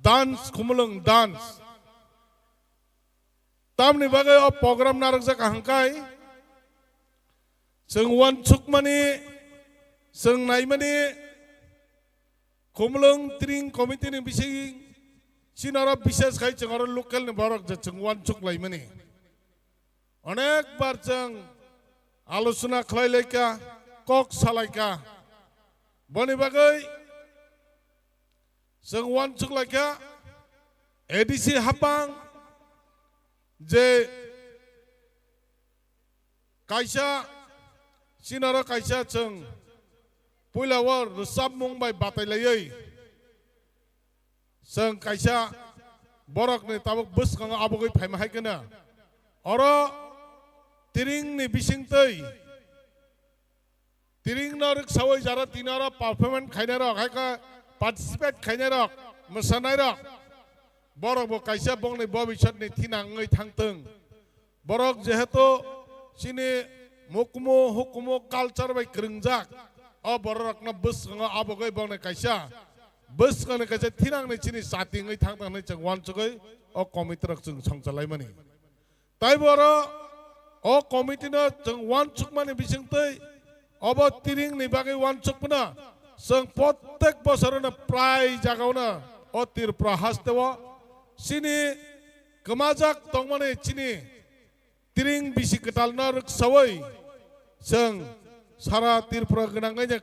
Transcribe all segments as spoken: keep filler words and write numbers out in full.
Dance, Khumulwng dance. Tamni bagwi o program narwkjak hangkai chwng uansukmani, chwng naimani, Khumulwng Tring Committee ni bising chini oro bises khai chwng oro local ni borok je chwng uansuk laimani. Onek bar chwng alochona khlai laikha, kok sa laikha. Boni bagwi chwng uansuk laikha A D C hapang je kaisa chini oro kaisa chwng puila o rwchapmung bai batai laiwi chwng kaisa borokni tabuk bwskango abugwi phaima hai kheno oro Tringni bisingtwi Tringno rwksaui jara tini oro performance khainairok, hai khe participate khainairok, mwsanairok, borok bo kaisa bongni bobisotni thinang wngwi thangtwng. Borok jehetu chini mukumu hukumu culture bai kwrwngjak, o bororokno bwskango abugwi bongni kaisa bwskangni kaisa thinangni chini chati wngwi thangtwng hwnwi chwng uansugwi o committee rok chwng songchalaimani. Taibo oro o committee no chwng uansukmani bisingtwi obo Tringni bagwi uansukmano chwng protek bosorono prai jagaono o Tripura hasteo chini kwmajak tongmani chini Tring bisi kwtalno rwksaui chwng sara Tripura gwnangwi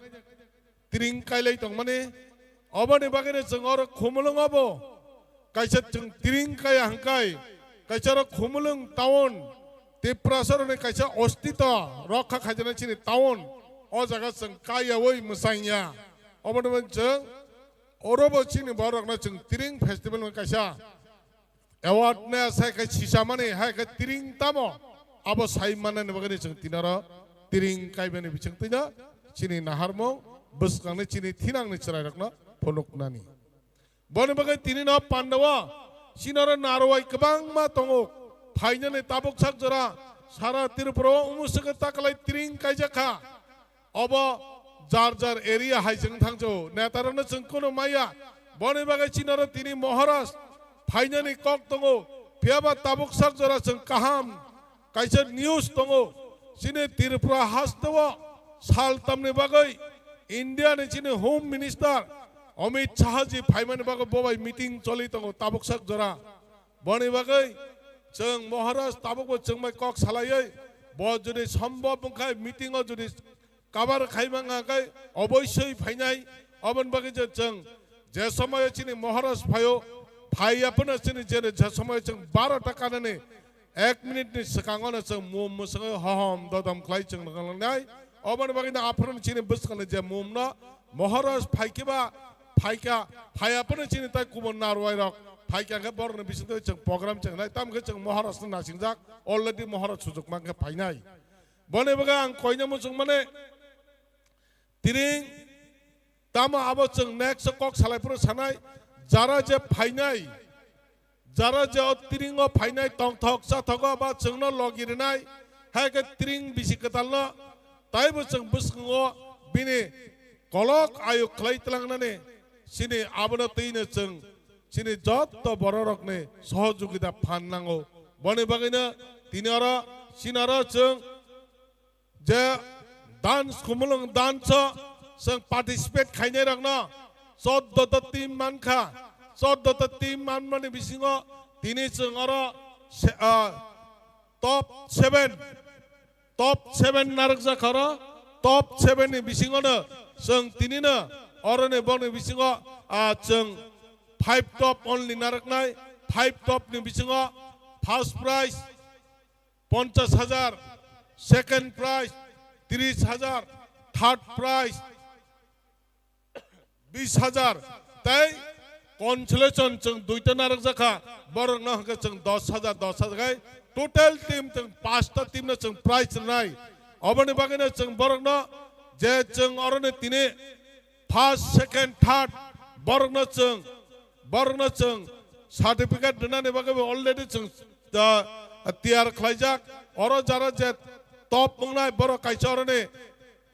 Tring kailai tongmani. Oboni bagwino chwng oro Khumulwngo bo kaisa chwng Tring kaya hwnkhe, kaisa oro Khumulwng town, Tiprasarokni kaisa ostito rokha khaijaknai chini town, o jaga chwng kayaui mwchangya. Oboni bagwi chwng orobo chini borokno chwng Tring festival hwnwi kaisa awareness hai khe sisamani, hai khe Tring tamo abo sai mannani bagwi chwng tini oro Tring kaibani bisingtwino chini naharmung bwskangni chini thinangni chwrairokno phunuknani. Boni bagwi tini no pandao chini oro narwai kwbangma tongo, phainani tabuk sak jora sara Tripura o umuswkhe taklai Tring kaijak kha. Obo jar jar area hai chwng thangjago. Netarokno chwng kunu maya. Boni bagwi chini oro tini Maharaj phainani kok tongo. Phiyaba tabuk sak jora chwng kaham kaisa news tongo. Chini Tripura hasteo saltamni bagwi India ni chini Home Minister Amit Shah ji phaimani bagwi bo bai meeting choli tongo tabuk sak jora. Boni bagwi chwng Maharaj tabukbo chwng bai kok salaiwi bo jodi sombhob wngkha meeting o jodi cover khai mangkha khe oboisoi phainai. Oboni bagwi je chwng je somoyo chini Maharaj phaio, phaiya phano chini je je somoyo chwng baro ta kanani ek minute ni swkango no chwng mum mwswngwi hohom dodom khlai chwng nang nai. Oboni bagwi no aphuru chini bwskangni je mum no Maharaj phaikhe ba phaikha, phaiya phano chini tai kubun narwai rok phaikha khe borokni bisingtwi chwng program chwng nai, tamo khe chwng Maharaj no nasingjak, already Maharaj sujuk mankhe phainai. Boni bagwi ang koina muchung mane Tring tamo abo chwng next o kok salai phuru sanai, jara je phainai, jara je o Tring o phainai tongthok chathogo ba chwngno logi rwnai, hai khe Tring bisi kwtalno taibo chwng bwskango bini kolok ayuk khlai tlangnani chini abono twino chwng chini jotto bororokni sohojogita phan nango. Boni bagwino tini oro chini oro chwng je dance, Khumulwng dance o chwng participate khainairokno choddo ta team mankha. Choddo ta team manmani bisingo tini chwng oro se-, ah, top seven, top seven narwkjak oro. Top seven ni bisingono chwng tinino oroni bokni bisingo, ah, chwng five top only narwknai. Five top ni bisingo first prize ponchas hajar, second prize tris hajar, third prize bis hajar, tei consolation chwng duita narwkjakha, borokno hwnkhe chwng dos hajar, dos hajar khai total team chwng pasta team no chwng prize rwnai. Oboni bagwino chwng borokno je chwng oroni tini first, second, third borokno chwng, borokno chwng certificate rwnani bagwi bo already chwng, ah, tiyar khlaijak. Oro jara je top wngnai borok kaisa oroni,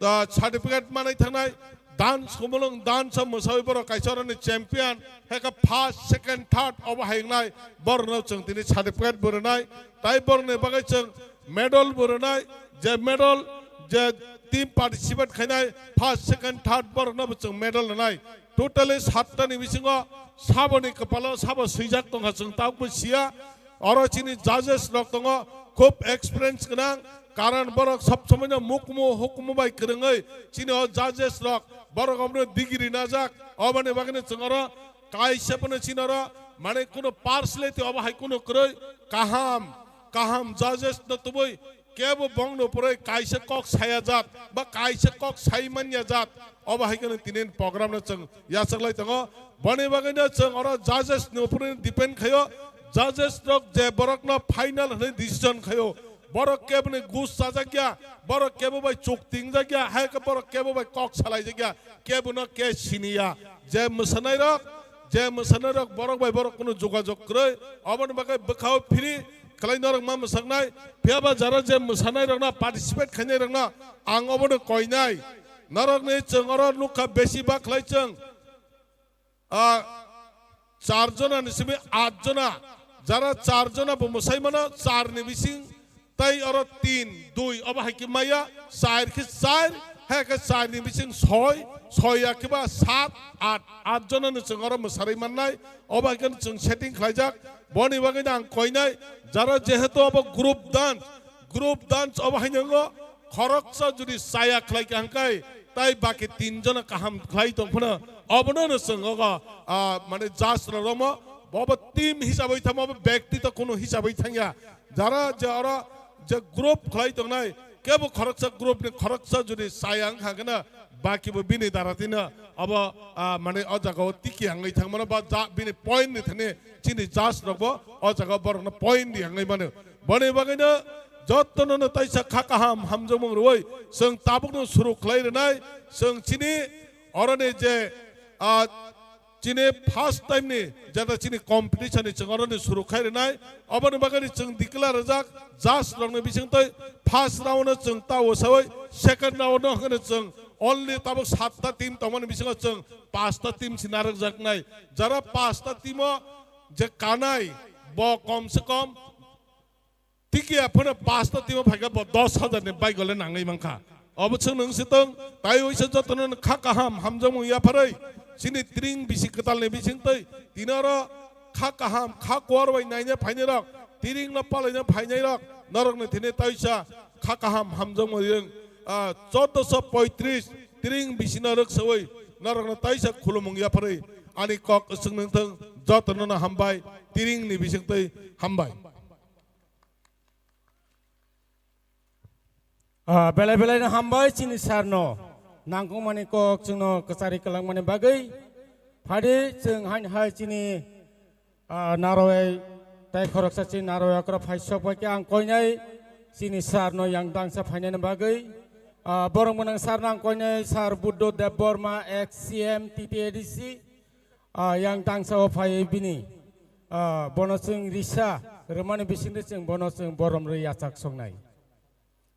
ah, certificate manwi thangnai, dance humulung dance o mwsawi borok kaisa oroni champion, heka first, second, third obo hai wngnai, borokno chwng tini certificate bo rwnai, tai borokni bagwi chwng medal bo rwnai, je medal je team participate khainai first, second, third borokno bo chwng medal rwnai. Totally satta ni bisingo saboni kwpalo sabo swijak tongkha, chwng tabukbo siya. Oro chini judges rok tongo, khub experience gwnang, karon borok sob somoino mukmu hukmu bai kwrwngwi chini o judges rok borok omono degree najak, oboni bagwino chwng oro kaisa phano chini oro mane kuno partiality obo hai kuno kwrwi, kaham kaham judges no tubui kebo bongno pore kaisa kok saya jat ba kaisa kok sai manya jat, obo hai kheno tini program no chwng yachaklai tongo. Boni bagwino chwng oro judges ni upore depend khaio, judges rok je borok no final hwnwi decision khaio, borok kebo ni gus chajak ya, borok kebo bai chuk tingjak ya, hai khe borok kebo bai kok salai jak ya, kebo no ke sini ya. Je mwsanai rok, je mwsanai rok borok bai borok kuno jogajog kwrwi, oboni bagwi bwkhao phiri, Kwlai norok ma mwsaknai, phiya ba jara je mwsanai rokno participate khainai rokno ang obono koinai. Norokni chwng oro nukha besi ba khlai chwng, ah, char jona ni simi at jona. Jara char jona bo mwsai mano, char ni bising tai oro tin, dui obo hai khe maya, char khe char, hai khe char ni bising soi, soi ya khe ba sat, at, at jona ni chwng oro mwsarwi mannai. Obo hai khe chwng setting khlaijak. Boni bagwi no ang koinai, jara jehetu abo group dance, group dance obo haino wngkha, khoroksa jodi chaya khlai kha hwnkhe, tai baki tin jona kaham khlai tong phano, obono no chwng ogo, ah, mane judge rok romo, bo bo team hisabwi thangma, bo bekti to kunu hisabwi thangya. Jara je oro je group khlai tongnai, kebo khoroksa group ni khoroksa jodi chaya wngkha hwnkhe no, baki bo bini dara tino abo, ah, mane o jaga o tiki hangwi thangmano ba ja bini point ni thani chini judge rok bo o jaga o borok no point di hangwi mano. Boni bagwi no joto no no taisa kha kaham hamjakmung rwui chwng tabuk no suru khlai rwnai, chwng chini oroni je, ah, chini first time ni jeta chini competition ni chwng oroni suru khai rwnai. Oboni bagwi chwng declare rwjak, judge rokni bisingtwi first round no chwng ta usawi, second round no hwnkhe chwng only tabuk satta team tongmani bisingo chwng pasta team si narwkjaknai. Jara pasta team o je kanai, bo kom se kom tiki aphano pasta team o phaikha bo dos hajar ni bike le nangwi mankha. Obo chwng nwng se tong, tai uisa jotono kha kaham hamjakmung yapharwi chini tring bisi kwtal ni bisingtwi tini oro kha kaham, kha kuar bai naina phainai rok, tiring no palaina phainai rok, norok ni thini taisa kha kaham hamjakmung ring, ah, chordoso poitris tiring bisi no rwksawi norok no taisa khulumung yapharwi ani kok swng nung thung, jotono no hambai, tiring ni bisingtwi hambai. Ah, belai belai no hambai chini sir no nangkukmani kok chwngno kwchari kwlangmani bagwi. Phadi chwng hain hai chini, ah, narwai tai khoroksa chini narwai okra phai sok bai khe ang koinai chini sir no yang dangsa phainani bagwi. Ah, borok mwnang sir no ang koinai sir Buddho Debbarma, ex C M, T T A D C. Ah, yang dangsa o phai bini, ah, bono chwng risa rwmani bisingtwi chwng bono chwng borom rwi yachak soknai.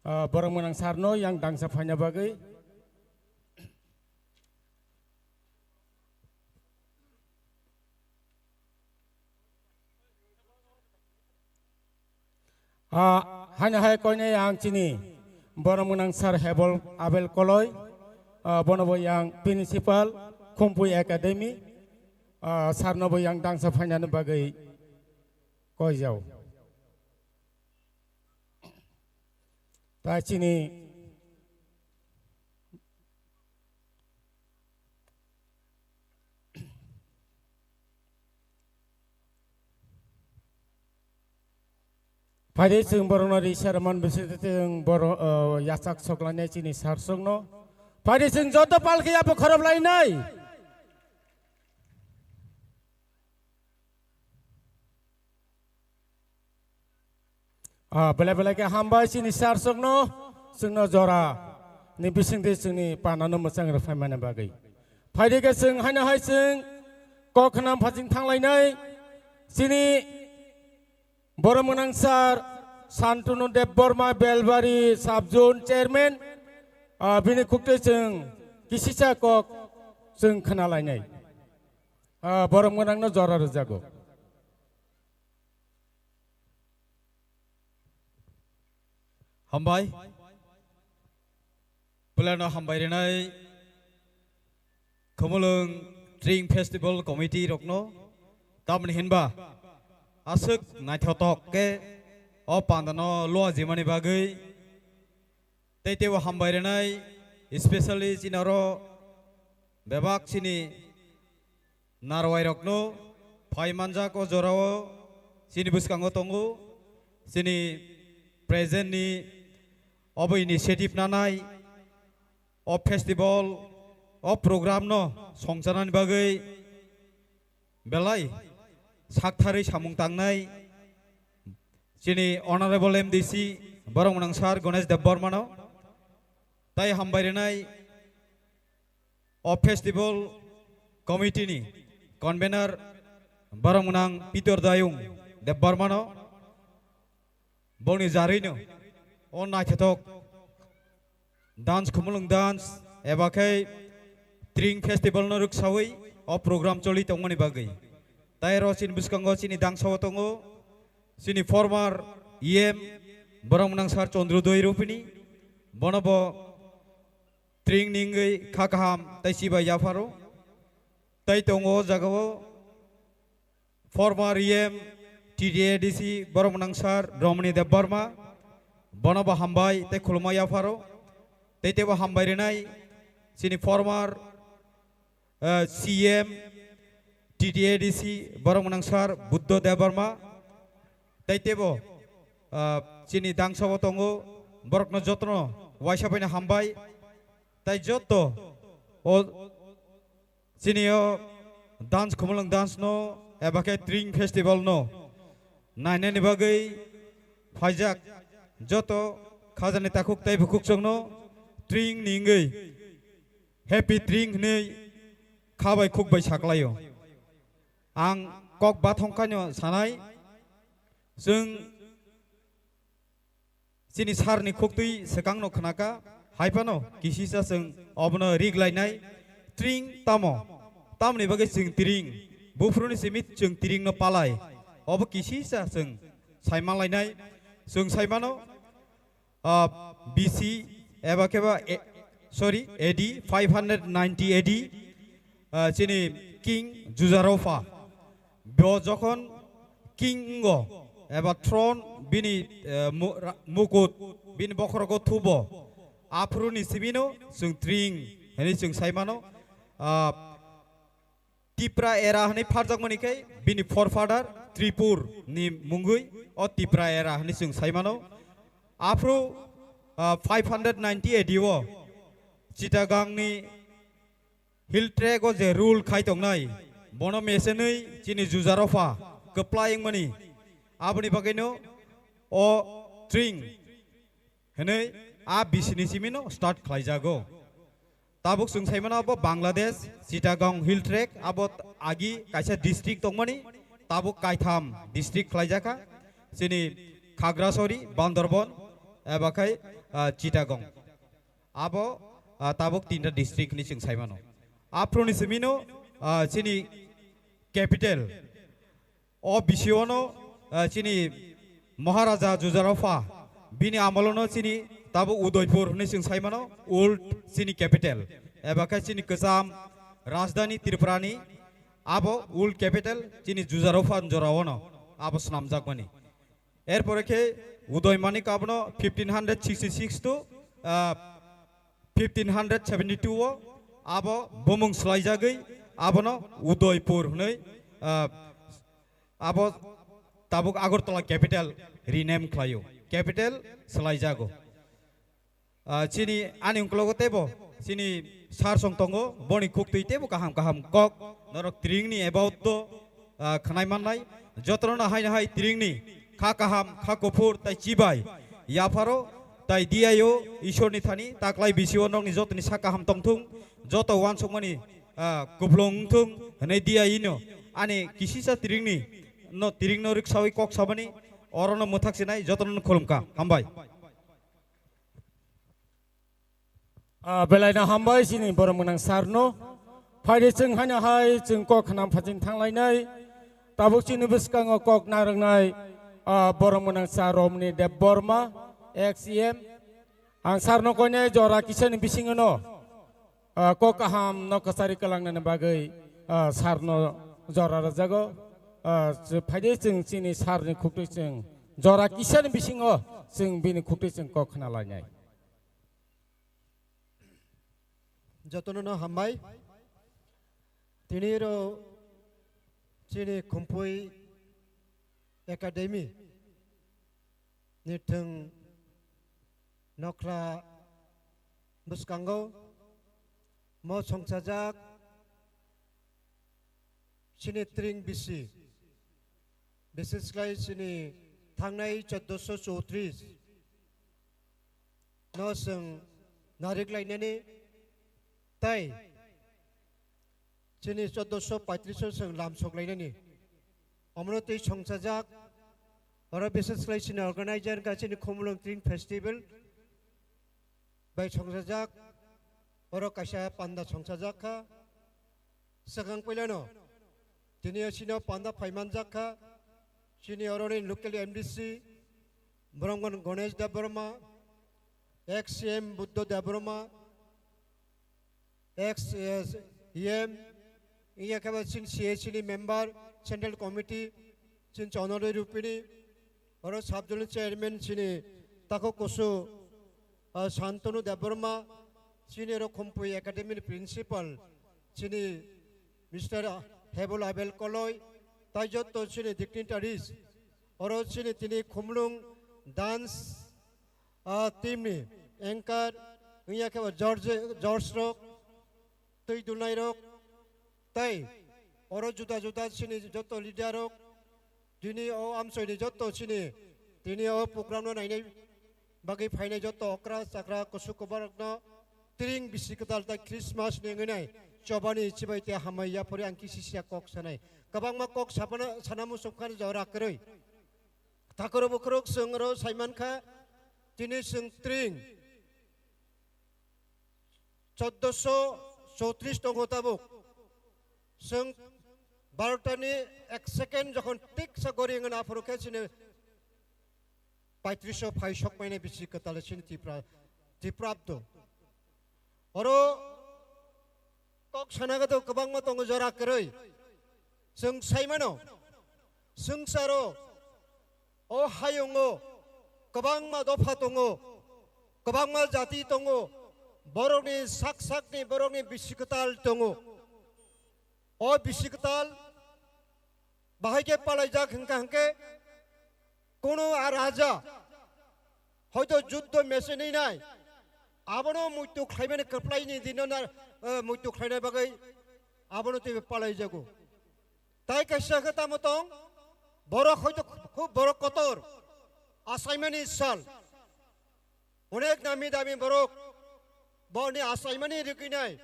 Ah, borok mwnang sir no yang dangsa phaina bagwi. Ah, haino hai koinai ang chini borok mwnang sir Hebol Abel Koloi, ah, bono bo yang principal Khumpui Academy, ah, sir no bo yang dangsa phainani bagwi koijao. Tai chini Phaidi chwng borokno risa rwmani bisingtwi chwng borok, o, yachak soklani chini sarsokno. Phaidi chwng joto palkhe yapha khorop lainai. Ah, belai belai khe hambai chini sarsokno, chwngno jora ni bisingtwi chwngni panano mwchang rwphaimani bagwi. Phaidi khe chwng haino hai chwng kok khna phaching thanglainai chini borok mwnang sir Santanu Debbarma, Belbari Sub Zone Chairman, ah, bini khuktwi chwng Kisisa kok chwng khna lainai. Ah, borok mwnangno jora rwjago. Hambai. Pulano hambai rinai Khumulwng Tring Festival Committee rokno, tamni hinba aswk naithotok khe o pandano luajimani bagwi tei teibo hambai rinai, especially chini oro bebak chini narwai rokno phai manjak o jorao chini bwskango tongo, chini present ni obo initiative nanai, o festival, o program no songchanani bagwi belai saktharwi samung tangnai chini Honorable M D C borok mwnang sir Ganesh Debbarma no, tai hambai rinai o festival committee ni convener borok mwnang Pitor Dayung Debbarma no, boni jarwi no o naithotok dance, Khumulwng dance, eba khe Tring Festival no rwksawi o program choli tongmani bagwi. Tai ro chini bwskango chini dangsa o tongo chini former E M borok mwnang sir Chandrodoi Rupini, bono bo Tring ni wngwi kha kaham tai chibai yapharo. Tai tongo o jagao former E M T T A D C borok mwnang sir Romani Debbarma, bono bo hambai tei khulumma yapharo. Tei teibo hambai rinai chini former, eh, C M T T A D C borok mwnang sir Buddho Debbarma. Tei teibo, ah, chini dangsa o tongo, borokno jotono waisa baino hambai. Tai joto o chini o dance, Khumulwng dance no eba khe Tring Festival no nainani bagwi phaijak joto khajani takhuk tei bukhuk chwngno Tring ni wngwi Happy Tring hwnwi kha bai khuk bai saklaio. Ang kok bathong khaino sanai, chwng chini sir ni khuktwi swkang no khnaka, hai phano kisisa chwng obono rig lainai, Tring tamo, tamoni bagwi chwng Tring, buphuruni simi chwng Tring no palai, obo kisisa chwng sai man lainai, chwng sai mano, ah, B C eba khe ba, eh, sorry, A D, five hundred ninety A D, ah, chini King Jujaropha. Bo jokhon king wngo, eba throne bini, eh, mu-, ra-, mukut bini bokhorogo thubo, aphuru ni simino chwng Tring hwnwi chwng sai mano. Ah, Tipra era hwnwi pharjakmani khe bini forefather Tripur ni mungwi o Tipra era hwnwi chwng sai mano. Aphuru, ah, five hundred ninety A D o Chittagong ni hill trek o je rule khai tongnai, bono mesenwi chini Jujaropha kwplai wngmani. Aboni bagwino o Tring hwnwi a bisini simino start khlaijago. Tabuk chwng sai mano abo Bangladesh, Chittagong Hill Trek, abo t-, agi kaisa district tongmani, tabuk kaitham district khlaijakha, chini Khagrasori, Bandarban, eba khai, ah, Chittagong. Abo, ah, tabuk tinta district hwnwi chwng sai mano. Aphuruni simino, ah, chini capital, o bisiono, ah, chini Maharaja Jujaropha, bini amolono chini tabuk Udaipur hwnwi chwng sai mano, old chini capital. Eba khe chini kwcham rajdhani Tripurani, abo old capital chini Jujaropha ni joraono abo snamjakmani. Erpore khe Udoy Manik abono fifteen hundred sixty-six to, ah, fifteen hundred seventy-two o abo bumung swlaijagwi abono Udaipur hwnwi, ah, abo tabuk Agartala capital rename khlaio, capital swlaijago. Ah, chini ani ungklogo teibo chini sir song tongo, boni khuktwi teibo kaham kaham kok norok Tringni about to, ah, khnai mannai. Jotono haino hai Tringni kha kaham, kha kuphur tai chibai yapharo tai diyaio Ishorni thani taklai bisio nokni jotoni sa kaham tongthung, joto uansukmani, ah, kuplung wngthung hwnwi diyaino ani kisisa Tringni no, Tringno riksawi kok samani orono mwthak sinai jotono khulumkha. Hambai. Ah, belaino hambai chini borok mwnang sarno. Phaidi chwng haino hai chwng kok khnam phajin thanglainai. Tabuk chini bwskango kok narwknai, ah, borok mwnang sar Romni Debbarma, ex E M. Ang sarno koinai jora kisani bisingono, ah, kok kaham no kwchari kwlangnani bagwi, ah, sarno jora rwjago. Ah, chw-, phaidi chwng chini sarni khuktwi chwng jora kisani bisingo chwng bini khuktwi chwng kok khna lainai. Jotono no hambai. Tini ro chini Khumpui Academy ni thwng nokla bwskango mo songchajak chini tring bisi, bises khlai chini thangnai choddoso chowtris no chwng narik lainani tei chini choddoso paitris o chwng lam sok lainani. Omono twi songchajak, oro bises khlai chini organizer wngkha chini Khumulwng Tring Festival bai songchajak, oro kaisa panda songchajak kha. Swkang puilano tini o chini o panda phaimanjak kha, chini oroni local M D C Boromgwn Ganesh Debbarma, ex C M Buddha Debbarma, ex E M, iya khe bo chini C A C ni member, Central Committee, chini Chonodoi Rupini, oro sub zonal chairman chini Tako Kusu, ah, Santanu Debbarma, chini oro Khumpui Academy ni principal, chini Mister Hebul Abel Koloi, tai jotto chini dignitaries, oro chini tini Khumulwng dance, ah, team ni anchor, wngya khe bo George, George rok, twi dulnai rok, tei oro juda juda chini jotto leader rok, tini o amchoi ni jotto chini, tini o program no nainai bagwi phainai jotto okra chakra kusu kwbar rokno tring bisi kwtal tei Christmas ni wngwi nai chobani chibai tei hambai yaphori ang kisi siya kok sanai. Kwbangma kok sapana, sana muchung kha jora kwrwi. Takoro bukhurok chwng oro saimankha, tini chwng tring choddoso chowtris tongo tabuk. Chwng barota ni ek second jokhon thik sa gori wngna aphuru khe chini paitris o phai sokmaini bisi kwtal chini Tripura, Tripura abdo. Oro kok sana gado kwbangma tongo jora kwrwi. Chwng saimano, swngcharo, o hayungo kwbangma dopha tongo, kwbangma jati tongo, borokni sak sakni borokni bisi kwtal tongo. O bisi kwtal bahai khe palaijak hwnkha hwnkhe, kono a raja hoito juddho mechenwi nai, abono muitu khlaimani kwplaini dino na, eh, muitu khlaina bagwi abono teibo palaijago. Tai kaisa khe tamo tong, borok hoito khub borok kotor, achaimani sal. Onek nami dami borok, boni achaimani rwgwinai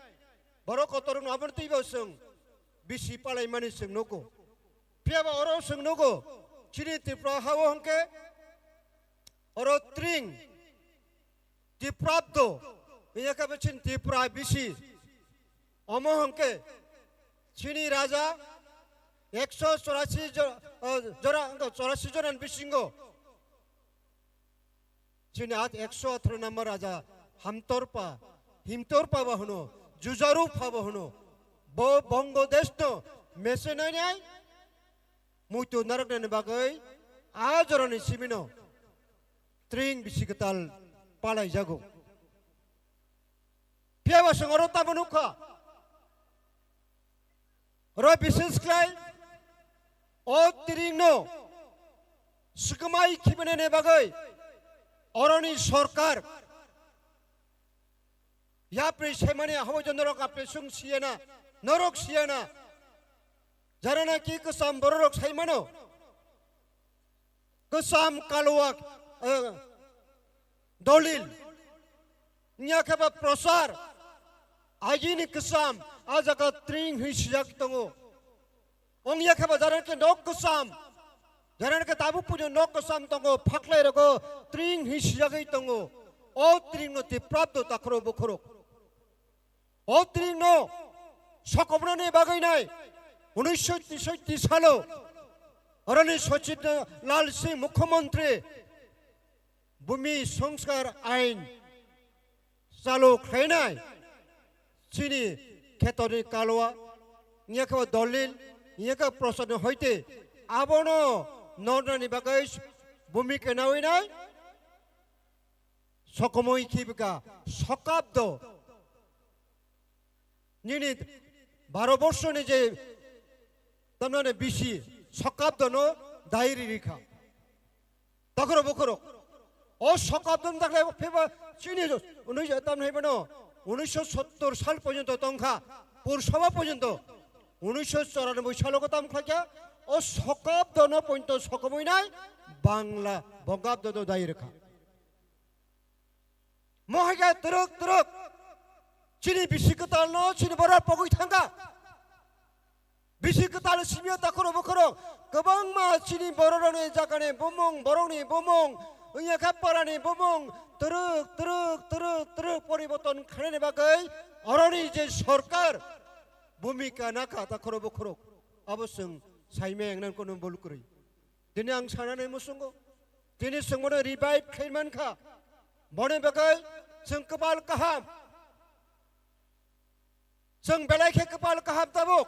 borok kotor wngno abono twibo chwng bisi palaimani chwng nugo. Phiyaba oro chwng nugo, chini Tripura hao hwnkhe oro tring, Tiprabdo, wngya khe bo chini Tripura bisi. Omo hwnkhe chini raja ekso chorasi jo-, o, jora, wngkha chorasi jonani bisingo chini at ekso atharo number raja Hamtorpa, Himtorpa bo hwno, Jujaru pha bo hwno, bo Bongo deshno mechenai nai muitu narwknani bagwi a jorani simino tring bisi kwtal palaijago. Phiyaba chwng oro tamo nukha, oro bises khlai o tringno swkmai khibibaini bagwi oroni sorkar yapri saimani habo je norok apri sung siyana, norok siyana. Jara naki kwcham bororok saimano, kwcham kaluwa, eh, dolil, wngya khe ba prochar, agini kwcham a jaga tring hwi sijak tongo. Wngya khe ba jara khe nok kwcham, jara khe tabuk puino nok kwcham tongo, phaklai rogo tring hwi sijagwi tongo. O tringno tiprabdo takhoro bukhorok. O tring no sokomnani bagwi nai unisho tisoi salo oroni Sachit Lal Singh Mukhyamantri Bhumi Sanskar Ain chalu khlainai chini khetorni kalwa, wngya khe o dolil, wngya khe prosatni hoite abono nornani bagwi bhumika nawi nai sokomoi khibika sokabdo nini baro borsoni je tamnani bisi sokabdono dairi rikha. Takhoro bukhoro. O sokabdon dakle pheba chini unoi tam hai bano unisho sottor sal porjonto tongkha. Pursaba porjonto unisho choranobboi salo ko tam khlakya. O sokabdono porjonto sokomoi nai Bangla bongabdono dai rikha. Mohaiga turuk turuk chini bisi kwtal no chini bora pogwi thangkha. Bisi kwtal simiyo takhoro bukhoro kwbangma chini bororokni jagani bumung, borokni bumung, wngya khe parani bumung, twrwk, twrwk, twrwk, twrwk poriborton khainani bagwi oroni je sorkar bhumika nakha takhoro bukhoro, abo chwng saimaya wngna kono bul kwrwi. Tini ang sanani muchungo, tini chwng bono revive khlai mankha, boni bagwi chwng kwbal kaham. Chwng belai khe kwbal kaham tabuk.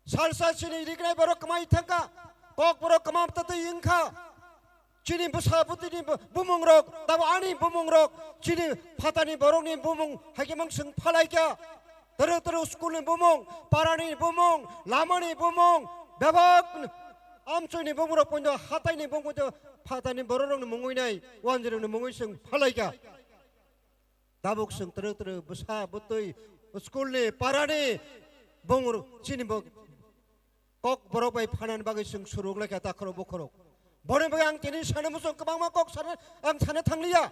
Salsa chini rignai borok kwmai thangkha, kok borok kwmam tatwi wngkha. Chini bwsa bwtwini bu-, bumungrok, tabo ani bumungrok, chini phatani borokni bumung haikhe mang chwng phalaikha. Twrwk twrwk schoolni bumung, parani bumung, lamani bumung, bebak amchoini bumungrok poito hataini bumung poito phatani bororokni mungwi nai, wanjirokni mungwi chwng phalaikha. Tabuk chwng twrwk twrwk bwsa bwtwi schoolni parani bung chini bo kok borok bai phanani bagwi chwng surung laikha takhorok bokhorok. Boni bagwi ang tini sana muchung kwbangma kok sana ang sana thangliya.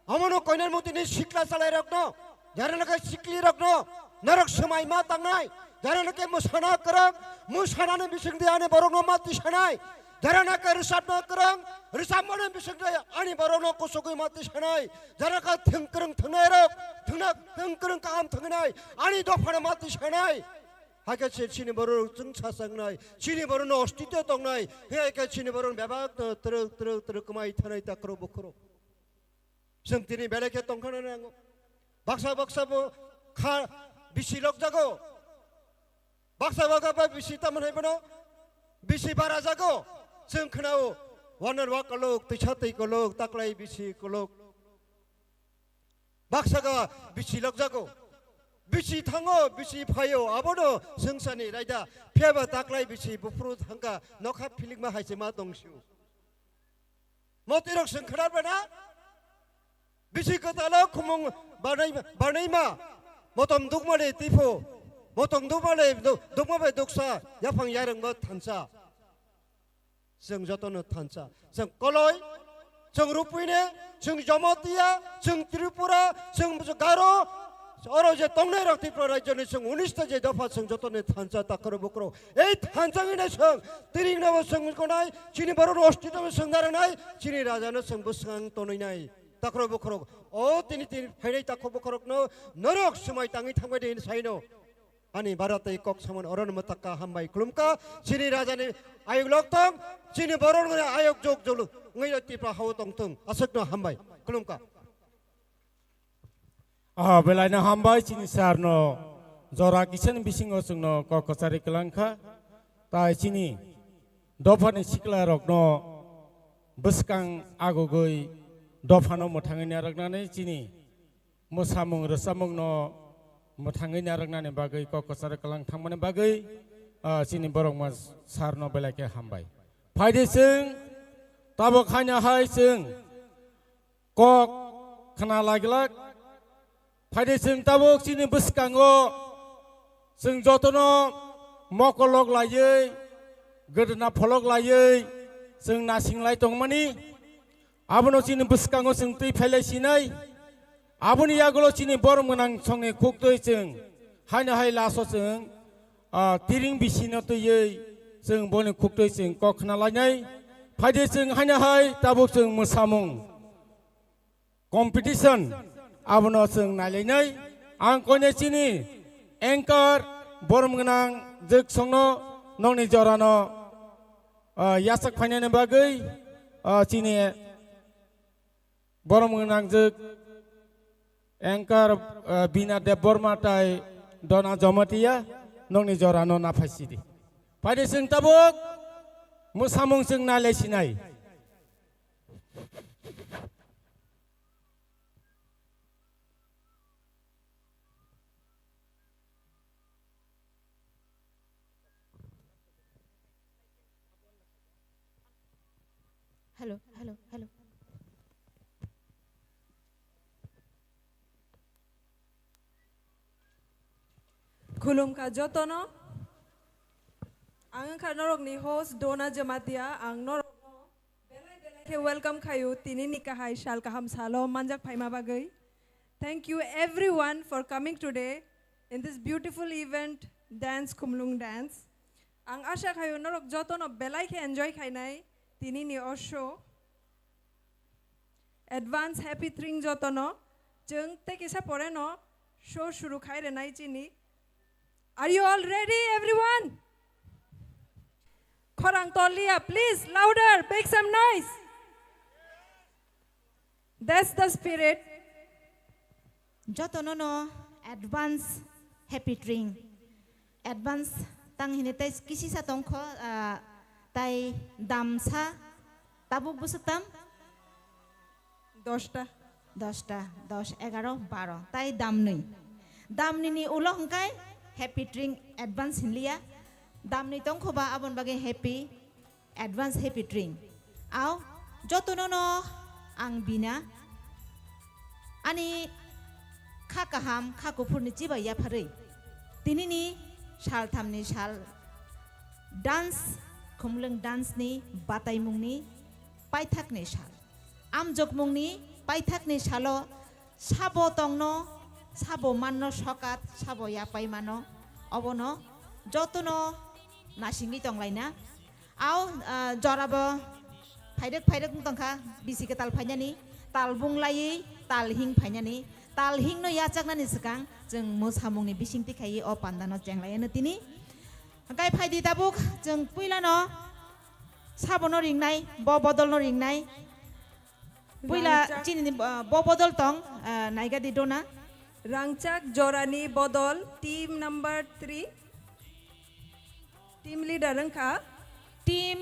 Omono koinani mung tini sikla chalairokno, jara nakhai siklirokno norok swmai ma tangnai, jara nakhe mwsana kwrwng, mwsanani bisingdi ani borokno ma tisanai, jara nakhe rwchapna kwrwng, rwchapmani bisingdi ani borokno kuchugwi ma tisanai. Jara kha thwng kwrwng thwngnairok, thwngna, thwng kwrwng kaham thwngnai, ani dophano ma tisanai. Hakhe se chini borok chwng sasangnai, chini borokno ostitw tongnai, hakhe chini borok bebak twrwk, twrwk, twrwk kwmai thanai takhorok bokhorok. Chwng tini belai khe tongthana nango. Baksa baksa bo kha bisi lokjago. Baksa baksa ba bisi tamo hai bono bisi bara jago. Chwng khnao, waner wa kolok, twisa twi kolok, taklai bisi kolok. Baksa ga bisi lokjago. Bisi thango, bisi phaio, abono swngsani raida. Phiyaba taklai bisi buphuru thangka, nokha philikma hai se ma tongsiu. Motirok swng khwnar bana? Bisi kwtalo khumung banai, banaima. Motom dukmani tipo. Motom dukmani du-, dukma bai duksa. Yaphang yarengbo thansa. Chwng jotono thansa. Chwng Koloi, chwng Rupuine, chwng Jomotia, chwng Tripura, chwng Garo, oro je tongnai rok Tripura rajyoni chwng unis ta je dopha chwng jotono thansa takhoro bukro. Ei thansa wngwi nai chwng, tiring nabo chwng gonai, chini borok ostito no chwng naranai, chini raja no chwng bwswng tonwi nai. Takhoro bukro. O tini tini phainai takhoro bukro no norok swmai tangwi thangbai de hinwi saino. Ani bara tei kok samani orono mwtakka hambai khulumkha, chini rajani ayuk loktong, chini borokni ayuk jok jolu, wngwi Tripura hao tongthung, aswkno hambai khulumkha. Ah, belaino hambai chini sir no jora kisa ni bisingo chwngno kok kwchari kwlangkha, tai chini dophani sikla rokno bwskang agugwi dophano mwthangwi narwknani chini mwsamung rwchapmungno mwthangwi narwknani bagwi kok kwcharo kwlang thangmani bagwi, ah, chini borokma sir no belai khe hambai. Phaidi chwng tabuk haino hai chwng kok khna lai glak. Phaidi chwng tabuk chini bwskango chwng jotono mokolok laiwi, gwdwna pholok laiwi chwng nasing lai tongmani. Abono chini bwskango chwng twi phailai sinai. Aboni yagulo chini borok mwnang songni khuktwi chwng haino hai laso chwng, ah, tiring bisino twiwi chwng boni khuktwi chwng kok khna lainai. Phaidi chwng haino hai tabuk chwng mwsamung competition abono chwng nailainai. Ang koine chini anchor borom gwnang jwk songno nongni jorano, ah, yachak phainani bagwi, ah, chini borom gwnang jwk anchor, ah, Bina Debbarma tai Dona Jamatia nongni jorano naphai sidi. Phaidi chwng tabuk mwsamung chwng nailai sinai. Hello, hello, hello. Khulumkha jotono. Ang wngkha norokni host Dona Jamatia. Ang norokno belai belai khe welcome khaio tinini kahai sal kaham salo manjak phaima bagwi. Thank you everyone for coming today in this beautiful event, Dance Khumlung Dance. Ang asha khaio norok jotono belai khe enjoy khainai tinini o show. Advance happy tring jotono. Chwng tei kisa pore no show shuru khai rwnai chini. Are you all ready, everyone? Khorang toliya, please, louder, make some noise. That's the spirit. Jotono no advance happy tring. Advance tang hini tei kisisa tongkho, ah, tai damsa tabuk bwswk tam? Dosta. Dosta, dos, egaro, baro, tai damnwi. Damnwini ulo hwnkhe happy tring advance hinliya. Damnwi tongkhoba aboni bagwi happy advance happy tring. Ao, jotono no ang bina. Ani kha kaham, kha kuphurni chibai yapharwi. Tinini sal thamni sal dance, Khumlwng dance ni bataimungni paithakni sal. Amjokmungni paithakni salo sabo tongno, sabo manno sokat, sabo yapai mano, obono jotono nasingwi tonglaina. Ao, ah, jorabo phairwk phairwk wng tongkha, bisi kwtal phainani, tal bung laiwi tal hing phainani, tal hingno yachaknani swkang chwng mwsamungni bisingtwi khaiwi o pandano chenglaiano tini. Hwnkhe phaidi tabuk chwng puilano sabono ringnai, bo bodolno ringnai. Puila Rangchak. Chini, ah, bo bodol tong, ah, naigadi dona. Rangchak jorani bodol, team number three. Team leader wngkha. Team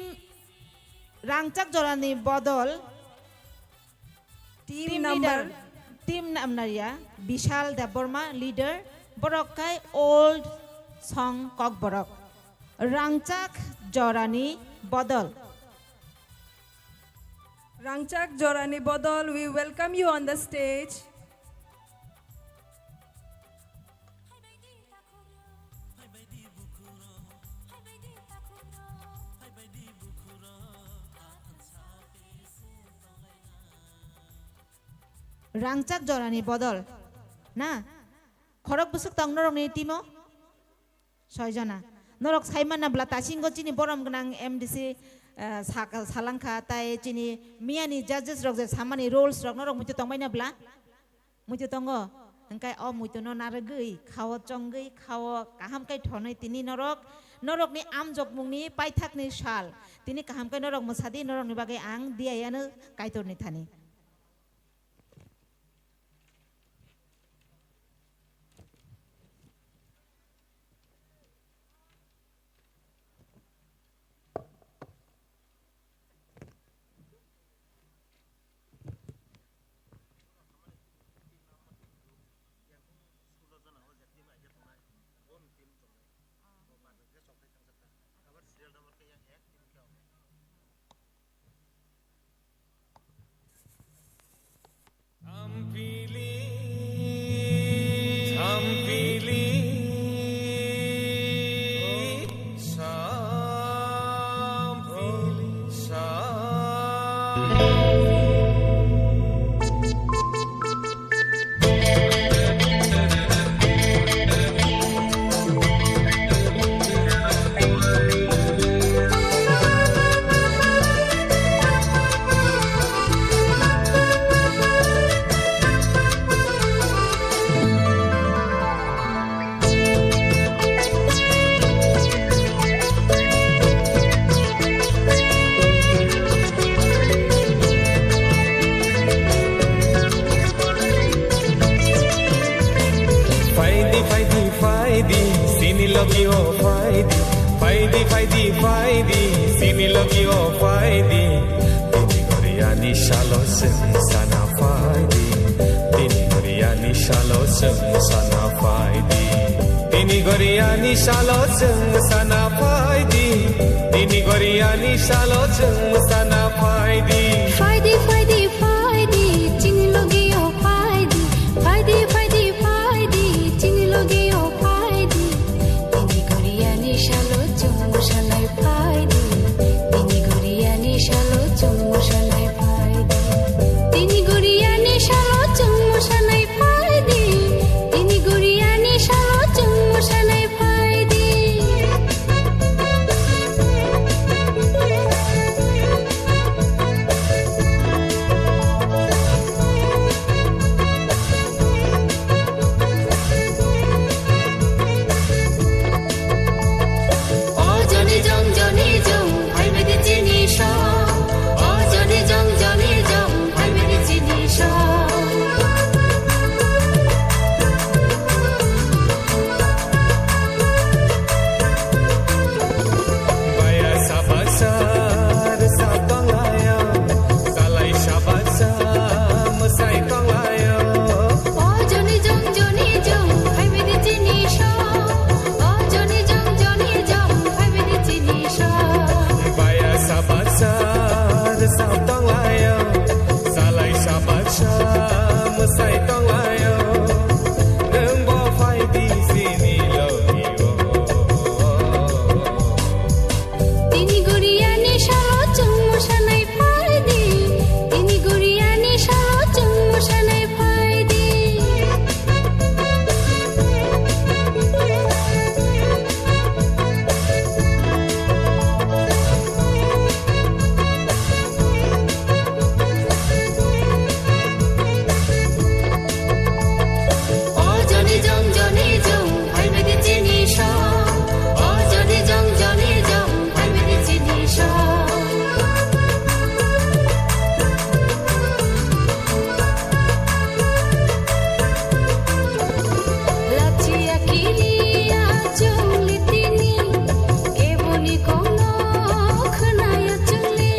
Rangchak jorani bodol. Team Team number. Leader, team number ya, Bishal Debbarma, leader, borok kai old song kokborok. Rangchak jorani bodol. Rangchak jorani bodol, we welcome you on the stage. Rangchak jorani bodol na? Khorok bwswk tong norokni team-o? Soi jona. Norok sai manna bwla tasingo chini borom gwnang M D C, eh, sak-, salangkha, tai chini miyani judges rok je samani rules rok norok muitu tongbaina bwla? Muitu tongo. Hwnkhe o muitu no narwgwi, khao chongwi, khao kaham kai thonwi tini norok, norokni amjokmungni paithakni sal. Tini kaham kai norok mwsadi, norokni bagwi ang diya yano Kaitorni thani. Logi o phaidi, phaidi, phaidi, phaidi, sini logi o phaidi. Tini goriani salo chwng sana phaidi. Tini goriani salo chwng sana phaidi. Tini goriani salo chwng sana phaidi. Tini goriani salo chwng sana phaidi. Phaidi, phaidi, phaidi, chini logi o phaidi. Phaidi, phaidi, phaidi, chini logi o phaidi. Tini goriani salo chwng mosanai phaidi. Tini goriani salo chwng mosanai phaidi. Tini goriani salo chwng mosanai phaidi. Tini goriani salo chwng mosanai phaidi. O joni jong, joni jong, phaibaidi chini song. O joni jong, joni jong, phaibaidi chini song. Baya sabasa rwchap tonglaio, salai sabasa mwsai tonglaio. O joni jong, joni jong, phaibaidi chini song. O joni jong, joni jong, phaibaidi chini song. Baya sabasa rwchap tonglaio, salai sabasa mwsai tonglaio. Nwng bo phaidi chini logi o. Tini goriani salo chwng mosanai phaidi. Tini goriani salo chwng mosanai phaidi. O joni jong, joni jong, phaibaidi chini song. O joni jong, joni jong, phaibaidi chini song. Lachiya kiriya chwngli tini, keboni kokno khwnaya chwngli.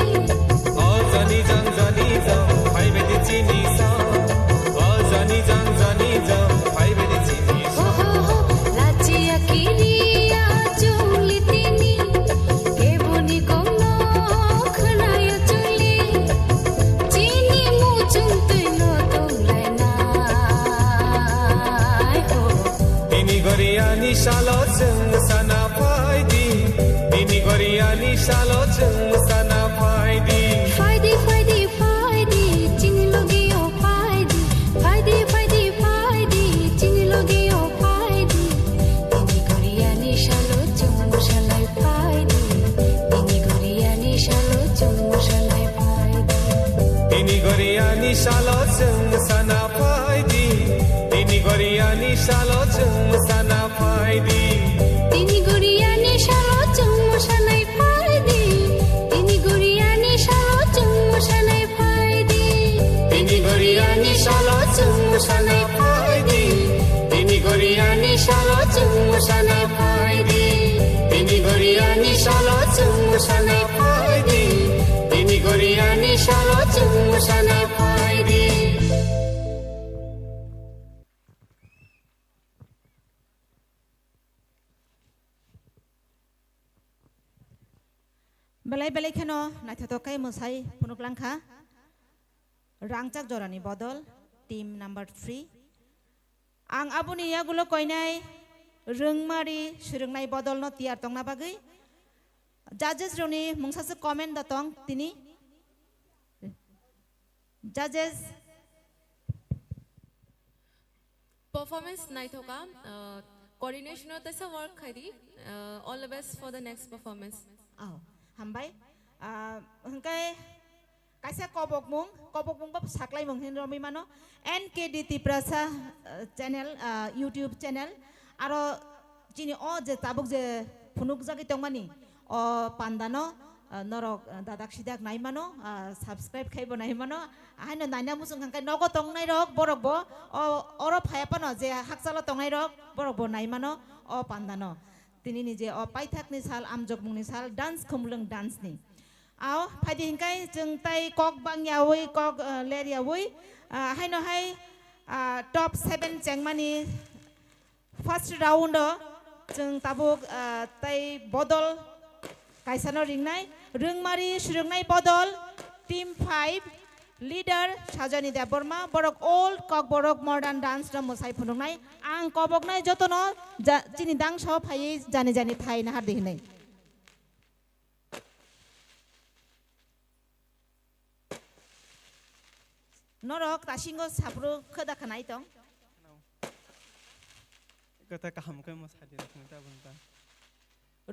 O joni jong, joni jong, phaibaidi chini song. O joni jong, joni jong, phaibaidi chini song. Ho, ho, ho, lachiya kiriya chwngli tini, keboni kokno khwnaya chwngli. Chini muchung twino tonglainai ho. Tini goriani salo chwng sana phaidi. Tini goriani salo chwng sana phaidi. Phaidi, phaidi, phaidi, chini logi o phaidi. Phaidi, phaidi, phaidi, chini logi o phaidi. Tini goriani salo chwng mosanai phaidi. Tini goriani salo chwng mosanai phaidi. Tini goriani salo chwng sana phaidi. Tini goriani salo chwng sana phaidi. Tini goriani salo chwng mosanai phaidi. Tini goriani salo chwng mosanai phaidi. Tini goriani salo chwng mosanai phaidi. Tini goriani salo chwng mosanai phaidi. Tini goriani salo chwng mosanai phaidi. Tini goriani salo chwng mosanai phaidi. Belai belai kheno naithotok khe mwsai phunuk langkha. Rangchak jorani bodol, team number three. Ang aboni yagulo koinai rwngmari swrwngnai bodolno tiyar tongna bagwi judges rokni mungsaswk comment da tong tini. Judges. Performance naithoka, uh, coordination o teisa work khaidi, uh, all the best for the next performance. Oh, hambai. Ah, hwnkhe kaisa kobokmung, kobokmung bo saklaimung hin romwi mano. N K D Tiprasa, ah, channel, ah, YouTube channel. Aro chini o je tabuk je phunukjagwi tongmani, o pandano, ah, norok, ah, dadak sidak nai mano, ah, subscribe khai bo nai mano. Ahaino naina muchung kha khe nogo tongnai rok borok bo, o, oro phaya phano je hakchalo tongnai rok borok bo nai mano o pandano. Tini ni je o paithak ni sal, amjokmung ni sal, dance khumlwng dance ni. Ao, phaidi hinkai chwng tai kok bang yaui, kok, eh, ler yaui, ah, haino hai, ah, top seven chengmani first round o chwng tabuk, ah, tai bodol kaisano ringnai, rwngmari swrwngnai bodol, team five, leader Sajani Debbarma, borok old Kokborok modern dance no mwsai phunuknai. Ang koboknai jotono ja-, chini dangsa o phaiwi jani jani thai nahardi hinwi. Norok tasingo saphuru khoda khanai tong. Kota kaham khe mo sadi rok nang ta bun ta.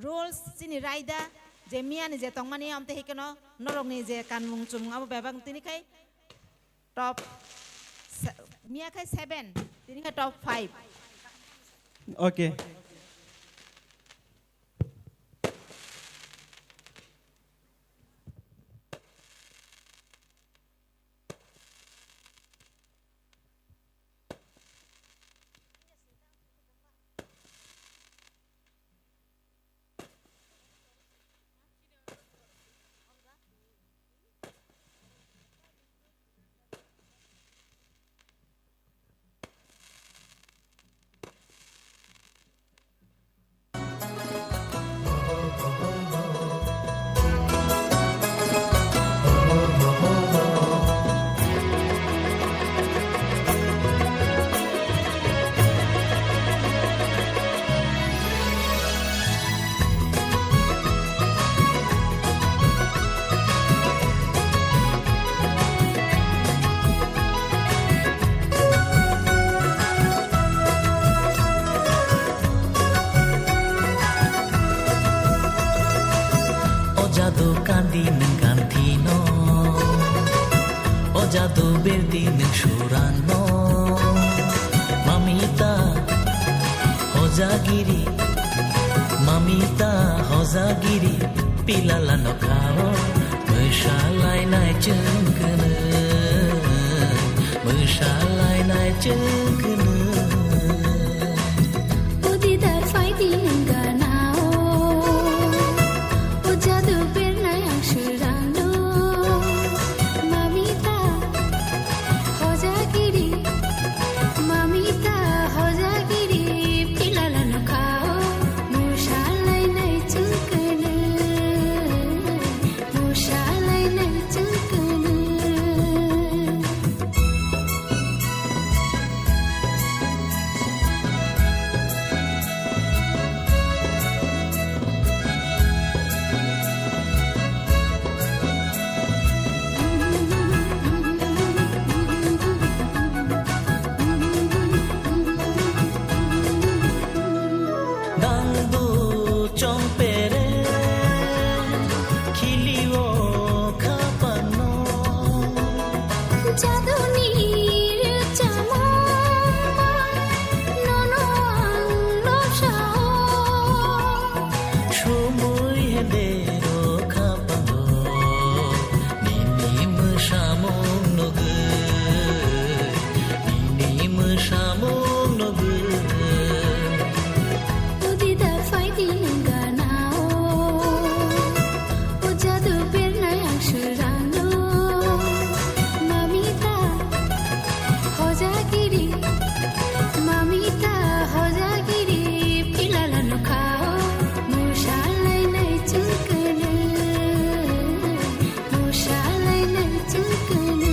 Rules chini raida je miya ni je tongmani amte hikeno norok ni je kanmung chumung abo bebak tini khai top se-, miya khai seven, tini khai top five. Okay. O jadu kandi nwng ganthino, o jadu berdi nwng surangno. Mamita hojagiri, mamita hojagiri, pilala no khao, mwsalainai chwng kwnwi, mwsalainai chwng kwnwi. Udi da fighting gana o, o jadu bernai ang surangno. Mamita hojagiri, mamita hojagiri, pilala no khao, musalainai chwng kwnwi. Musalainai chwng kwnwi. Dangdu chongpere khilio khapano. Jaduni rwchapmung nono ang lobsao. Sumui hedero khapano. Nini mwsamung nugwi, nini mwsamung nugwi. Udida phaidi nung ganao, o jadu bernai ang swrangno. Mamita hojagiri, mamita hojagiri, pilala no khao, musalainai chwng kwnwi. Musalainai chwng kwnwi.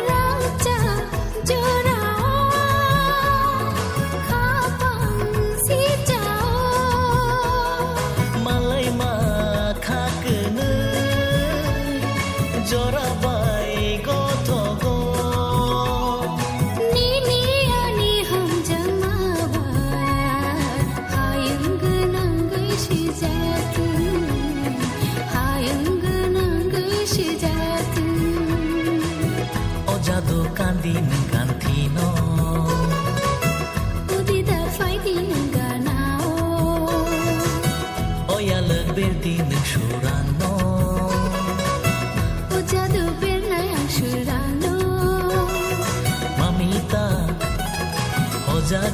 Rangchak jorao khapang sijao. Malai ma kha kwnwi jora bai gothogo. Nini ani hamjakma ba hayung gwnangwi sijak. Hayung gwnangwi sijak. O jadu kandi nung ganthino.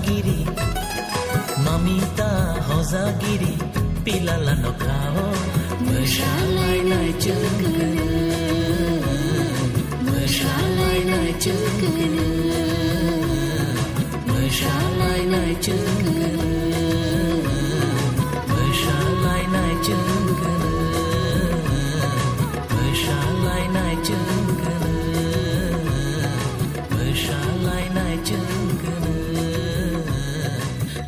Giri, mamita hojagiri, pilala no kao, mwsalainai chwng kwrwng, mwsalainai chwng kwrwng, mwsalainai chwng kwrwng, mwsalainai chwng kwrwng, mwsalainai chwng kwrwng. Mwsalainai chwng kwrwng,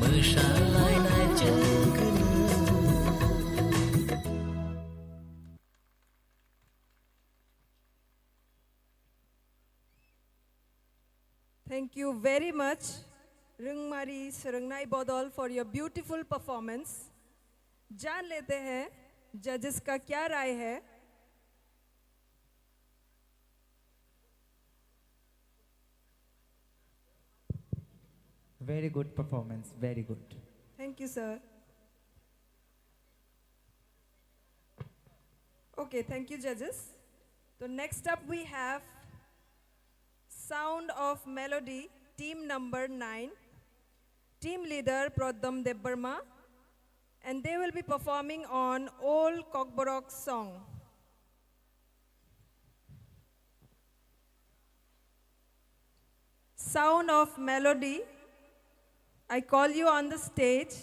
mwsalainai chwng kwrwng. Thank you very much, Rwngmari Swrwngnai Bodol, for your beautiful performance. जान लेते हैं जजेस का क्या राय है। Very good performance, very good. Thank you, sir. Okay, thank you, judges. So next up we have Sound of Melody, team number nine, team leader Pradyum Debbarma, and they will be performing on Old Kokborok song. Sound of Melody, I call you on the stage.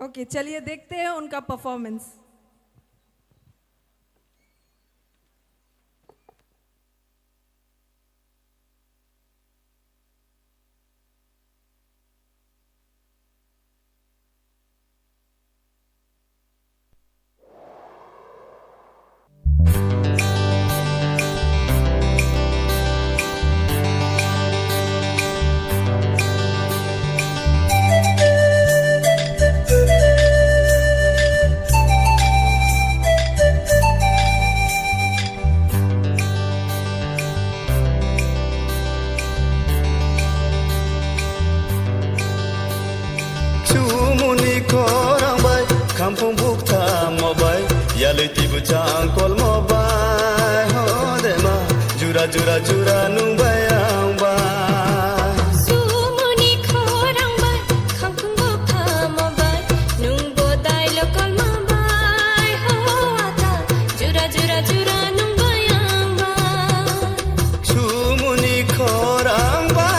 Okay, चलिए देखते हैं उनका performance. Sumuni khorang bai, khamphung bukthamo bai, yalwi twibo chang kolmo bai, ho dema, jura jura jura nung bai ang bai. Sumuni khorang bai, khamphung bukthamo bai, nung bodai lokolma bai, ho ata, jura jura jura nung bai ang bai. Sumuni khorang bai.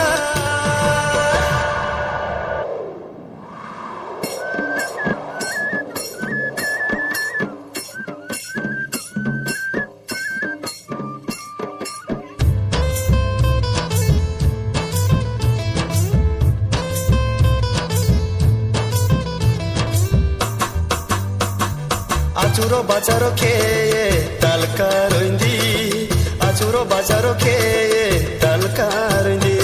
Achuro bacharo khe tal karwindi, achuro bacharo khe tal karwindi.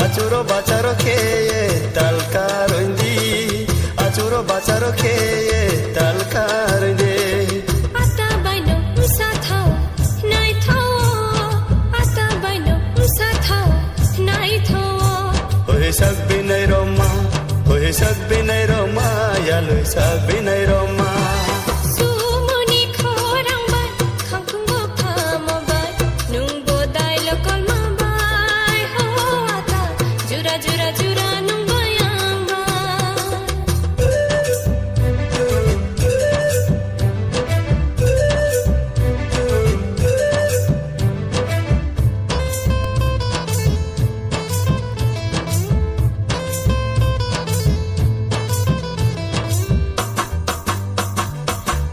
Achuro bacharo khe tal karwindi, achuro bacharo khe tal karwindi. Ata baino wngsa thao, nai thao, ata baino wngsa thao, nai thao. Hoi sak binai roma, hoi sak binai roma, yaloi sak binai roma. Sumuni khorang bai, khamkhung bokthamo bai, nung bodai lokolma bai, ho ata, jura jura jura nung bai ang bai.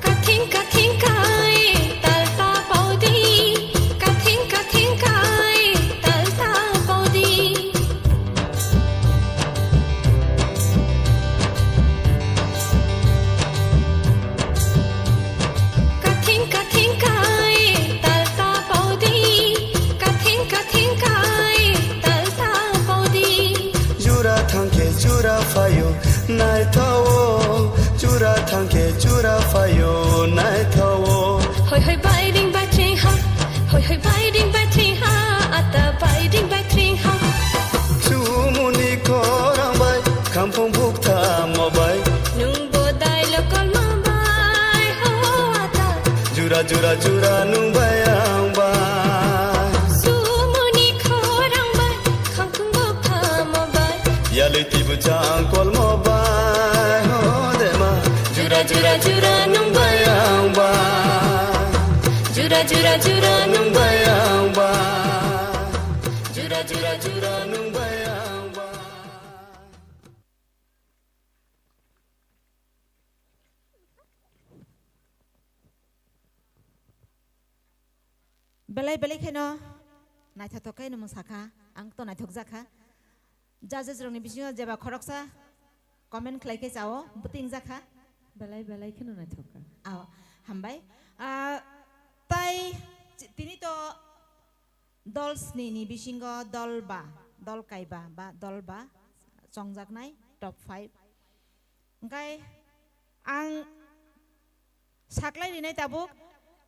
Kathing kathing kai tal ta paudi, kathing kathing kai tal ta paudi. Kathing kathing kai tal ta paudi, kathing kathing kai tal ta paudi. Jura thangkhe jura phaio naithao, jura thangkhe jura phaio naithao. Hoi hoi bai ring bai thring ha, hoi hoi bai ring bai thring ha, ata bai ring bai thring ha. Sumuni khorang bai, khamphung bukthamo bai. Nung bodai lokolma Jura jura nung bai ang bai. Sumuni khorang bai, khangthung bwkhamo bai. Yalwi tibu chang kolmo bai, ho dema. Jura jura jura nung bai ang bai. Jura jura jura nung bai ang bai. Jura jura jura nung bai ang bai. Belai belai kheno naithothok khe nung sakha, ang to naithok jakha. Judges rokni bisingo jeba khoroksa comment khlai khe chao, bwtwi wngjakha. Belai belai kheno naithok kha. Ao, hambai. Ah, tai tini to dol sni ni bisingo dol ba, dol kaiba ba dol ba chongjaknai top five. Hingkai ang saklai rinai tabuk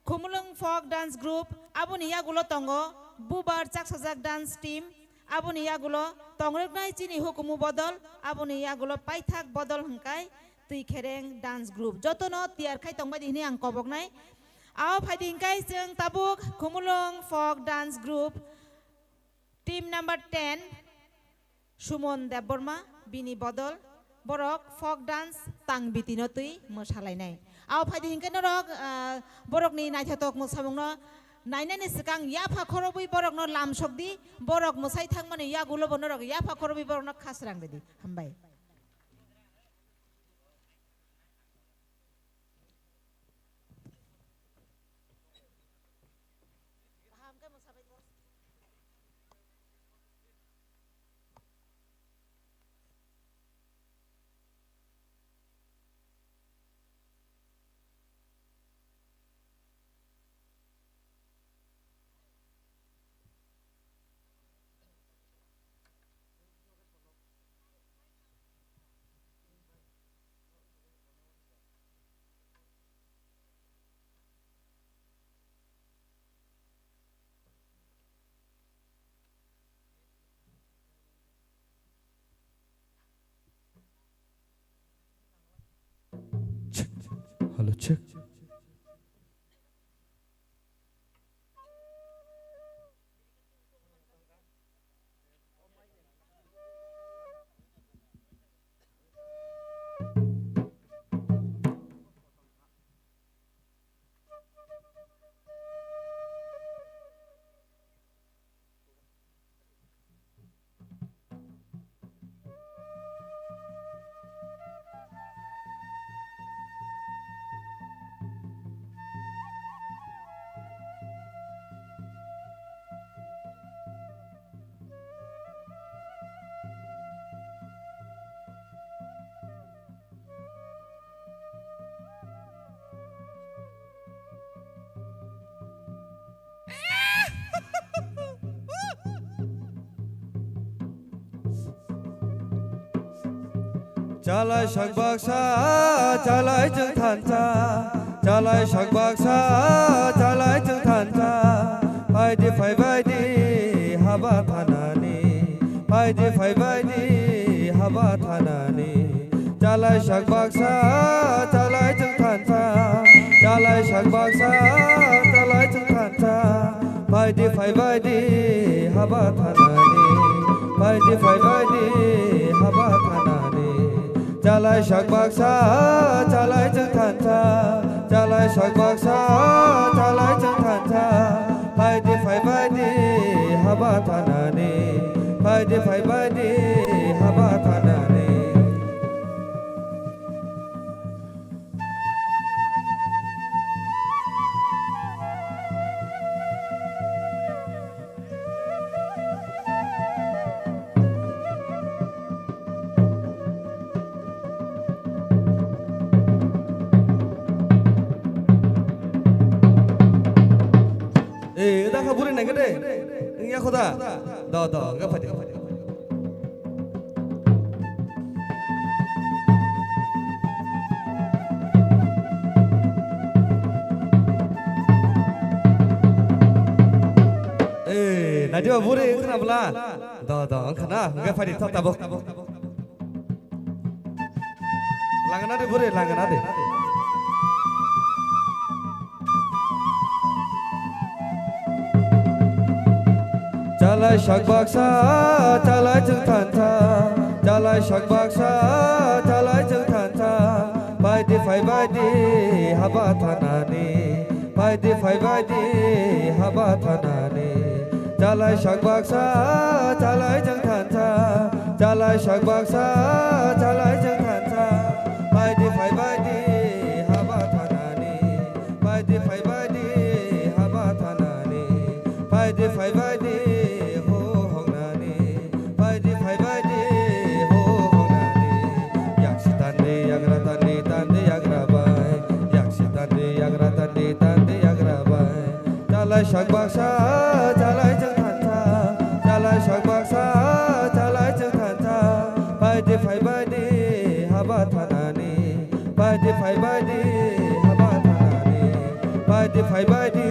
Khumulwng Folk Dance Group, aboni yagulo tongo Bubar Chaksajak Dance Team, aboni yagulo tongrwknai chini hukumu bodol, aboni yagulo paithak bodol hingkai Twi Khereng Dance Group. Jotono tiyar khai tongbai di hwnwi ang koboknai. Ao phaidi hingkai chwng tabuk Khumulwng Folk Dance Group Team number ten, Sumon Debbarma, bini bodol, borok folk dance tang bitino twi mwsalainai. Ao phaidi hinkhe norok, ah, borokni naithothok mwsamungno nainani swkang yapha khorobwi borokno lamsok di, borok mwsai thangmani yagulo bo norok yapha khorobwi borokno khasrang rwdi. Hambai. Check. Hello, check. Chalai sak baksa, chalai chwng thansa, chalai sak baksa, chalai chwng thansa, phaidi phaibaidi haba thanani, phaidi phaibaidi haba thanani. Chalai sak baksa, chalai chwng thansa, chalai sak baksa, chalai chwng thansa, phaidi phaibaidi haba thanani, phaidi phaibaidi haba thanani. Chalai sak baksa, chalai chwng thansa, chalai sak baksa, chalai chwng thansa, phaidi phaibaidi haba thanani, phaidi phaibaidi haba thanani. Eh, da kha buri nai kade. Ngi ya khoda. Do, do, ga phadi. Eh, nadi ba buri khna bla. Do, do, khna, ga phadi thok tabok. Langana de buri, langana de. Chalai sak baksa, chalai chwng thansa, chalai sak baksa, chalai chwng thansa, phaidi phaibaidi haba thanani, phaidi phaibaidi haba thanani. Chalai sak baksa, chalai chwng thansa, chalai sak baksa, chalai chwng thansa, phaidi phaibaidi haba thanani, phaidi phaibaidi haba thanani, phaidi phaibaidi ho hongnani, phaidi phaibaidi ho hongnani. Yaksi tandi yagra tandi tandi yagra bai, yaksi tandi yagra tandi tandi yagra bai. Chalai sak baksa, chalai chwng thansa, chalai sak baksa, chalai chwng thansa, phaidi phaibaidi haba thanani, phaidi phaibaidi haba thanani, phaidi phaibaidi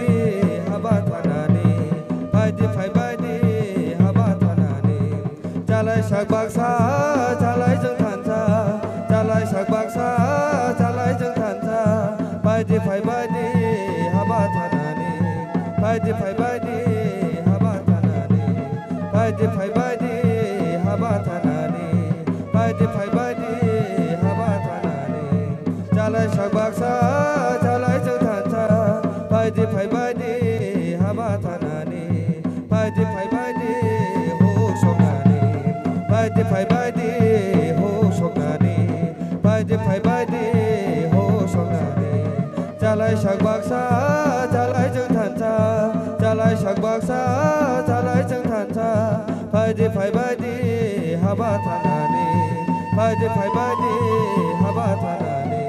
haba thanani, phaidi phaibaidi haba thanani. Chalai sak baksa, chalai chwng thansa, chalai sak baksa, chalai chwng thansa, phaidi phaibaidi haba thanani, phaidi phaibaidi haba thanani, phaidi phaibaidi haba thanani, phaidi phaibaidi haba thanani. Chalai sak baksa, chalai chwng thansa, phaidi phaibaidi haba thanani, phaidi phaibaidi ho songnani, phaidi phaibaidi ho songnani, phaidi phaibaidi ho songnani. Chalai sak baksa, chalai chwng thansa, chalai sak baksa, chalai chwng thansa, phaidi phaibaidi haba thanani, phaidi phaibaidi haba thanani.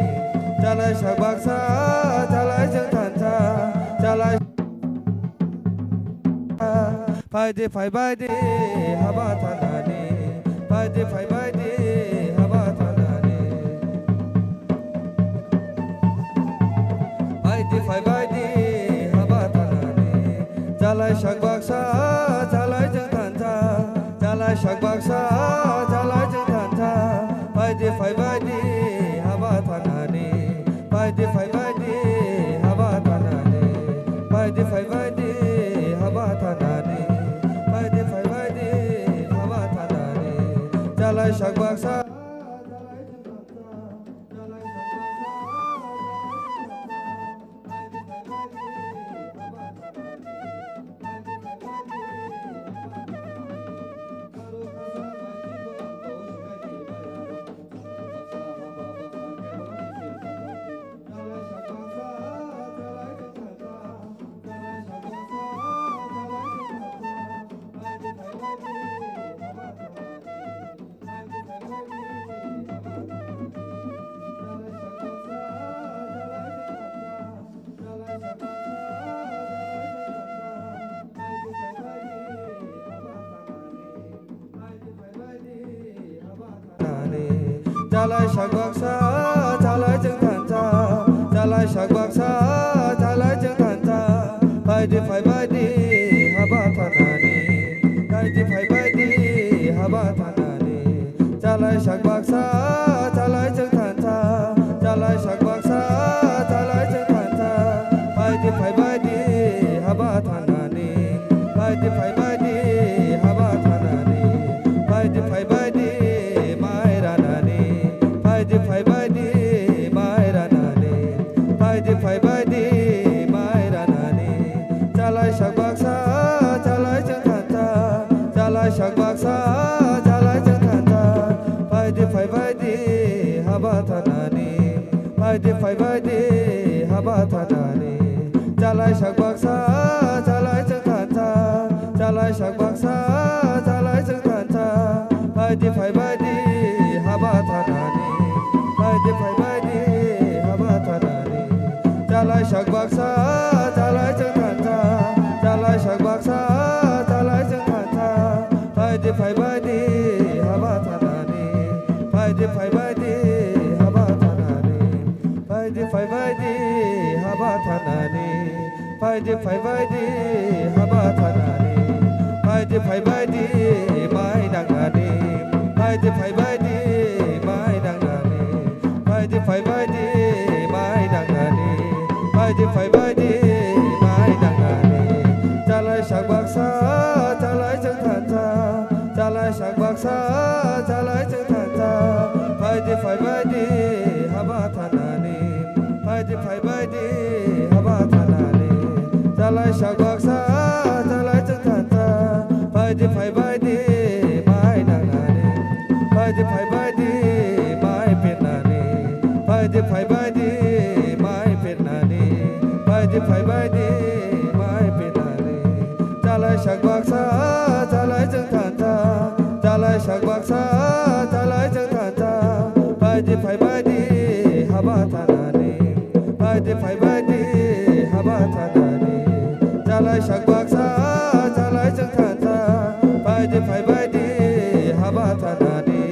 Chalai sak baksa, chalai chwng thansa, chalai phaidi phaibaidi haba thanani, phaidi phaibaidi haba thanani, phaidi phaibaidi haba thanani. Chalai sak baksa, chalai chwng thansa, chalai sak baksa, chalai chwng thansa, phaidi phaibaidi haba thanani, phaidi phaibaidi haba thanani, phaidi phaibaidi haba thanani, phaidi phaibaidi haba thanani. Chalai sak baksa, chalai chwng thansa, chalai sak baksa, chalai chwng thansa. Chalai sak baksa, chalai chwng thansa, chalai sak baksa, chalai chwng thansa, phaidi phaibaidi haba thanani, phaidi phaibaidi haba thanani. Chalai sak baksa, chalai chwng thansa, chalai sak baksa, chalai chwng thansa, phaidi phaibaidi haba thanani, phaidi phaibaidi haba thanani, phaidi phaibaidi mai ranani, phaidi phaibaidi mai ranani, phaidi phaibaidi mai ranani. Chalai sak baksa, chalai chwng thansa, chalai sak baksa, chalai chwng thansa, phaidi phaibaidi haba thanani, phaidi phaibaidi haba thanani. Chalai sak baksa, chalai chwng thansa, chalai sak baksa, chalai chwng thansa, phaidi phaibaidi haba thanani, phaidi phaibaidi haba thanani. Chalai sak baksa, chalai chwng thansa, chalai sak baksa, chalai chwng thansa, phaidi phaibaidi haba thanani, phaidi phaibaidi haba thanani, phaidi phaibaidi haba thanani, phaidi phaibaidi haba thanani, phaidi phaibaidi mai nangnani, phaidi phaibaidi mai nangnani, phaidi phaibaidi mai nangnani, phaidi phaibaidi mai nangnani. Chalai sak baksa, chalai chwng Phaidi mai pirnani, phaidi phaibaidi mai pirnani, phaidi phaibaidi mai pirnani. Chalai sak baksa, chalai chwng thansa, chalai sak baksa, chalai chwng thansa. Phaidi phaibaidi haba thanani, phaidi phaibaidi haba thanani. Chalai sak baksa, chalai chwng thansa, phaidi phaibaidi haba thanani,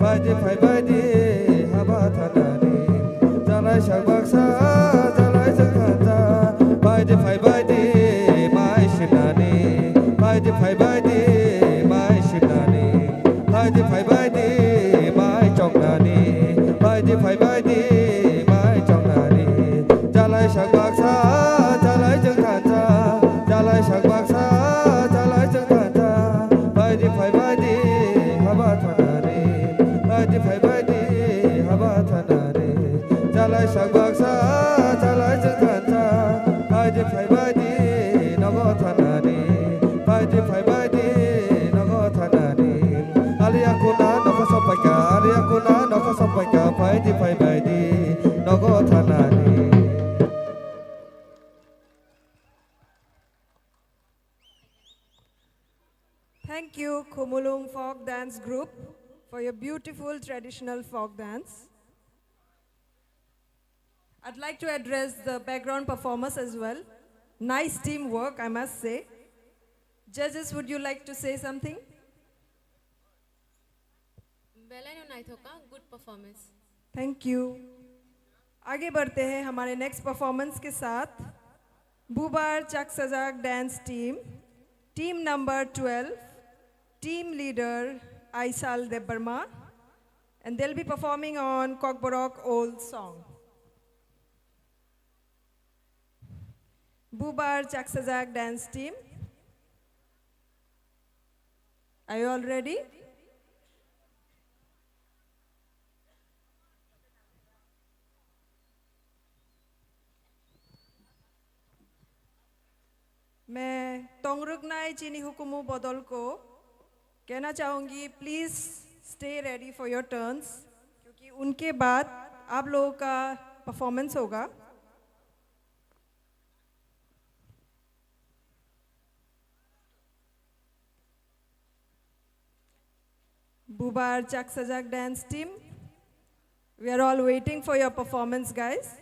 phaidi phaibaidi haba thanani. Chalai sak baksa, chalai chwng thansa, phaidi phaibaidi mai sinani, phaidi phaibaidi mai sinani. Phaidi phaibaidi mai chongnani, phaidi phaibaidi mai chongnani. Chalai sak baksa, chalai chwng thansa, chalai sak baksa, chalai chwng thansa. Phaidi phaibaidi haba thanani, phaidi phaibaidi haba thanani. Chalai sak baksa, chalai chwng thansa, phaidi phaibaidi nogo thanani, phaidi phaibaidi nogo thanani. Aliya kuna nokho sompaika, aliya kuna nokho sompaika, phaidi phaibaidi nogo thanani. Thank you, Khumulwng Folk Dance Group, for your beautiful traditional folk dance. I'd like to address the background performers as well. Nice teamwork, I must say. Judges, would you like to say something? Belai no naithok kha, good performance. Thank you. आगे बढ़ते हैं हमारे next performance के साथ। Bubar Chaksajak dance team, team number twelve, team leader Aisal Debbarma, and they'll be performing on Kokborok old song. Bubar Chaksajak dance team, are you all ready? मैं तोंगरुकनाई चीनी हुकुमु बदल को कहना चाहूँगी, please stay ready for your turns, क्योंकि उनके बाद आप लोगों का परफॉर्मेंस होगा। Bubar Chaksajak dance team, we are all waiting for your performance, guys.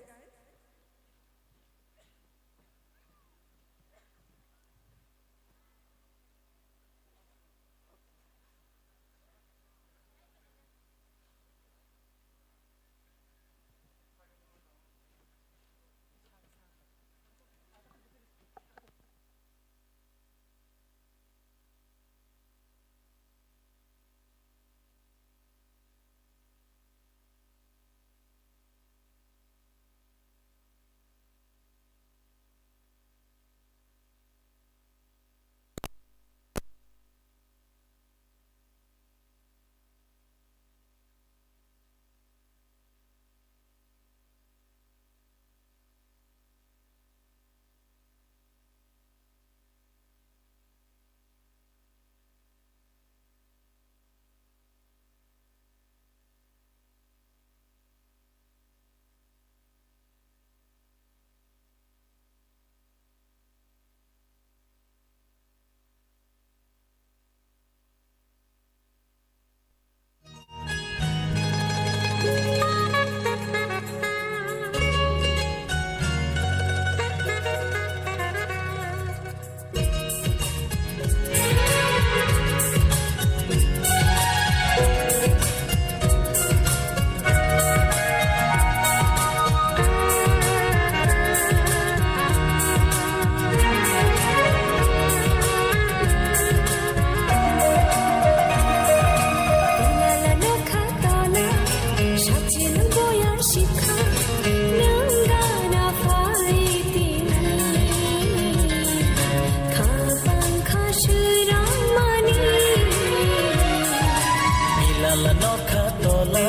Milala nokha tola,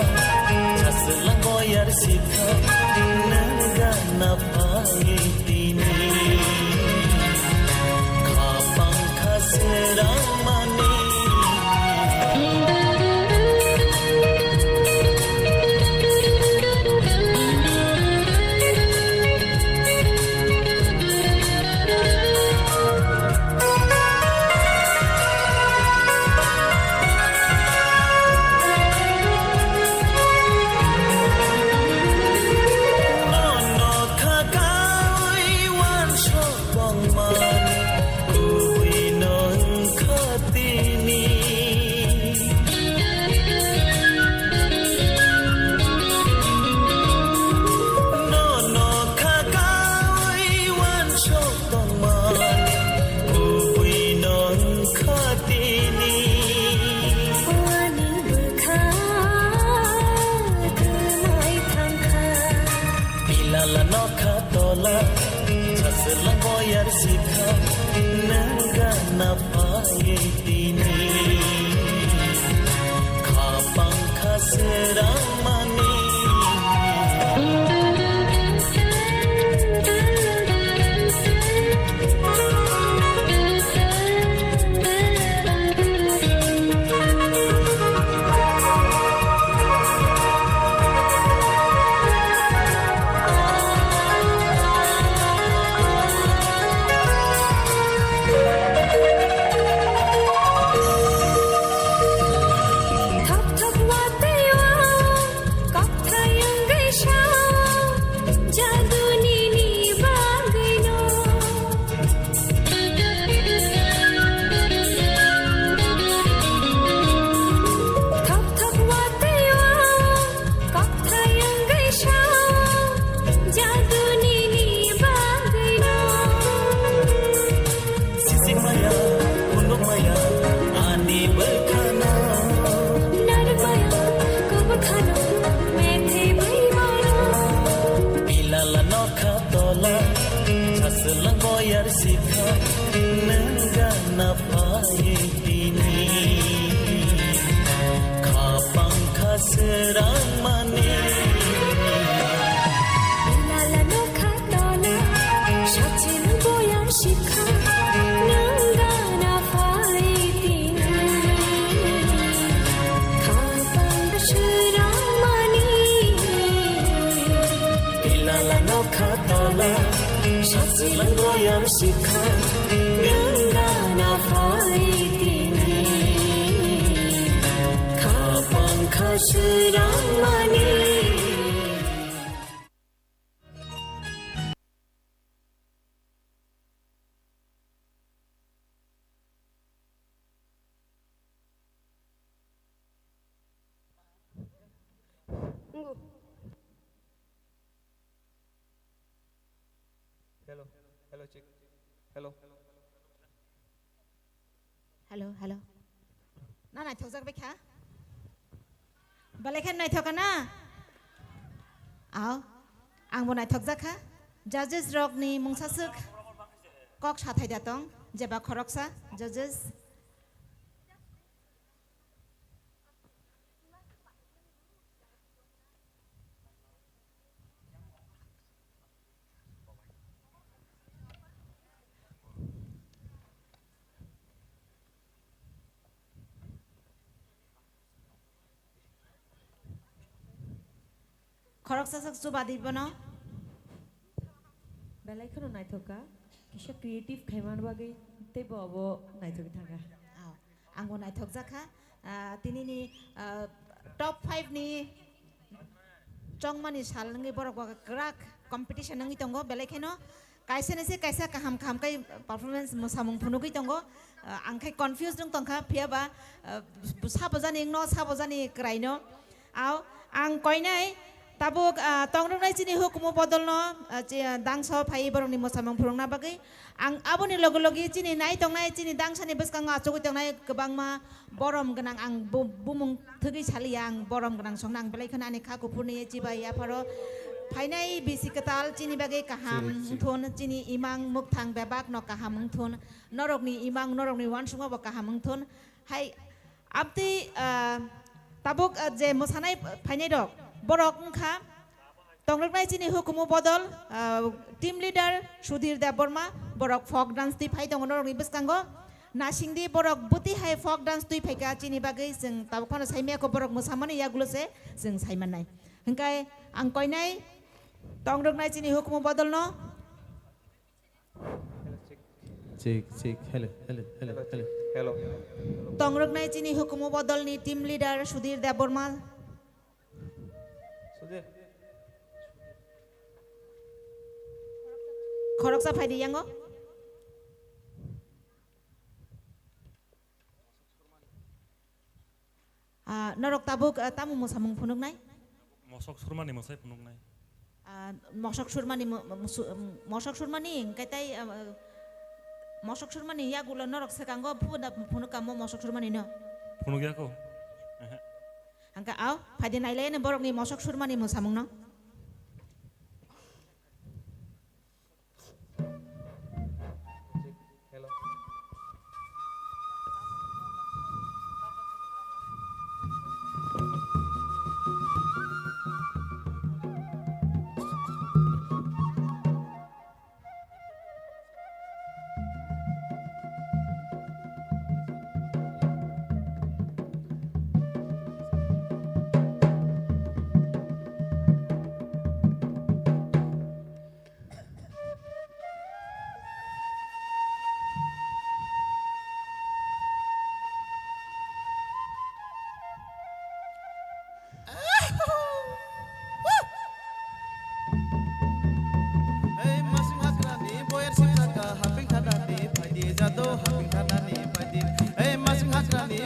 chaslang boyar sitha, nang gana phaitini. Khapang kha serang mani. Thok thok watwi o, kok thayung gwi sa o, jaduni ni bagwi no. Thok thok watwi o, kok thayung gwi sa o, jaduni ni bagwi no. Sisik maya, kunduk maya, ani bwkhano. Naruk maya, kok bwkhano, methi bwi mano. Pilala nokha tola, saswlang boyar sikha, nwng gana pai tini. Khapang kha srang mani. Pilala nokha tola, sachin boyar sikha, nwng gana pai tini. Khapang srang mani. Pilala nokha tola, sachin boyar sikha, nwng gana pai tini. Khapang kha srang mani. Hello, hello, check. Hello. Hello, hello. Na naithokjak bai kha? Belai khe naithok kha na? Ao, angbo naithokjak kha. Judges rokni mungsaswk kok sathai da tong, jeba khoroksa judges. Khoroksa sak chuba di bono. Belai kheno naithok kha, kisa creative khaiman bagwi teibo obo naithok thangkha. Ao, angbo naithok jakha. Ah, tinini, ah, top five ni chongmani sal wngwi borok bo kwrak competition wngwi tongo, belai kheno kaisa ni se kaisa kaham kaham khe performance mwsamung phunugwi tongo. Ah, ang khe confused wng tongkha, phiya ba, ah, sabo jani wngno, sabo jani kwraino. Ao, ang koinai tabuk, ah, tongrwknai chini hukumu bodolno, ah, chi-, ah, dangso phaiwi borokni mwsamung phunukna bagwi. Ang aboni logi logi chini nai tongnai, chini dangsani bwskango achugwi tongnai kwbangma borom gwnang, ang bu-, bumung thwgwi saliya, ang borom gwnang songno ang belai kheno ani kha kuphurni chibai yapharo phainai bisi kwtal chini bagwi kaham wngthun, chini imang mukthang bebakno kaham wngthun, norokni imang, norokni uansukma bo kaham wngthun. Hai, abtwi, ah, tabuk, ah, je mwsanai phainai rok, borok wngkha tongrwknai chini hukumu bodol, ah, team leader Sudhir Debbarma, borok folk dance twi phai tongo norokni bwskango. Nasingdi borok bwtwi hai folk dance twi phaikha chini bagwi, chwng tabuk phano saimaya kho borok mwsamani yagulo se chwng saimannai. Hwnkhe ang koinai tongrwknai chini hukumu bodolno. Check, check. Hello, hello, hello, hello. Hello. Tongrwknai chini hukumu bodolni team leader Sudhir Debbarma. Sudhir. Khoroksa phaidi yango. Ah, norok tabuk, ah, tamo mwsamung phunuknai? Mosok surmani mwsai phunuknai. Ah, mosok surmani mo-, mo-, su-, mosok surmani hwnkhe tai, ah, mosok surmani yagulo norok swkango phunukamo mosok surmani no? Phunukya kho. Ehe. Hwnkhe ao, phaidi nailaiya borokni mosok surmani mwsamungno. Hello.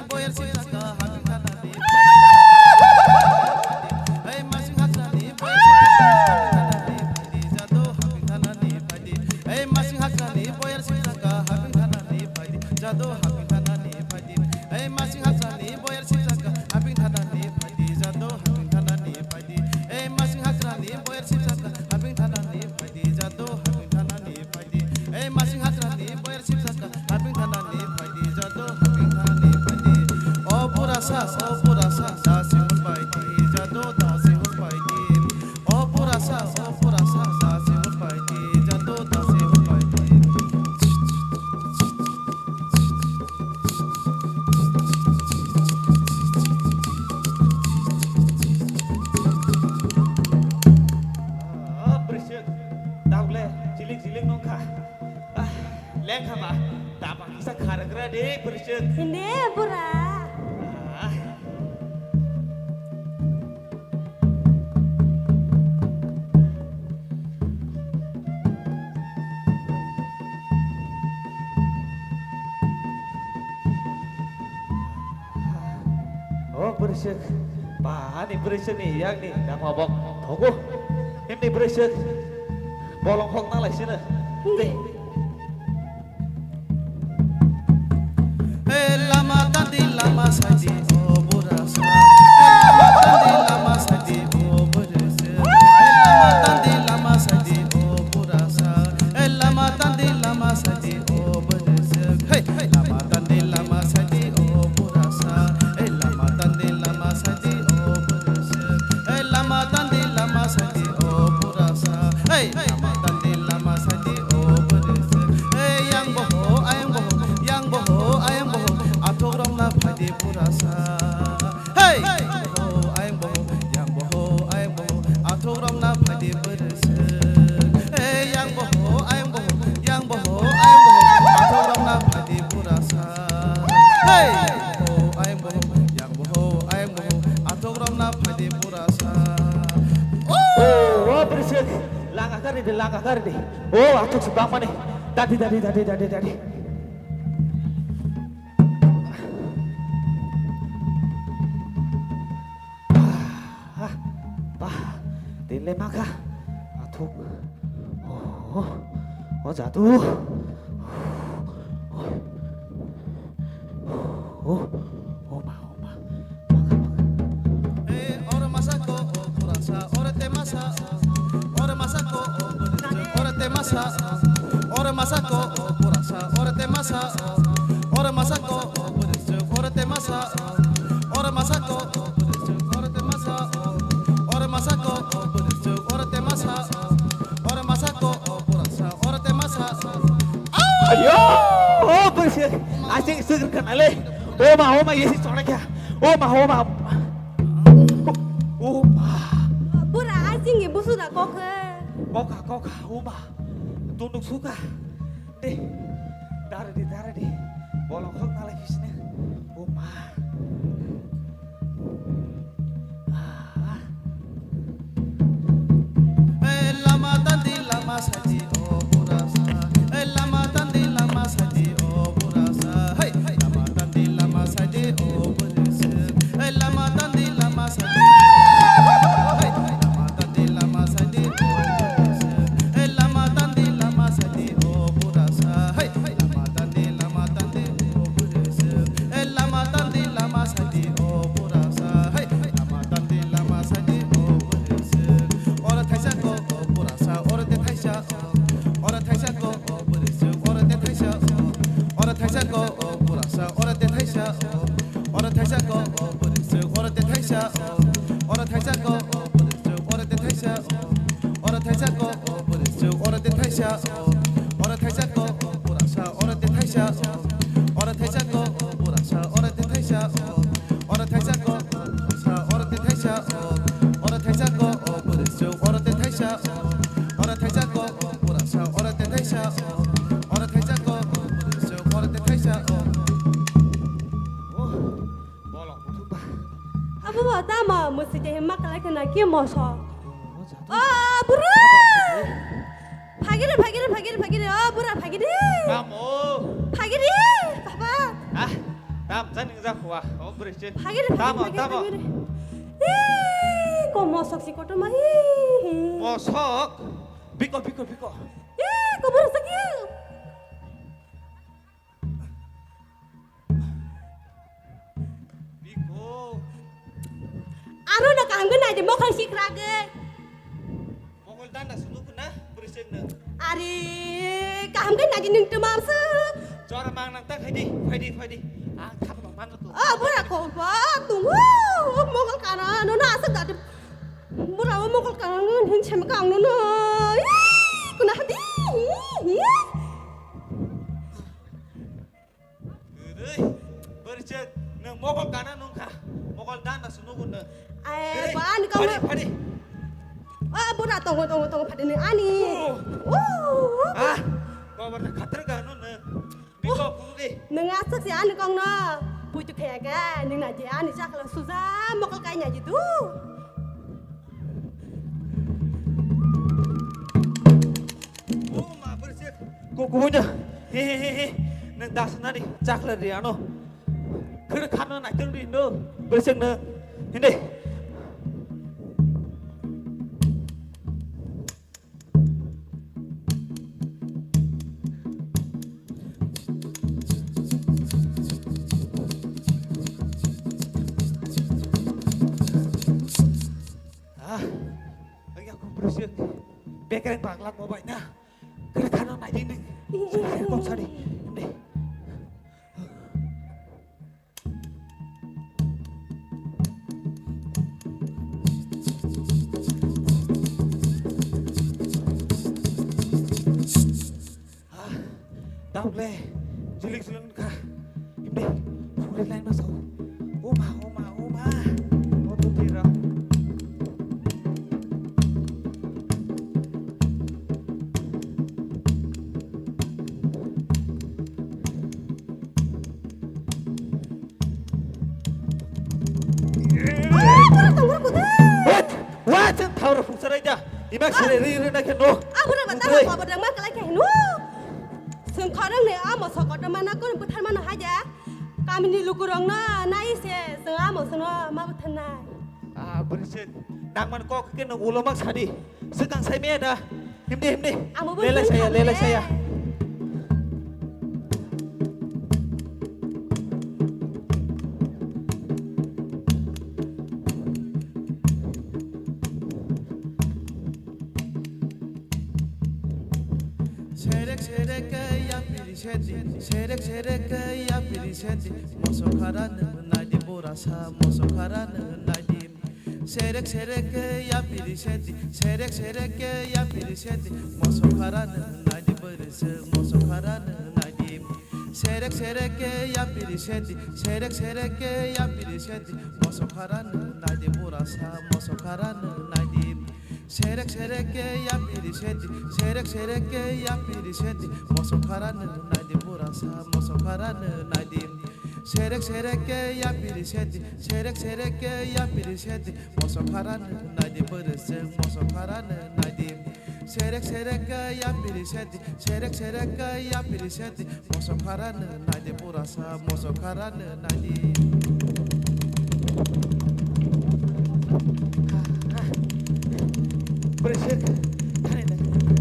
Boyar sipsaka haping thanani phaidi. Hey, masing hagrani boyar sipsaka haping thanani phaidi. Jado haping thanani phaidi. Hey, masing hagrani boyar sipsaka haping thanani phaidi. Jado haping thanani phaidi. Hey, masing hagrani boyar sipsaka haping thanani phaidi. Jado haping thanani phaidi. Hey, masing hagrani boyar sipsaka haping thanani phaidi. Jado haping thanani phaidi. Ei masing hagrani boyar sipsaka haping thanani phaidi, jado haping thanani phaidi. O purasa, o purasa, dasi hol phaidi, jado dasi hol phaidi. O purasa, o purasa, dasi hol phaidi, jado dasi hol phaidi. Ah, Brisik, daule, jilik jilik nongkha. Ah, lengkha ba, tapa kisa kharagra de, Brisik. Hindi, bura. Ah. O Brisik, ba ani Brisik ni yang ni dama bok thogo. Himni Brisik, bolong khok nalai sini. Hindi. Hey, lama tandi lama sadi o burasa. Hey, lama tandi lama sadi o burasa. Hey, lama tandi lama sadi o burasa. Hey, lama tandi lama sadi o burasa. Hey, lama tandi lama sadi o burasa. Hey, lama tandi lama sadi o burasa. Hey, lama tandi lama sadi o burasa. Hey, lama tandi lama sadi o burasa. Hey, yang boho, ayang boho, yang boho, ayang boho. Athok romna phaidi burasa. Hey, boho, ayang boho, yang boho, ayang boho. Athok romna phaidi burasa. Hey, yang boho, ayang boho, yang boho, ayang boho. Athok romna phaidi burasa. Hey, boho, ayang boho, yang boho, ayang boho. Athok romna phaidi burasa. Oh, oh, Brisik. Langa kari di, langa kari di. Oh, athok si bang mani. Dadi, dadi, dadi, dadi, dadi. Ah, ah, bah, din le maka. Athok. Oh, oh, jadu. Oh, oh, oh, ma, oh, ma. Maka, maka. Eh, ora masako, oh, purasa, ora te masa, oh. Ora masako, oh, purasa, ora te masa, oh. Ora masako, oh, purasa, ora te masa, oh. Ora masako, oh, purasa, ora te masa, oh. Ora masako, oh, purasa, ora te masa, oh. Ora masako, oh, purasa, ora te masa, oh. Ora masako, oh, purasa, ora te masa, oh. Ayo, oh, purasa, asing sugar kanale. Oh, ma, oh, ma, yesi chora kya? Oh, ma, oh, ma. Oh, ma. Bura, asing ye busu da kokhe. Kokha, kokha, oh, ma. Tunduk suka. De, dare de, dare de. Bolong khok nalai kisne. Oh, ma. Ah. Eh, lama tandi lama sadi o burasa. Eh, lama tandi lama sadi o burasa. Hey, lama tandi lama sadi o burasa. Eh, lama tandi lama sadi. Hey, lama tandi lama sadi o burasa. Eh, lama tandi lama sadi o burasa. Hey, lama tandi lama tandi o burasa. Eh, lama tandi lama sadi o burasa. Hey, lama tandi lama sadi o burasa. Ora thaisa ko o burasa, ora te thaisa. Ora thaisa ko o burasa, ora te thaisa. Ora thaisa ko o burasa, ora te thaisa. Ora thaisa ko o burasa, ora te thaisa. Ora thaisa ko o burasa, ora te thaisa. Ora thaisa ko o burasa, ora te thaisa. Ora thaisa ko o burasa, ora te thaisa. Ora thaisa ko o burasa, ora te thaisa. Ora thaisa ko o burasa, ora te thaisa. Ora thaisa ko o burasa, ora te thaisa. Ora thaisa ko o burasa, ora te thaisa. Ora thaisa ko o burasa, ora te thaisa. Oh, bolong buthukba. Abo bo tamo musi te himma kalai khana ki moso. Oh, jadu. Oh, buru. Phagiri, phagiri, phagiri, phagiri. Oh, bura phagiri. Tamo. Phagiri, baba. Ah. Tam jani jak hua, o bwrwi se. Phagere, phagere, Tamo, phagere, tamo. phagere. Ee, ko mosok si kotorma, ee, ee. Mosok? Biko, biko, biko. Ee, ko borok sak, ee. Biko. Aro no kaham khe nai di, mokol sikra ge. Mokol danda sunu kuna, bwrwi se nung. Are, kaham khe nai di nung twmam se. Jora mang nang ta khaidi, phaidi, phaidi. Ang thap no man to. O, bura ko ba, tung, o, mokol kana, no, no, aswk da. Bura o mokol kana, no, hin sem ka ang no, no. Ih, kuna hadi. Ih, ih. Rei, bwrwi se, nung mokol kana nung kha. Mokol danda sunu kuna. Ai, Rei, ba, ani kau phadi, no. phadi. O, bura tongo, tongo, tongo, phadi ni ani. Oh. Oh. Ah, kobar na khatar ga no na. Biko, Oh. kuru de. Nung aswk se ani kong no. Puitu khaya ga, nung na je ani chakla suja, mokol kai nya je tu. Oh, ma, bwrwi se. Ko, ko, no. He, he, he, he. Nung das na ni, chakla de ano. Khwrwk khano naitwng ri no, bwswk no, hindi. Ah, ang yak bwswk, bekereng bagla mo bai na. Khwrwk khano naidi nung. Kok sari, hindi. Ah, dauk le, jilik jilik kha. Imde, suri lain masuk. Oma, oma, oma. Otu tira. Wah, wah, chwng thawra phungsa rai da. Imak sere ri ri na khe no. Abura bata Oi. Abura ma kalai khe no. Sengkhorang ne amo sokoto mana kon buthar mano haja. Kamini lukurok no nai se sengamo sengno ma butharnai. Ah, bwrwi se nangman kok khe no ulo mak sadi. Swkang sai me da. Himdi, himdi. Amo bo Lele saya, sengkhorang lele ne. Saya. Serek serek ke yapiri sedi, serek serek ke yapiri sedi, mosok hara nung naidi borasa, mosok hara nung naidi. Serek serek ke yapiri sedi, serek serek ke yapiri sedi, mosok hara nung naidi borasa, mosok hara nung naidi. Serek serek ke yapiri sedi, serek serek ke yapiri sedi, mosok hara nung naidi borasa, mosok hara nung naidi. Serek serek ke yapiri sedi, serek serek ke yapiri sedi, mosok hara nung naidi borasa, mosok hara nung naidi. Serek serek ke yapiri sedi, serek serek ke yapiri sedi, mosok hara nung naidi borasa, mosok hara nung naidi. Serek serek ke yapiri sedi, serek serek ke yapiri sedi, mosok hara nung naidi borasa, mosok hara nung naidi. Bwrwi se thani nai.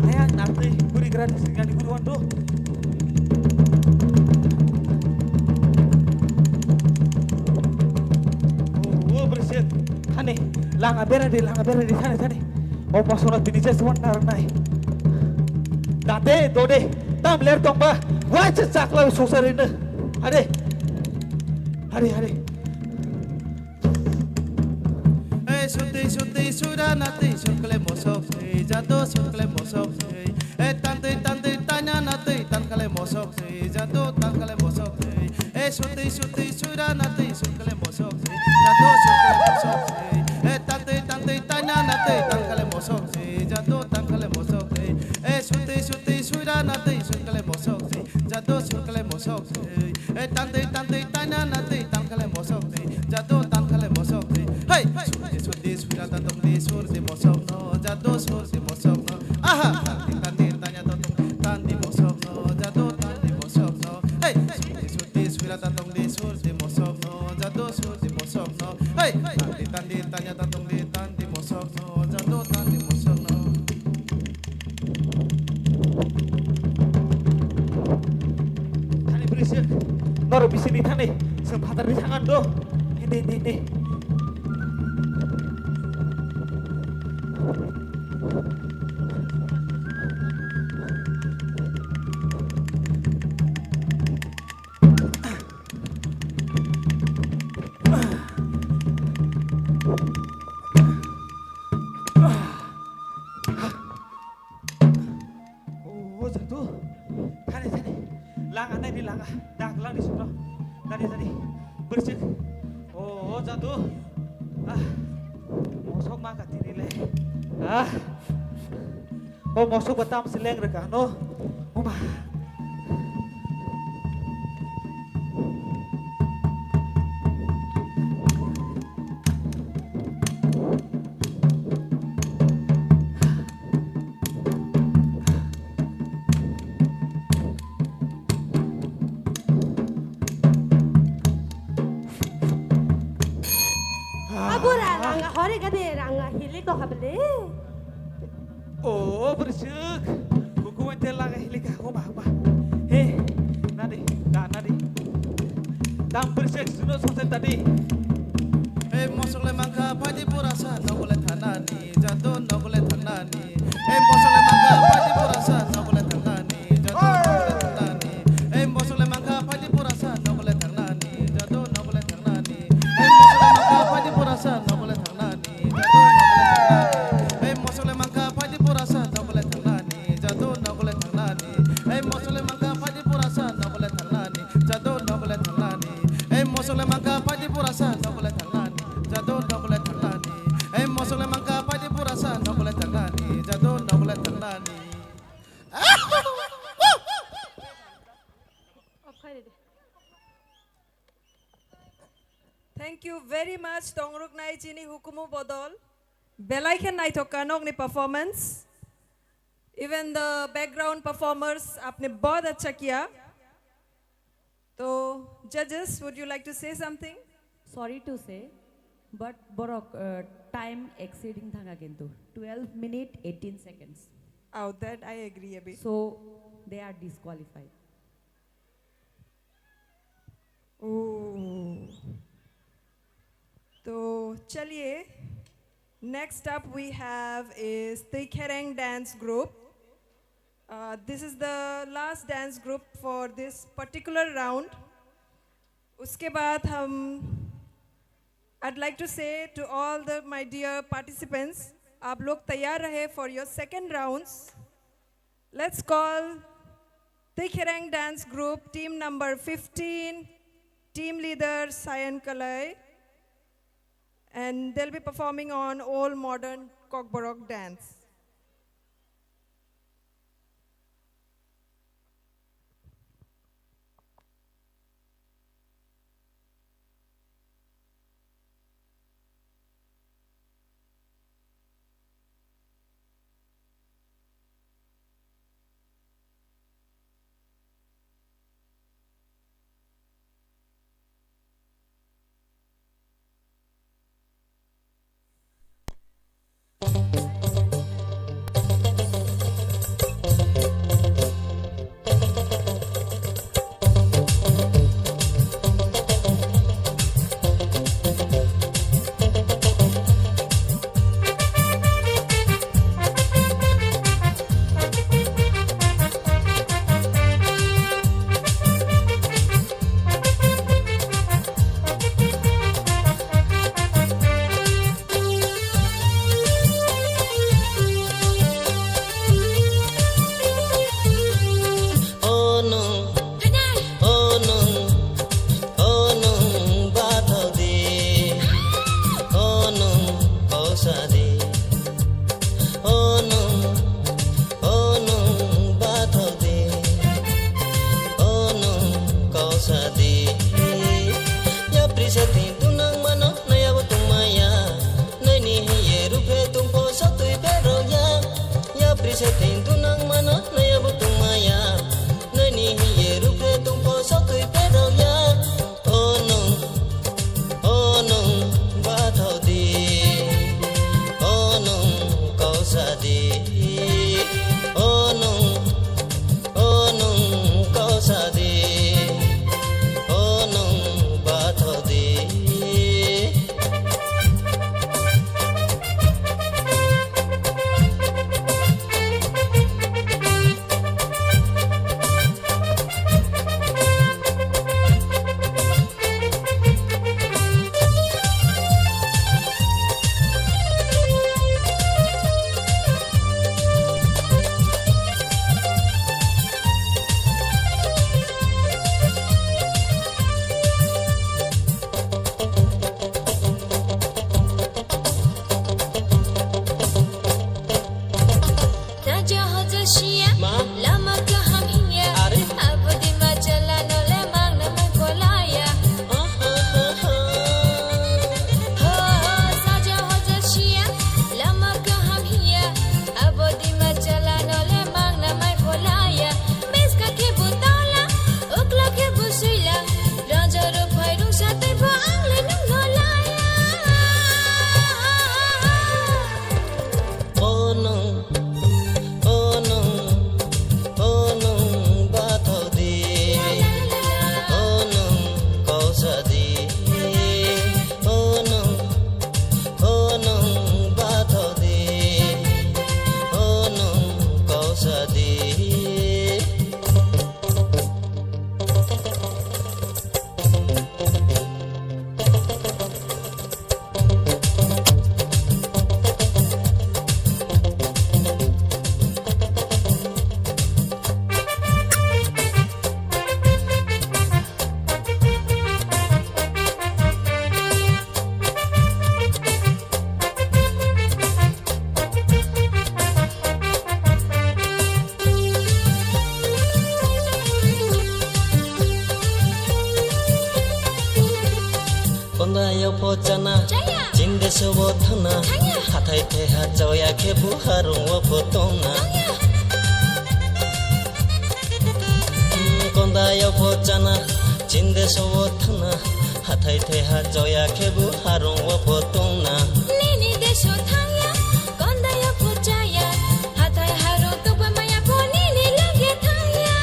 Ayang natwi bwrwi gra ni singani guru wan do. O, o bwrwi se thani langa bera di, langa bera di thani thani. O mosono tini je suan nar nai. Dade dode tam ler tong ba. Wai se chakla sosari ne. Hare. Hare hare. Ei sotwi sotwi sura natwi sukle mosok twi jato sukle mosok twi. Ei tantwi tantwi tanya natwi tankale mosok twi jato tankale mosok twi. Ei sotwi sotwi sura natwi sukle mosok twi jato sukle mosok twi. Ei tantwi tantwi tanya natwi tankale mosok twi jato tankale mosok twi. Ei sotwi sotwi sura natwi sukle mosok twi jato sukle mosok twi. Ei tantwi tantwi tanya natwi tankale mosok twi jato tankale mosok twi. Hey! Sotwi sotwi sura tatong di sur di mosok no jato sur di mosok no. Aha! Tantwi tantwi tanya tatong tandi mosok no jato tandi mosok no. Hey! Sotwi sotwi sura tatong di sur di Aro bisini thani, seng phatarni sangan do. Hindi, hindi, hindi. O jadu. Thani, thani. Langa, nai di langa. Dak lang di sukro. Tadi, tadi. Bersih. O jadu. Ah. Mosok ma ka tini le. Ah. O mosok batam seleng reka no. Uma. Abura ranga hori gade ranga hili ko habele. O brisik, kukuan te laga hili ka homa homa. He, nadi, da nadi. Dam brisik suno sose tadi. He mosok le mangka phaidi pura sa nogole thanani, jado nogole thanani. He mosok le mangka phaidi pura sa nogole thanani, jado nogole thanani. He mosok le mangka phaidi pura sa nogole thanani, jado nogole thanani. He mosok le mangka phaidi pura sa nogole thanani. Ei mosok le mangka phaidi pura sa nogole thangnani, jado nogole thangnani. Ei mosok le mangka phaidi pura sa nogole thangnani, jado nogole thangnani. Ei mosok le mangka phaidi pura sa nogole thangnani, jado nogole thangnani. Ei mosok le mangka phaidi pura sa nogole thangnani, jado nogole thangnani. Thank you very much, tongruknai chini hukumu bodol. Belai khe naithok ka nokni performance. Even the background performers, apne bahut acha kiya. To judges, would you like to say something? Sorry to say, but borok, uh, time exceeding thanga kintu twelve minute eighteen seconds. Oh, that I agree a bit. So they are disqualified. Ooh. To chaliye, next up we have is Tuikhereng dance group. Uh, this is the last dance group for this particular round. Uske baad hum, I'd like to say to all the my dear participants, aap log taiyar rahe for your second rounds. Let's call Tuikhereng dance group, team number fifteen, team leader Sayan Kalai, and they'll be performing on all modern Kokborok dance. Thai thai ha chaya khe bu harung o pho tongna. Hmm, konda yo pho chana, chinde so o thangna. Hathai thai ha chaya khe bu harung o pho tongna. Nini deso thangya, konda yo pho chaya. Hathai harung tongba maya pho nini lage thangya.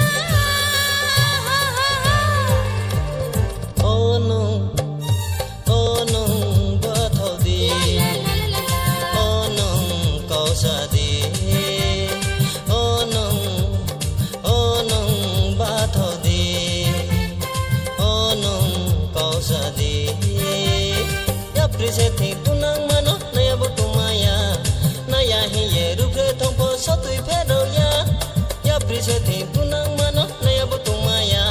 O nung, o nung bathau di. O nung kausa di. O nung, o nung bathau di. O nung kausa di. Yapri se thik tunang mano, naya bo tumaya. Naya hiye rupre thongpho sotwi pherok ya. Yapri se thik tunang mano, naya bo tumaya.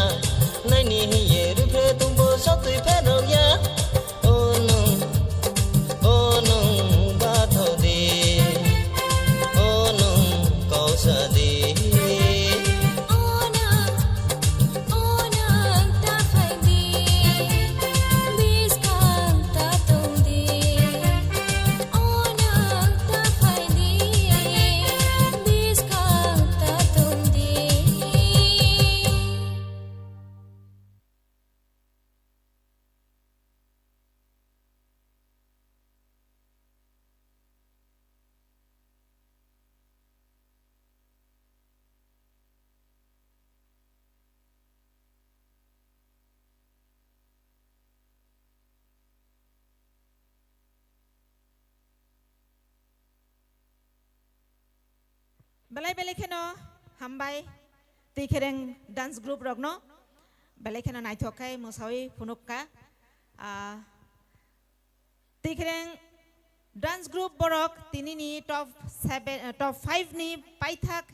Naini hiye rupre thongpho sotwi pherok ya. O nung, o nung bathau di. O nung kausa di. O nung, o nung ta phai di. Biskang ta tong di. O nung ta phai di. Biskang ta tong di. Belai belai kheno hambai Twikereng dance group rokno, belai kheno naithok khai mwsawi phunukka. Ah, Twikereng dance group borok tinini top seven, eh, top five ni paithak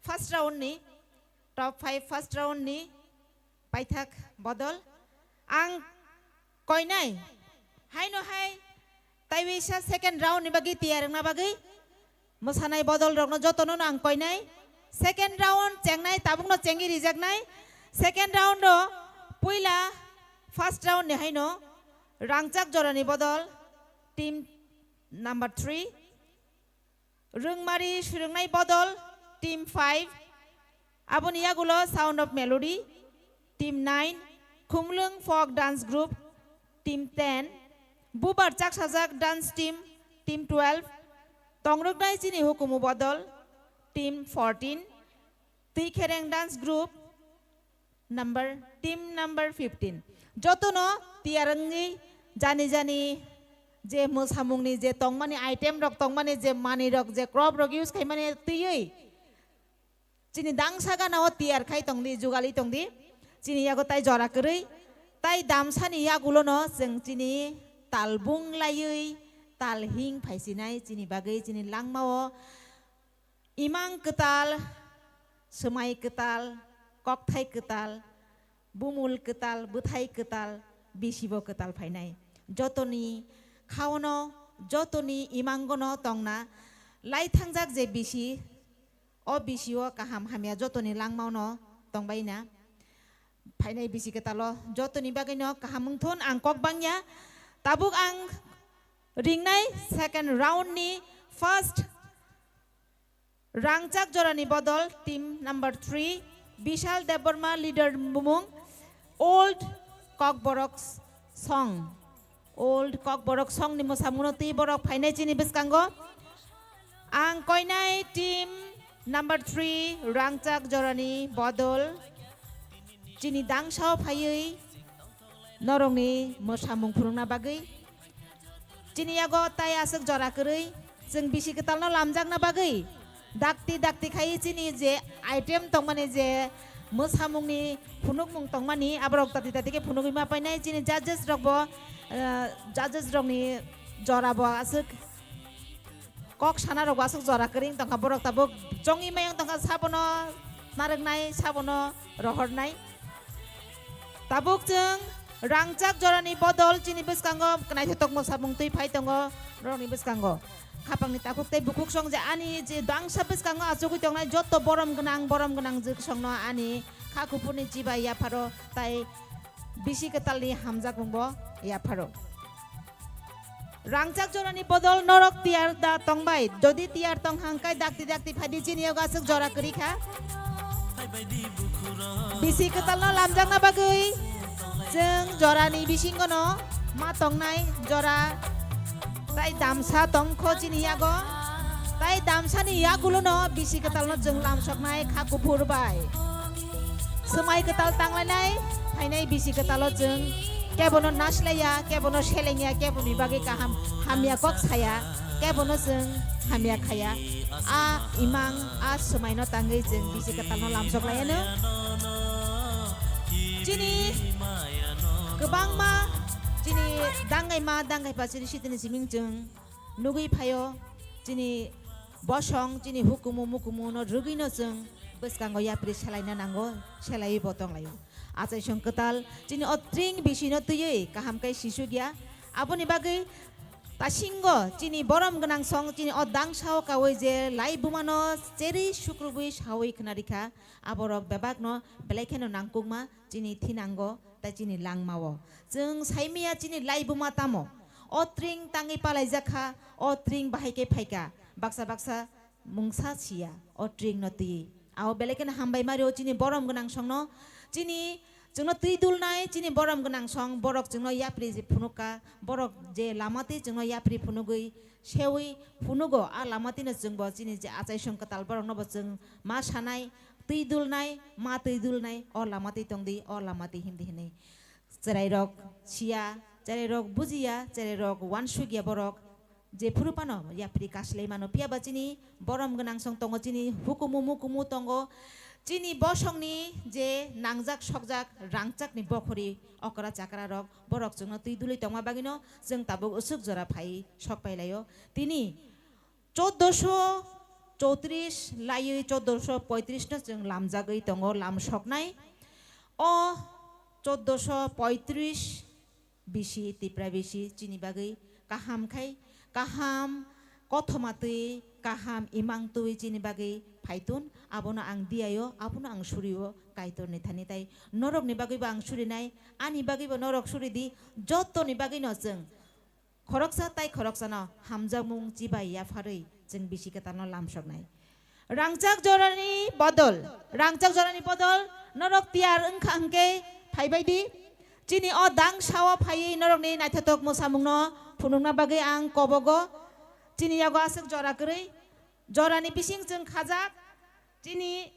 first round ni, top five first round ni paithak bodol. Ang koinai haino hai taiwisa second round ni bagwi tiyar wngna bagwi mwsanai bodol rokno jotono no ang koinai. Second round chengnai, tabukno chengwi rijaknai. Second round o puila first round ni haino rangchak jorani bodol team number three, rwngmari swrwngnai bodol team five, aboni yagulo Sound of Melody team nine, Khumlwng Folk Dance Group team ten, Bubar Chaksajak Dance Team team twelve, Tongrwknai Chini Hukumu Bodol team fourteen, Twi Khereng Dance Group number, team number fifteen. Jotono tiyar wngwi jani jani je mwsamungni je tongmani item rok, tongmani je manwi rok, je crop rok use khaimani twiwi chini dangsa gana o tiyar khai tongdi, jugali tongdi. Chini yago tai jora kwrwi, tai damsani yagulono chwng chini tal bung laiwi tal hing phaisinai chini bagwi chini langmao. Imang kwtal, swmai kwtal, kokthai kwtal, bumul kwtal, bwthai kwtal, bisibo kwtal phainai. Jotoni khaono, jotoni imangono tongna lai thangjak je bisi, o bisio kaham hamya jotoni langmaono tongbaina. Phainai bisi kwtalo jotoni bagwino kaham wngthun ang kok bangya. Tabuk ang ringnai second round ni first rangchak jorani bodol team number three Bishal Debbarma leader bumung Old Kokborok Song. Old Kokborok Song ni mwsamungno twi borok phainai chini bwskango. Ang koinai team number three rangchak jorani bodol chini dangsao phaiwi norokni mwsamung phwrwngna bagwi. Chini yago tai aswk jora kwrwi chwng bisi kwtalno lamjakna bagwi dakti dakti khai chini je item tongmani, je mwsamungni phunukmung tongmani, aborok tati tati khe phunugwi ma painai. Chini judges rokbo, eh, judges rokni jorabo aswk kok sana rokbo aswk jora kwrwi wng tongkha, borok tabuk chongwi mayung tongkha, sabono narwknai, sabono rohornai. Tabuk chwng rangchak jorani bodol chini bwskango naithotok mwsamung twi phai tongo, norokni bwskango. Khapangni takhuk tei bukhuk song je ani je dangsa bwskango achugwi tongnai joto borom gwnang, borom gwnang jwk songno ani kha kuphurni chibai yapharo tai bisi kwtalni hamjakmungbo yapharo. Rangchak jorani bodol norok tiyar da tongbai. Jodi tiyar tong hangkai dakti dakti phadi chini yago aswk jora kwrwi kha. Bisi kwtalno lamjakna bagwi chwng jorani bisingono ma tongnai jora tai damsa tongkho chini yago. Tai damsani yagulono bisi kwtalno chwng lamsoknai kha kuphur bai. Swmai kwtal tanglainai, phainai bisi kwtalo chwng kebono naslaiya, kebono selengya, keboni bagwi kaham hamya kok saya, kebono chwng hamya khaya. A imang, a swmaino tangwi chwng bisi kwtalno lamsok laiano. Chini kwbangma, chini dangaima, dangaipa chini sitini siming chwng nugwi phaio, chini bosong, chini hukumu, mukumuno rwgwino chwng bwskango yapri selaina nango, selaiwi bo tonglaio. Achaisong kwtal chini o tring bisino twiwi kaham khe sisukya. Aboni bagwi tasingo chini borom gwnang song chini o dangsao kaui je lai bumano cherwi sukrubwi saui khna rikha, aborok bebakno belai kheno nangkukma chini thinango tai chini langmao. Chwng saimaya chini lai buma tamo. O tring tangwi palaijak kha, o tring bahai khe phaikha. Baksa baksa mungsa siya o tring no twi. Ao belai kheno hambai mario chini borom gwnang songno. Chini chwngno twi dulnai chini borom gwnang song, borok chwngno yapri je phunukha, borok je lama twi chwngno yapri phunugwi sewi phunugo, a lama twino chwngbo chini je achaisong kwtal borokno bo chwng ma sanai, twi dulnai, ma twi dulnai, o lama twi tongdi, o lama twi hindi hinwi. Chwrairok siya, chwrairok bujiya, chwrairok uansukya borok, jephuru phano yapri kaslai mano. Phiya ba chini borom gwnang song tongo, chini hukumu mukumu tongo, chini bosongni je nangjak sokjak rangchakni bokhori okra chakrarok, borok chwngno twi dulwi tongma bagwino chwng tabuk usuk jora phai sok pai laio. Tini chauddosho chowtris laiwi chauddosho poitris no chwng lamjagwi tongo, lam soknai. O chauddosho poitris bisi, Tipra bisi chini bagwi kaham khai, kaham kothoma twi, kaham imang twi chini bagwi phaitun. Abono ang diyaio, abono ang surio, Kaitorni thani tai norokni bagwibo ang surinai, ani bagwibo norok suridi, jottoni bagwino chwng khoroksa tai khoroksano hamjakmung chibai yapharwi chwng bisi kwtalno lamsoknai. Rangchak jorani bodol, rangchak jorani bodol norok tiyar wngkha hwnkhe phaibaidi. Chini o dangsao phaiwi norokni naithotok mwsamungno phunukna bagwi ang kobogo. Chini yago aswk jora kwrwi, jorani bising chwng khajak. Chini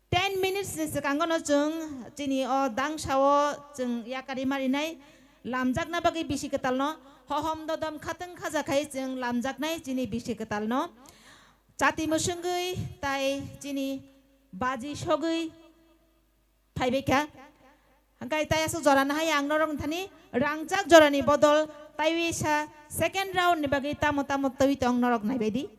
ten minutes ni swkango no chwng chini o dangsao chwng yakari marinai lamjakna bagwi bisi kwtalno hohom dodom khatwng khajakhai chwng lamjaknai chini bisi kwtalno. Chati mwswngwi tai chini baji sogwi phaibaikha. Hwnkhe tai aswk jora nahai ang norok thani rangchak jorani bodol taiwi sa second round ni bagwi tamo tamo twi tong norok naibaidi.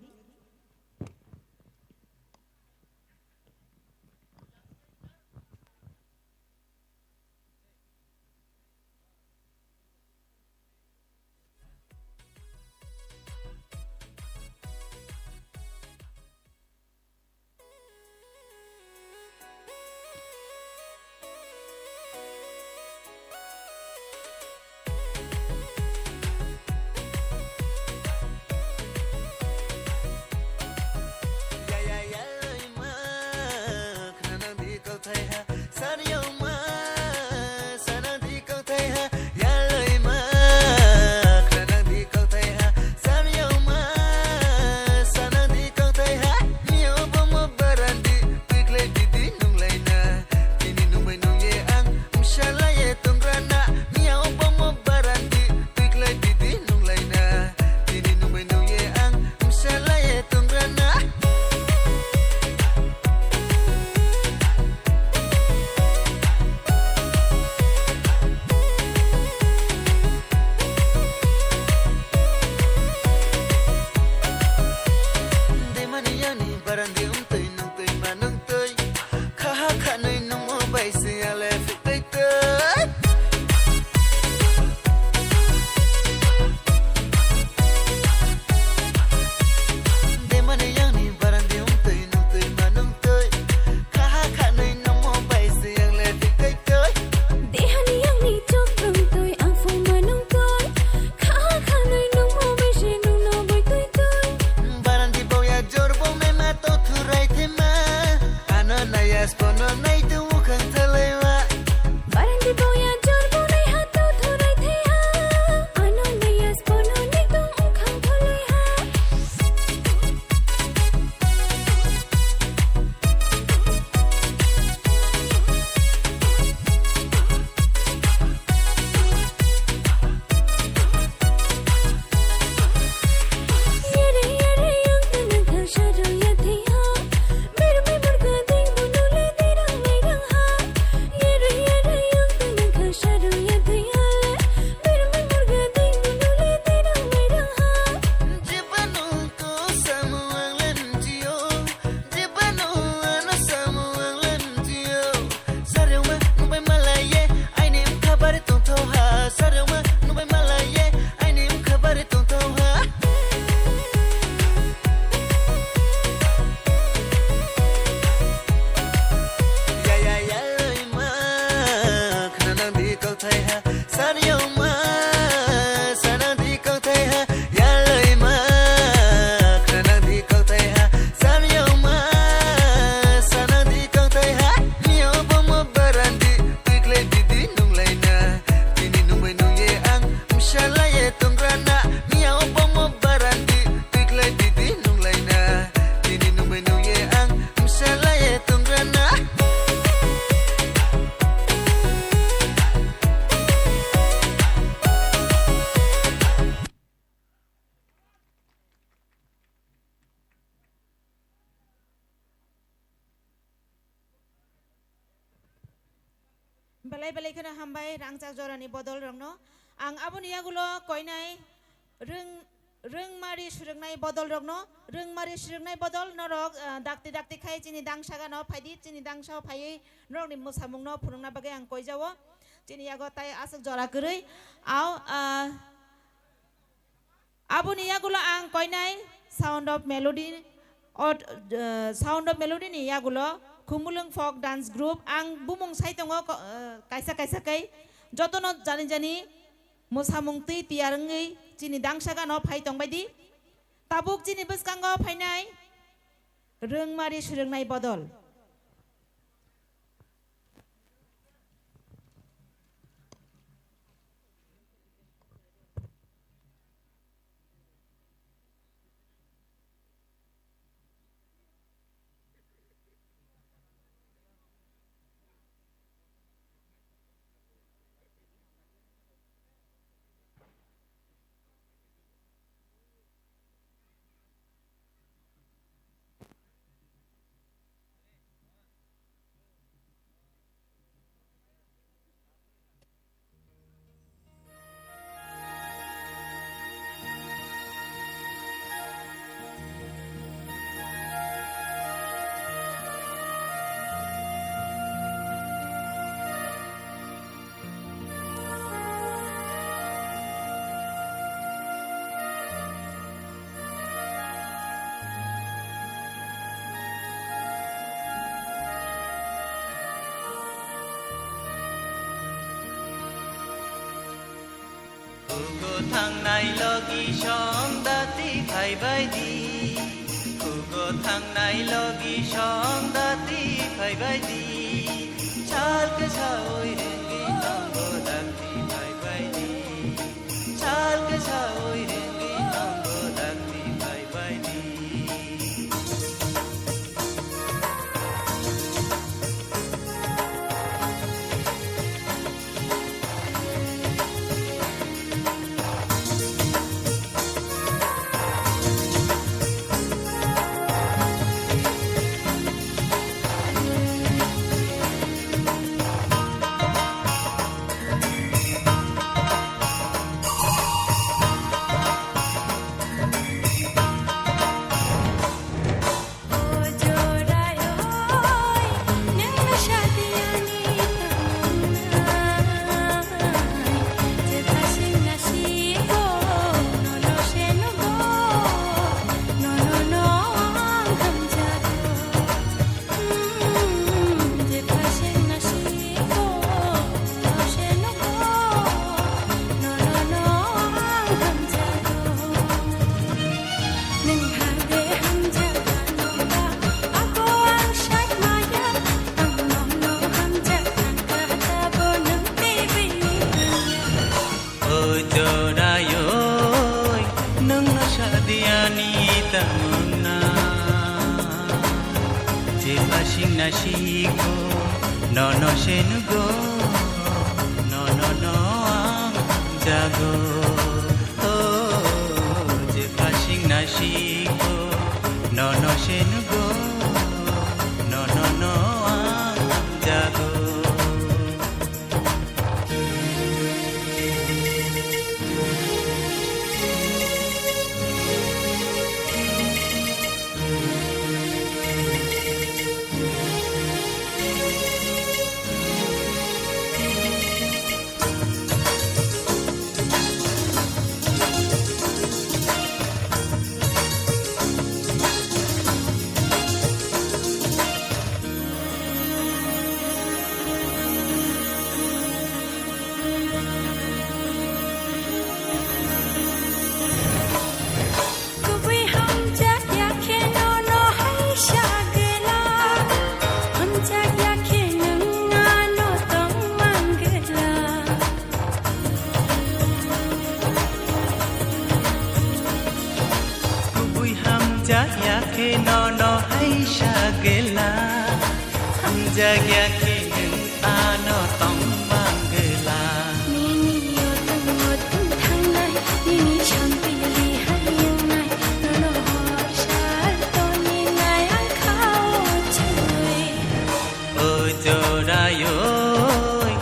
Belai belai kheno hambai rangchak jorani bodol rokno. Ang aboni yagulo koinai rwng, rwngmari swrwngnai bodol rokno, rwngmari swrwngnai bodol norok, ah, dakti dakti khai chini dangsa gano phaidi, chini dangsa o phaiwi norokni mwsamungno phunukna bagwi ang koijao. Chini yago tai aswk jora kwrwi. Ao, ah, Aboni yagulo ang koinai Sound of Melody, ot-, eh, Sound of Melody ni yagulo Khumulwng Folk Dance Group. Ang bumung sai tongo ko-, eh, kaisa kaisa kai jotono jani jani mwsamung twi tiyar wngwi chini dangsa gano phai tongbaidi. Tabuk chini bwskango phainai rwngmari swrwngnai bodol. Hugo thangnai logi song dati phaibaidi. Hugo thangnai logi song dati phaibaidi. Salke sawi rengwi nongo dati phaibaidi. Salke sawi rengwi nongo dati phaibaidi. O jorayoi, nwngno sadi ani tamungna. Jeba singna siko, nono se nugo, nono no ang jago. O jeba singna siko, nono se nugo, nono no ang jago. Kubui hamjak ya khe nono hai sagela, hamjak ya khe nwng ano tongmangela. Kubui hamjak ya khe nono hai sagela, hamjak ya khe nwng ano tongmangela. Nini yotong yotong thangnai, nini sampili hai wngnai, nono hor sal toni nai ang khao chwngwi. O jorayoi,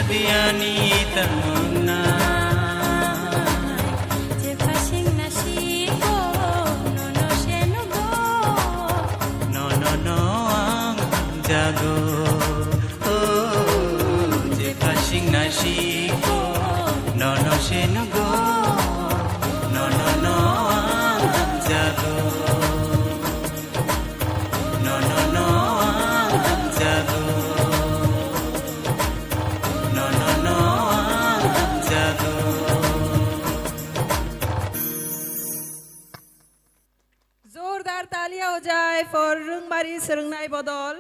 Biyani tangna. Jepha singna sigo, nono se nugo. Nono no ang jago. Oh, jepha singna sigo, nono se nugo. Nono no ang jago. No, no, no, ang hamjago. No, no, no, ang hamjago. जोरदार तालियां हो जाए for Rwngmari Swrwngnai Bodol.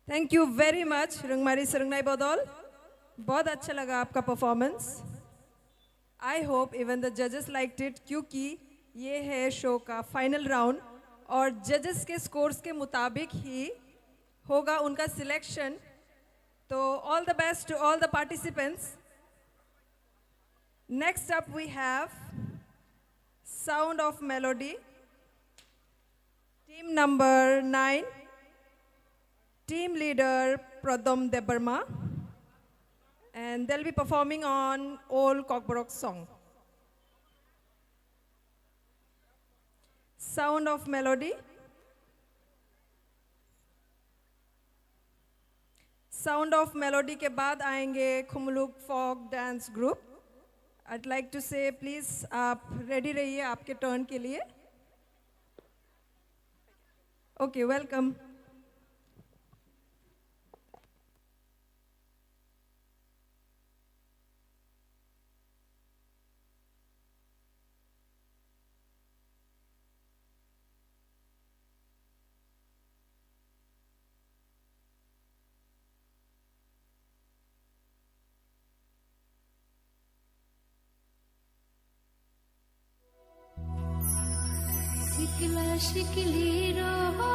Thank you very much, Rwngmari Swrwngnai Bodol. बहुत अच्छा लगा आपका performance. I hope even the judges liked it, क्योंकि ये है शो का फाइनल राउंड और जजेस के स्कोर्स के मुताबिक ही होगा उनका सिलेक्शन। तो all the best to all the participants. Next up we have Sound of Melody. Team number nine, team leader Pradom Debbarma, and they'll be performing on Old Kokborok song. Sound of Melody. Sound of Melody के बाद आएंगे Khumluk folk dance group. I'd like to say, please आप ready रहिए आपके turn के लिए। Okay, welcome. Sikla sikli roho.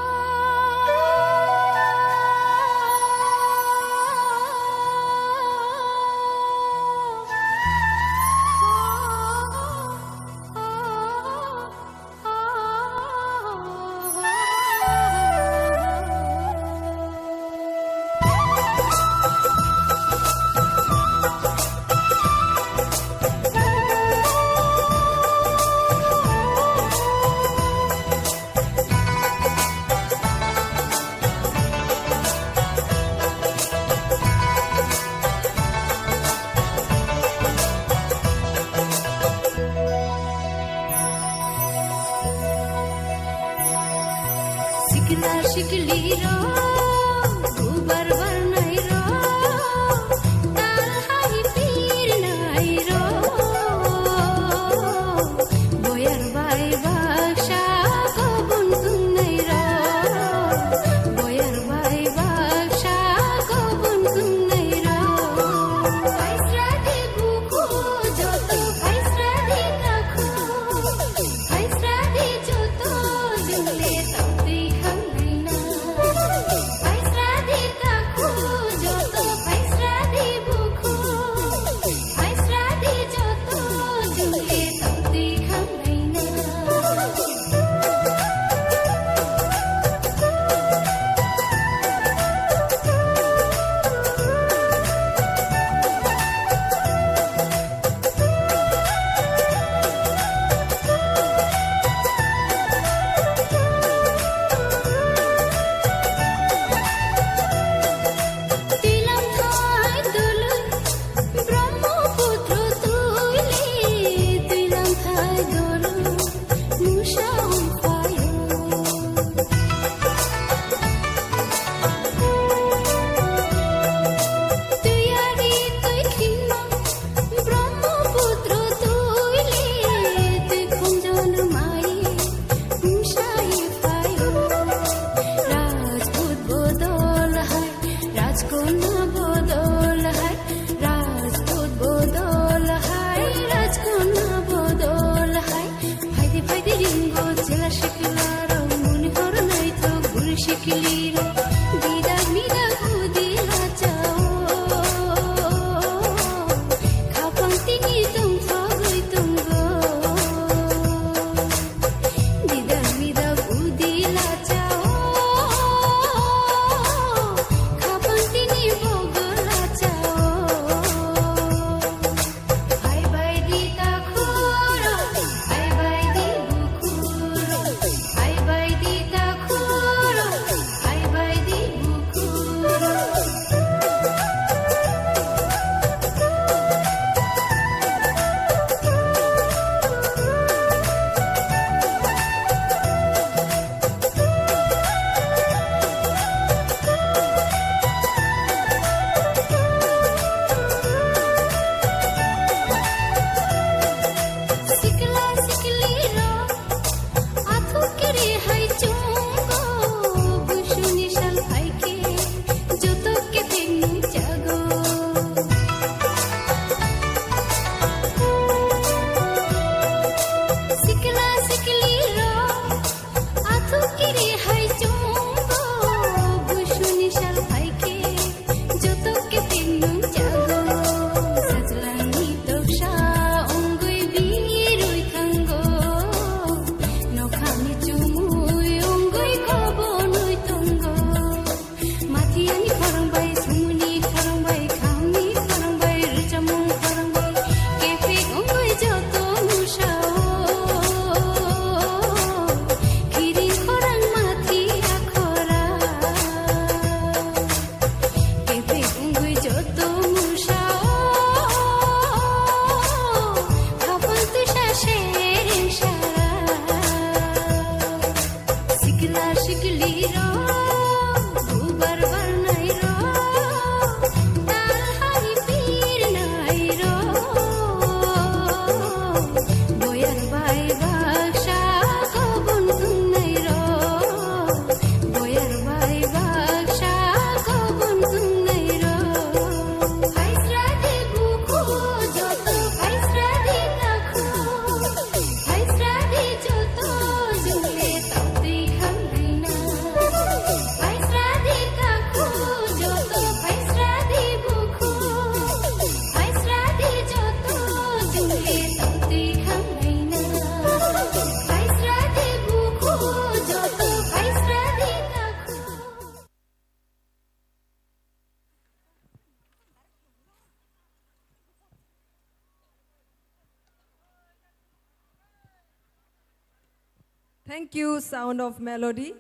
Thank you, Sound of Melody.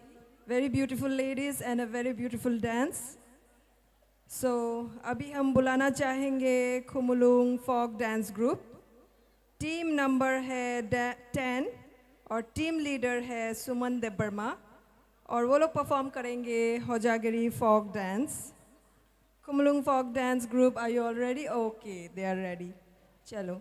Very beautiful ladies and a very beautiful dance. So, अभी हम बुलाना चाहेंगे Khumlung folk dance group. Team number है टेन और टीम लीडर है सुमन देबबर्मा और वो लोग परफॉर्म करेंगे Hojagiri folk dance. Khumlung folk dance group, are you all ready? Okay, they are ready. चलो।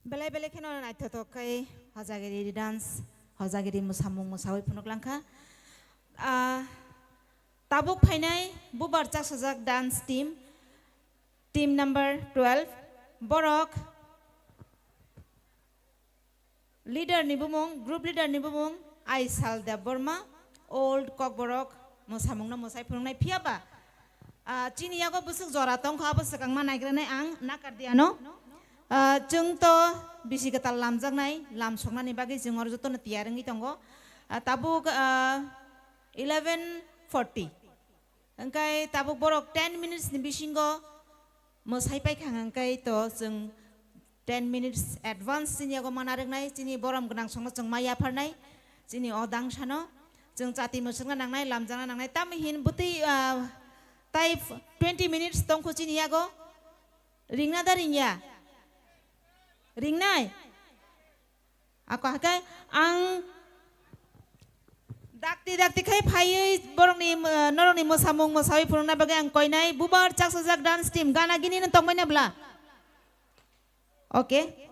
Belai belai kheno naithothok khe Hojagiri dance, Hojagiri mwsamung mwsawi phunuk langkha. Ah, tabuk phainai bubar chaksajak dance team, team number twelve, borok leader ni bumung, group leader ni bumung Aisal Debbarma, Old Kokborok, mwsamungno mwsai phunuknai. Phiya ba, ah, chini yago bwswk jora tongkha, abo swkangma naigranai ang nakar diano. Ah, chwng to bisi kwtal lamjaknai, lam soknani bagwi chwng oro jotono tiyar wngwi tongo. Ah, tabuk, ah, eleven forty. Hwnkhe tabuk borok ten minutes ni bisingo mwsai paikha hwnkhe to chwng ten minutes advance chini yago mana rwknai, chini borom gwnang songno chwng ma yapharnai, chini o dangsano chwng chati mwswkna nangnai, lamjakna nangnai, tamo hin bwtwi, ah, tai twenty minutes tongkhu chini yago, ringna da ringya? Ringnai? Ako hakai ang dakti dakti khai phaiwi borokni, eh, norokni mwsamung mwsawi phunukna bagwi ang koinai bubar chaksajak dance team gana gini no tongbaina bla. Okay.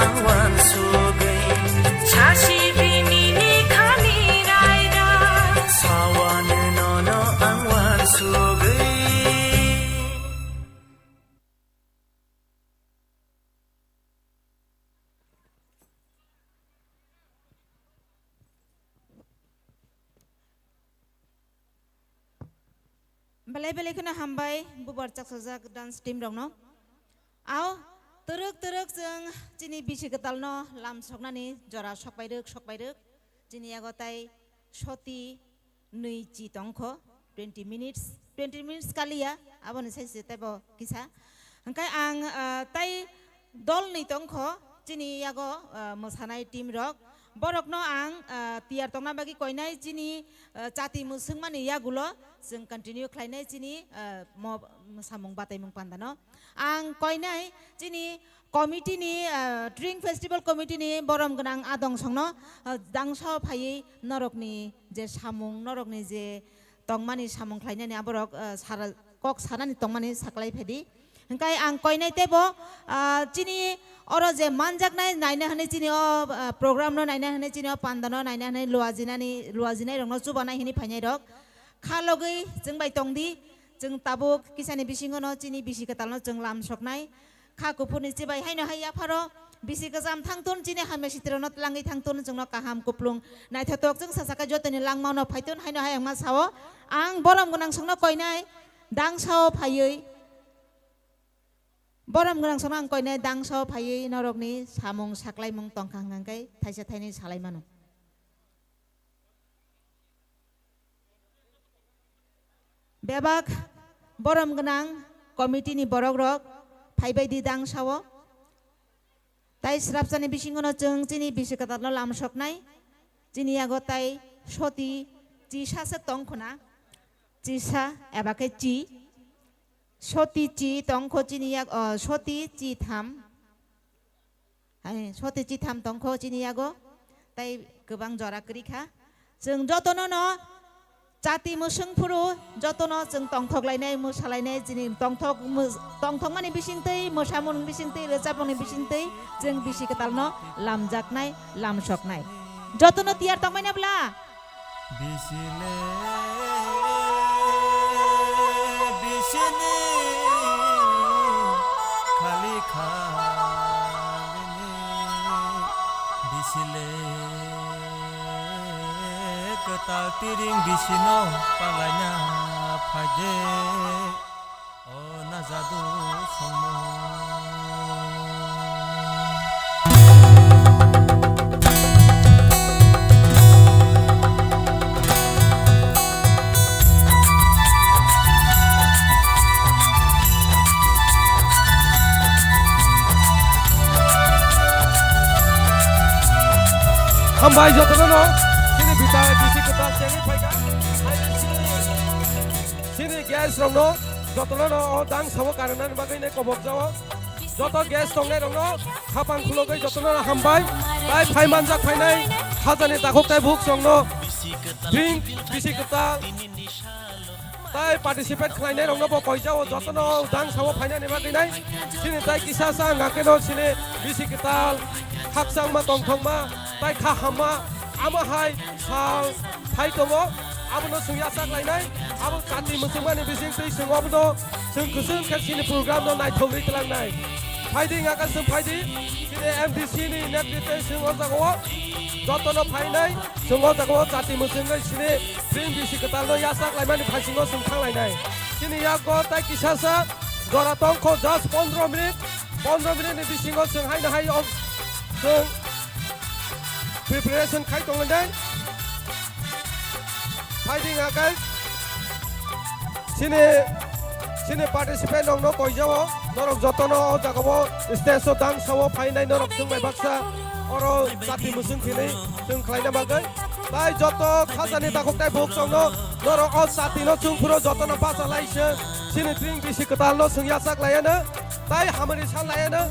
Ang wansugwi, sasi bini ni khani raida. Sawano nono ang wansugwi. Belai belai kheno hambai bubar chaksajak dance team rokno. Ao twrwk twrwk chwng chini bisi kwtalno lam soknani jora sokbairwk sokbairwk. Chini yago tai soti nwi chi tongkho, twenty minutes, twenty minutes kaliya, aboni sai se teibo kisa. Hwnkhe ang, ah, tai dol nwi tongkho, chini yago, ah, mwsanai team rok. Borokno ang, ah, tiyar tongna bagwi koinai chini, ah, chati mwswngmani yagulo chwng continue khlainai chini, ah, mo-, samung bataimung pandano. Ang koinai chini committee ni, ah, Tring Festival Committee ni borom gwnang adong songno, ah, dangsa phaiwi norokni je samung, norokni je tongmani samung khlainani aborok, ah, sara-, kok sanani tongmani saklai phaidi. Hwnkhe ang koinai teibo, ah, chini oro je manjaknai naina hwnwi chini o, ah, program no naina hwnwi chini o panda no naina hwnwi luajinani, luajinai rokno chubanai hwnwi phainai rok. Kha logwi chwng bai tongdi, chwng tabuk kisani bisingo no chini bisi kwtal no chwng lam soknai. Kha kuphurni chibai haino hai yapharo bisi kwcham thangtun, chini hamya sitirokno twlangwi thangtun, chwngno kaham kuplung naithotok chwng sasaka jotoni langmano phaitun haino hai wngma sao. Ang borom gwnang songno koinai dangsao phaiwi, borom gwnang songno ang koinai dangsao phaiwi norokni samung saklaimung tongkha hwnkhe thaisa thainwi salaimano. Bebak borom gwnang committee ni borok rok phaibai di dangsao. Tai srapsani bisingo no chwng chini bisi kwtal no lam soknai. Chini yago tai soti chisa se tong khuna. Chisa eba khe chi. Soti chi tong kho chini yak, o, soti chi tham. Hai, soti chitham tongkho chini yago, tai kwbang jora kwrwi kha. Chwng jotono no chati mwswng phuru jotono chwng tongthok lainai, mwsa lainai, chini tongthok mw-, tongthokmani bisingtwi, mwsamung bisingtwi, rwchapmungni bisingtwi chwng bisi kwtalno lamjaknai, lamsoknai. Jotono tiyar tongmani bwla? Bisile, bisini, khali khalini, bisile, kwtal tiring bisino palaina phaje. O na jadu songmo. Hambai jotono no, chini bita bisi kwtal chengwi phaikha. Chini guest rokno jotono no o dang sabo karwnani bagwi nai kobok jao. Joto guest tongnai rokno khapang khulogwi jotono no hambai. Tai phai manjak phainai khajani takhuk tai buk chwngno drink bisi kwtal tai participate khlainai rokno bo koi jao, jotono o dang sabo phainani bagwi nai. Chini tai kisa sa ngakeno chini bisi kwtal khakchangma tongthokma tai kha hamma amo hai sal phai tongo, abono chwng yachak lainai, abo chati mwchwngmani bising twi chwng obono chwng kwchwng khe chini program no naithogwi twlangnai. Phaidi ngaka chwng phaidi, chini M D C ni netrite chwng o jagao jotono phainai, chwng o jagao chati mwchwngwi chini drink bisi kwtalno yachak laimani phasingo chwng thanglainai. Chini yago tai kisasa jora tongkho just pondro minute, pondro minute ni bisingo chwng haino hai o chwng preparation khai tonglainai. Phaidi ngakhe chini, chini participant rokno koijao, norok jotono o jagao stage o dang sao phainai norok chwng bai baksa oro chati mwchwng thini chwng khlaina bagwi. Tai joto khajani takhuk tai buk chwngno norok o chati no chwng phuru jotono bacha lai se chini drink bisi kwtal no chwng yachak laiya no. Tai hamari san laiya no,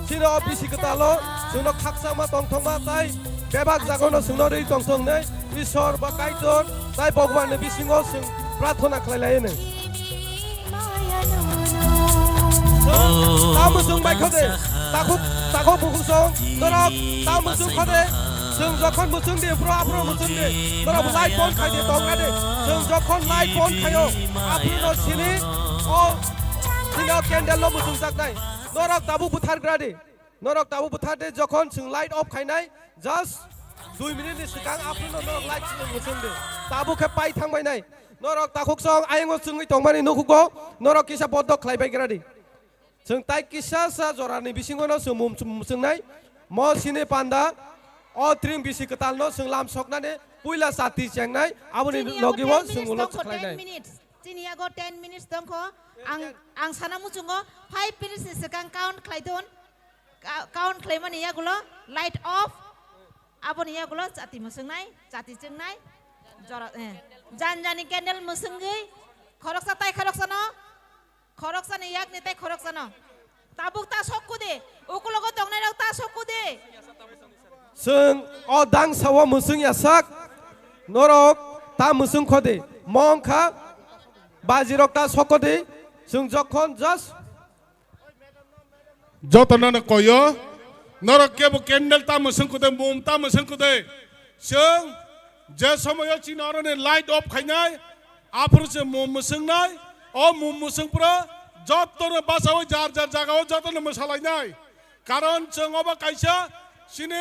chini o bisi kwtal o chwngno khakchangma tongthokma tai bebak jagao no chwngno rwi tongthok hwnwi Ishwar ba Kaitor tai Bhagwan ni bisingo chwng prarthana khlai laiya no. Norok ta muchung bai kho de. Takhuk, takhuk bukhuk song. Norok ta muchung kho de. Chwng jokhon muchung di, phro aphro muchung di. Norok light bon khai di, tong ra di. Chwng jokhon light bon khaio, aphro no sini o sini o candle no muchung jaknai. Norok tabuk buthar gra di. Norok tabuk buthar de, jokhon chwng light off khainai, just dui minute ni swkang aphuru no norok light swng muchung di. Tabuk khe pai thang bai nai. Norok takhuk song ayang o chwngwi tongmani nukhugo, norok kisa boddok khlai bai gra di. Chwng tai kisa sa jora ni bisingo no chwng mum-, muchung nai. Mo sini panda, o tring bisi kwtal no chwng lam soknani puila chati chengnai, aboni logi o chwng ulo chwkhlai nai. Chini yago ten minutes tongkho. Ang, ang sana muchungo five minutes ni swkang count khlai don. Ka-, count khlaimani yagulo light off, aboni yagulo chati mwswngnai, chati chwngnai, jora, eh, jan jani candle mwswngwi, khoroksa tai khoroksano, khoroksani yakni tai khoroksano. Tabuk ta sokku de, ukulogo tongnairok ta sokku de. Chwng o dangsa o mwswng yasak, norok ta mwswng kho de, mong kha bajirok ta sokko de, chwng jokhon just Jotono no koyo, norok kebo candle ta mwswng kudui, mum ta mwswng kudui. Chwng je somoyo chini oroni light off khainai, aphuru se mum mwswngnai, o mum mwswng phuru jotono bachaui jar jar jagao jotono mwsalainai. Karon chwng obo kaisa chini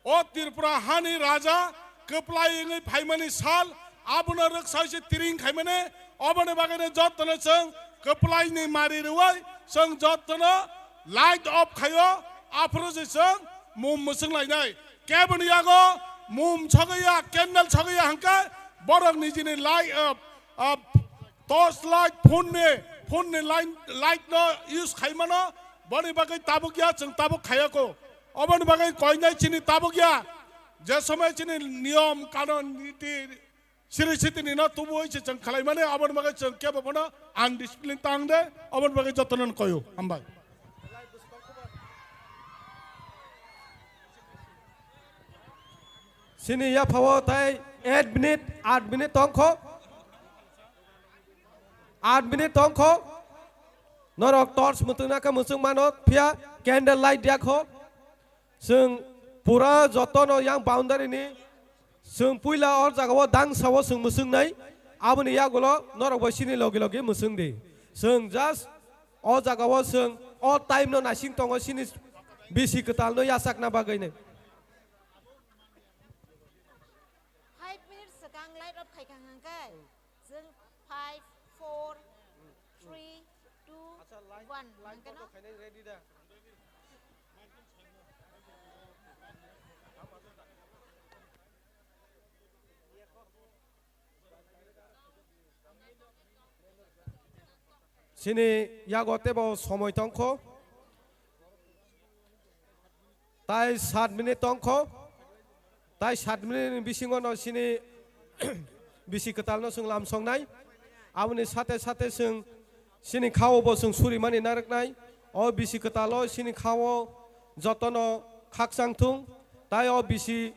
O Tripura hani raja kwplai wngwi phaimani sal, abono rwksaui se tiring khaimani, oboni bagwino jotono chwng kwplaini mari rwui chwng jotono light off khaio, aphuru se chwng mum mwswng lainai. Keboni yago mum sogwi ya, candle sogwi ya hwnkhe borok nijini light, ah, ah, torch light, phone ni, phone ni line, light no use khaimano, boni bagwi tabuk ya, chwng tabuk khayako. Oboni bagwi koinai chini tabuk ya. Je somoi chini niyom, kanon, niti, siri sitini no tubuwi se chwng khlaimani, oboni bagwi chwng kebo bono undiscipline tang de, oboni bagwi jotono koyo. Hambai. Chini yaphao tai eight minute, eight minute tongkho. Eight minute tongkho. Norok torch mwtwngna khe mwchwng mano, phiya candle light ya kho. Chwng pura jotono yang boundary ni, chwng puila o jagao dangsa o chwng mwchwng nai, aboni yagulo norok bo chini logi logi mwchwng di. Chwng just o jagao chwng o time no naising tongo chini bisi kwtal no yachakna bagwi ni. Five minutes swkang light off khai kha hwnkhe, chwng five, four, three, two, one hwnkhe no. Chini yago teibo somoi tongkho. Tai sat minute tongkho. Tai sat minute ni bisingo no chini bisi kwtal no chwng lam songnai. Aboni sate sate chwng chini khao bo chwng surimani narwknai. O bisi kwtal o chini khao jotono khakchang thung. Tai o bisi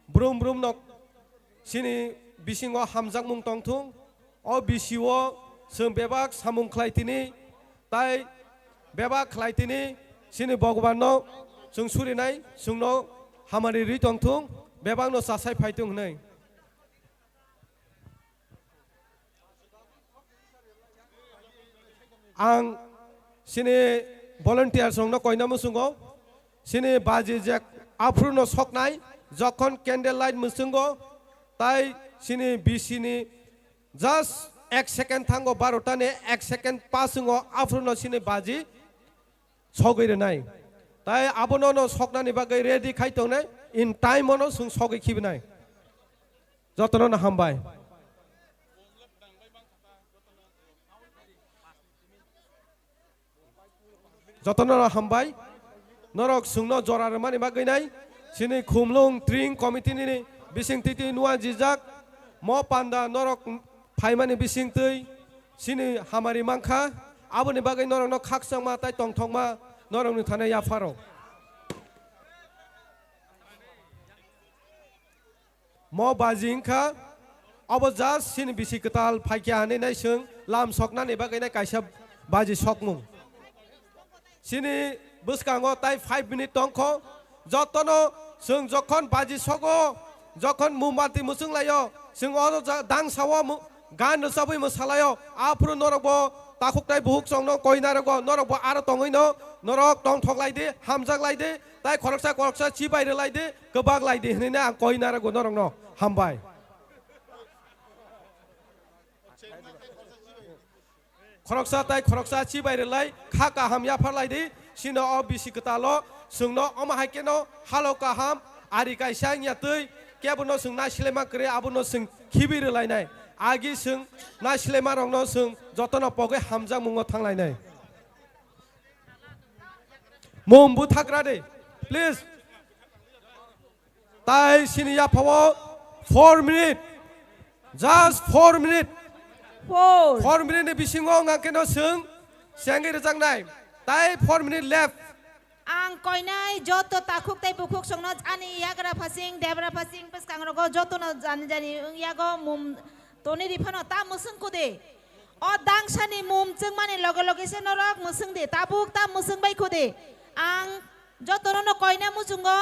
brum brum no chini bisingo hamjakmung tong thung. O bisi o chwng bebak samung khlai tini, tai bebak khlai tini, chini Bhagwan no chwng surinai, chwngno hamari rwi tong thung, bebak no chasai phai thung hwnwi. Ang chini volunteers rokno koina muchungo, chini baji je aphuru no soknai, jokhon candle light muchungo, tai chini bisi ni just ek second thango, barota ni ek second pass wngo, aphuru no chini baji sogwi rwnai. Tai abono no soknani bagwi ready khai tongnai, in time ono chwng sogwi khibinai. Jotono no hambai. Jotono no hambai. Norok chwngno jora rwmani bagwi nai. Chini Khumlwng Tring Committee nini bising twi twi nua jijak. Mo panda norok phaimani bising twi chini hamari mankha. Aboni bagwi norokno khakchangma tai tongthokma norokni thani yapharo. Mo baji wngkha, obo just chini bisi kwtal phaikha hinwi nai chwng lam soknani bagwi nai kaisa baji sokmung. Chini bwskango tai five minute tongkho. Jotono chwng jokhon baji sogo, jokhon mumbati mwchwng laio, chwng o ja-, dang sao mu-, gan rwchabwi mwsalaio. Aphuru norokbo takhuk tai buhuk chwngno koi narwgo, norokbo aro tongwino norok tongthok lai di, hamjak lai di, tai khoroksa khoroksa chibai rw lai di, kwbak lai di hwnwi ang koi narwgo norokno. Hambai. Khoroksa tai khoroksa chibai rwlai, kha kaham yaphar lai di, chini o bisi kwtalo chwngno omo hai kheno halo kaham, ari kaisa wngya twi, kebono chwng naisilema kwrwi, abono chwng khibi rwlainai. Agi chwng naisilema rokno chwng jotono pogwi hamjakmungo thanglainai. Mum buthakradi, please. Tai chini yaphao four minute. Just four minute. Four. Four minute ni bisingo wngkha keno chwng chengwi rwjaknai. Tai four minute left. Ang koinai joto takhuk tai bukhuk songno ani yagra phasing, debra phasing, bwskangrogo jotono jani jani wngyago mum toni riphano ta mwswng kude. O dangsani mum chwngmani loge loge se norok mwswng de, tabuk ta mwswng bai kude. Ang jotono no koina muchungo.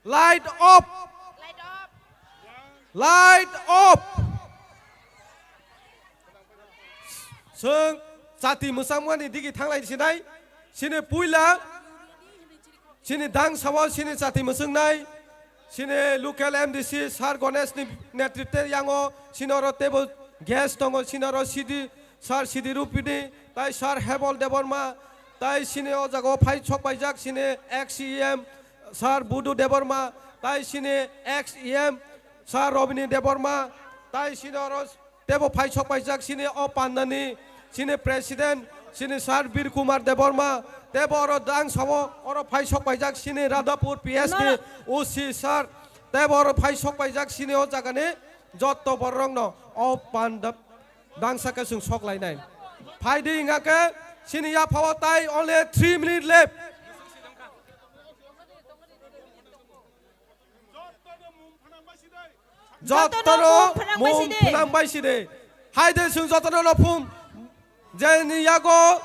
Light off. Light off. Chwng chati mwchangmani digi thanglai sinai. Chini puila chini dang sao chini chati mwchwngnai. Chini local M D C Sir Ganesh ni netritwe yango chini oro tebo guest tongo, chini oro C D, Sir C D Rupini, tai Sir Hebol Debbarma, tai chini o jaga o phai sok paijak chini ex E M Sir Budu Debbarma, tai chini ex E M Sir Robini Debbarma, tai chini oro tebo phai sok paijak chini o pandani chini president chini Sir Bir Kumar Debbarma, tebo oro dang sao oro phai sok paijak chini Radhapur P S ni Nora. O C sir, tebo oro phai sok paijak chini o jagani jotto bororokno o panda dangsa khe chwng sok lainai. Phai di wngkha khe chini yaphao tai only three minute left. Jotono mum phnang bai side. Hai de chwng jotono no phum. Jeni yago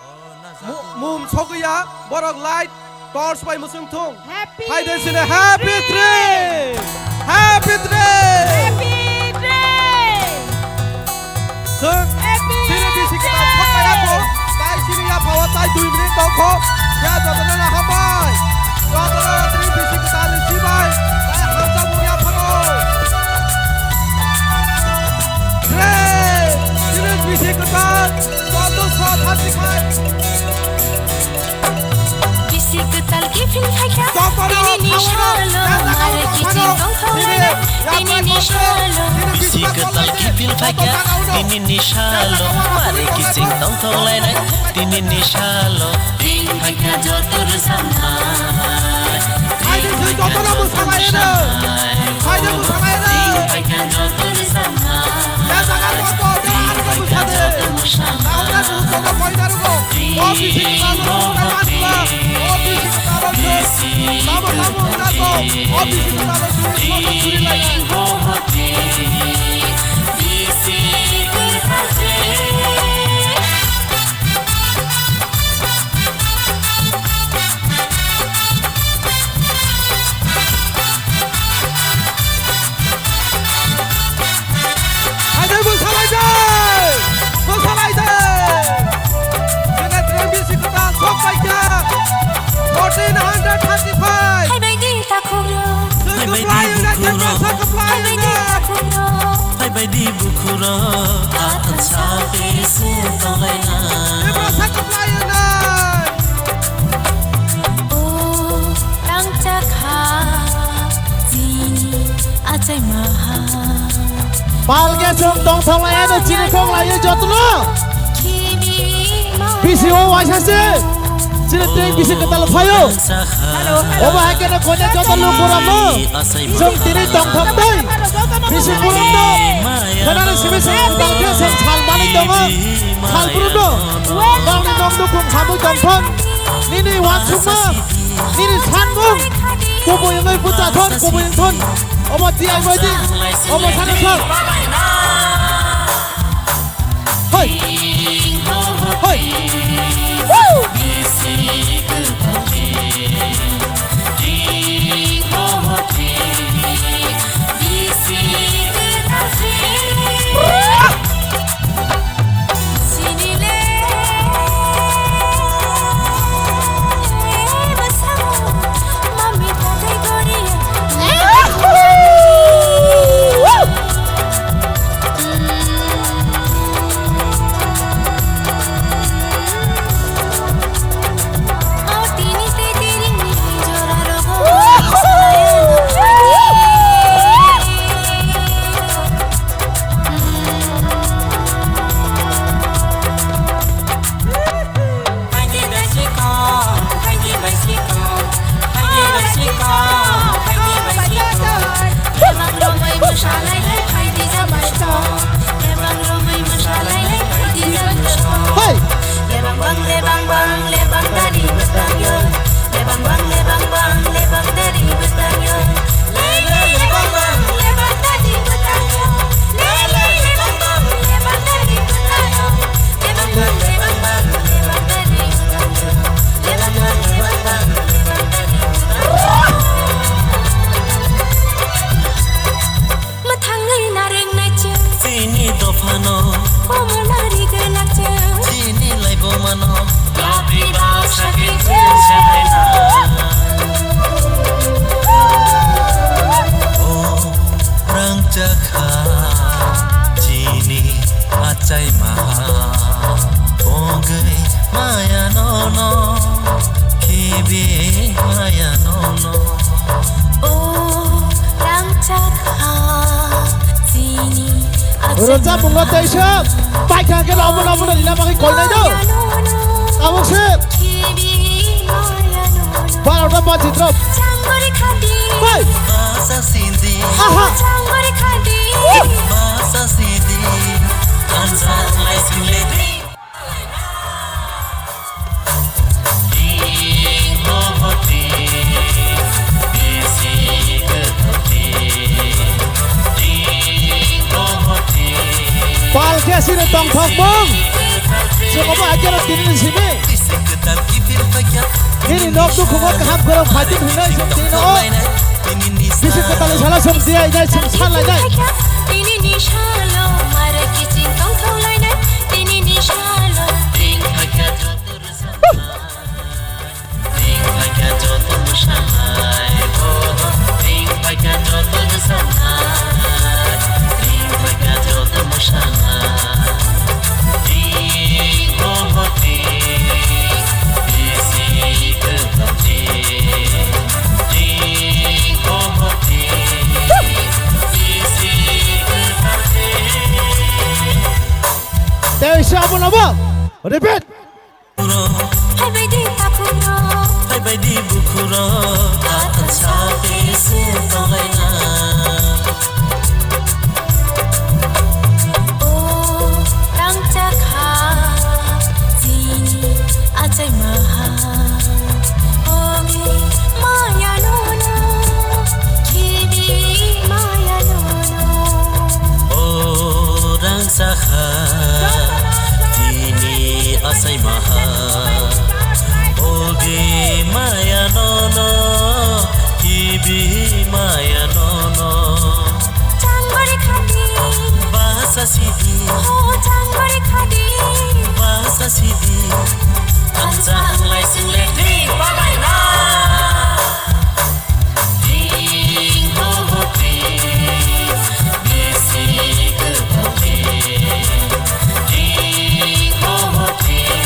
mu-, mum sogwi ya, borok light, torch bai mwchwng thung. Happy Hai de sini happy trip. Trip. Happy trip. Happy trip. Chwng Happy chini bisi kwtal trip. Sokma yago, tai chini yaphao tai dui minute tongkho. Ya jotono no hambai. Jotono chini bisi kwtal ni sibai. Tai hamsa mung yaphano. Trip. Chini bisi kwtal. Joto so thirty five. Bisi kwtal kiphil phaikha, tini ni salo, mare kiching tongthok lainai, tini ni salo. Bisi kwtal kiphil phaikha, tini ni salo, mare kiching tongthok lainai, tini ni salo. Ring phaikha joto rwchapnai, ring phaikha joto rwchapnai, ring phaikha joto rwchapnai, ring phaikha joto rwchapnai. Hai de, bwsalaidi! Bwsalaidi! Chini trip bisi kwtal sok paikha. Fourteen hundred thirty-five. Hai bai di takhuk rok. Hai bai di bukhuk rok. Hai bai di bukhuk rok. Hai bai di bukhuk rok. Athan sa tei se tonglaina. Bwsa kwplaio nai. O tang chakha chini achai maha. Palge chwng tongthok lai ano chini kok lai jotono. Bisi o waisa se. Chini tei bisi kwtal phaio. Obo hai kheno koine joto lukurokno chwng tini tongthok tei bisi borokno khwnani simi chwng kwtal khe chwng sal manwi tongo. Salbrumno nokni nok nukhung khamwi tongthok. Nini uansukma, nini sanmung kubui wngwi bwchathok, kubui wngthon. Obo tiyai bai di, obo sana thok. Hoi! Hoi! Woo! Hey! Mwthangwi narwk naising. Chini dophano. Omo narwk naising. Chini laibumano. Yapri baksa khe chwng sahaina. O rangchakha chini achai maha. Pogwi maya nono. Khibi maya nono. O rangchakha chini achai maha. Rwchapmungo teisa paikha khe omono omono rina bagwi koinai do. Tabuk se. Barota baji drop. Bai. Aha. Pal khe sini tongthok mung. Chwng omo hakhe rw tini ni simi. Nini nok dukhumo kaham khorok phaidi hinwi chwng tini no. Bisi kwtal sala chwng diya inai chwng salainai. Tini ni salo mare kiching tongthok lainai. Tini ni salo. Tei se abo no bo. Repeat. Hai bai di takhuk rok. Hai bai di bukhuk rok. Takhuk sa khe se tonglaina. O rangchakha chini achai maha. Ogi maya nono, khibi maya nono. O rangchakha chini achai maha. Ogi maya nono, khibi maya nono. Changbari khadi. Basa sidi. Oh, changbari khadi. Basa sidi. Ang chang lai sing le tri palai na. Ding ho ho ding. Bisi ke ho ding. Ding ho ho ding.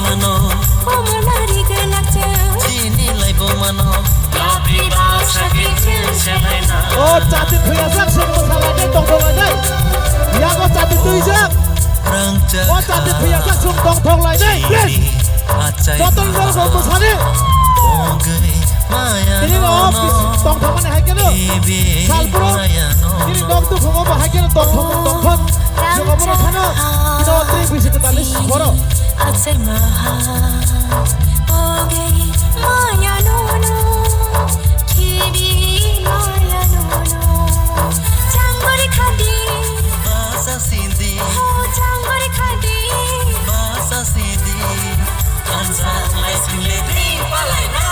Ano. Omo nari gwnang chwng. Chini lai bo mano. Yapri baksa kiching se lai na. O chati thuyajak chwng mwsalainai tongthok lainai. Yago chati twijak. Rang chakha. O chati thuyajak chwng tongthok lainai. Please. Achai. Joto ni dol bo mwsani. Ongwi maya. Tini no office tongthok mani hai khe no. Salpro. Tini nok tu phungo bo hai khe no tongthok tongthok. Jogo bo no thano. Tino twi bisi kwtal ni siboro. Achai maha, oge maya nono, khibi maya nono, changori khadi, basa sindi, ho changori khadi, basa sindi, ansa lai sindi, ding palai na.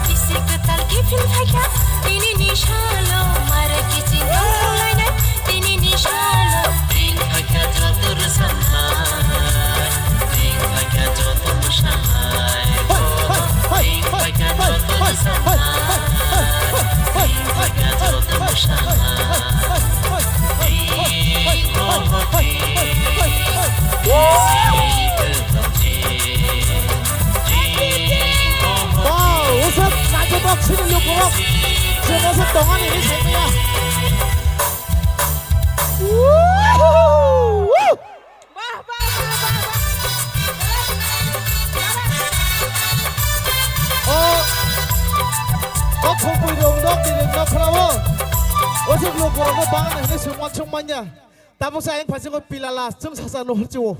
Bisi kwtal kiphil phaikha, tini ni salo, mare kiching tongthok lainai, tini ni salo. Tini phaikha joto rwchapnai, tini phaikha joto mwsanai, tini phaikha joto rwchapnai, tini phaikha joto mwsanai. Wow, usap naithotok sini lukurok. Chwng usap tongani hinwi saimaya. Woo! Bah, bah, bah, bah, bah. O, o khopui rong rok ni rem no khlawo. O suk lukurok no bang hinwi sumon sumanya. Tabuk sa ayang phasingo pilala chwng sasa no hurchiwo.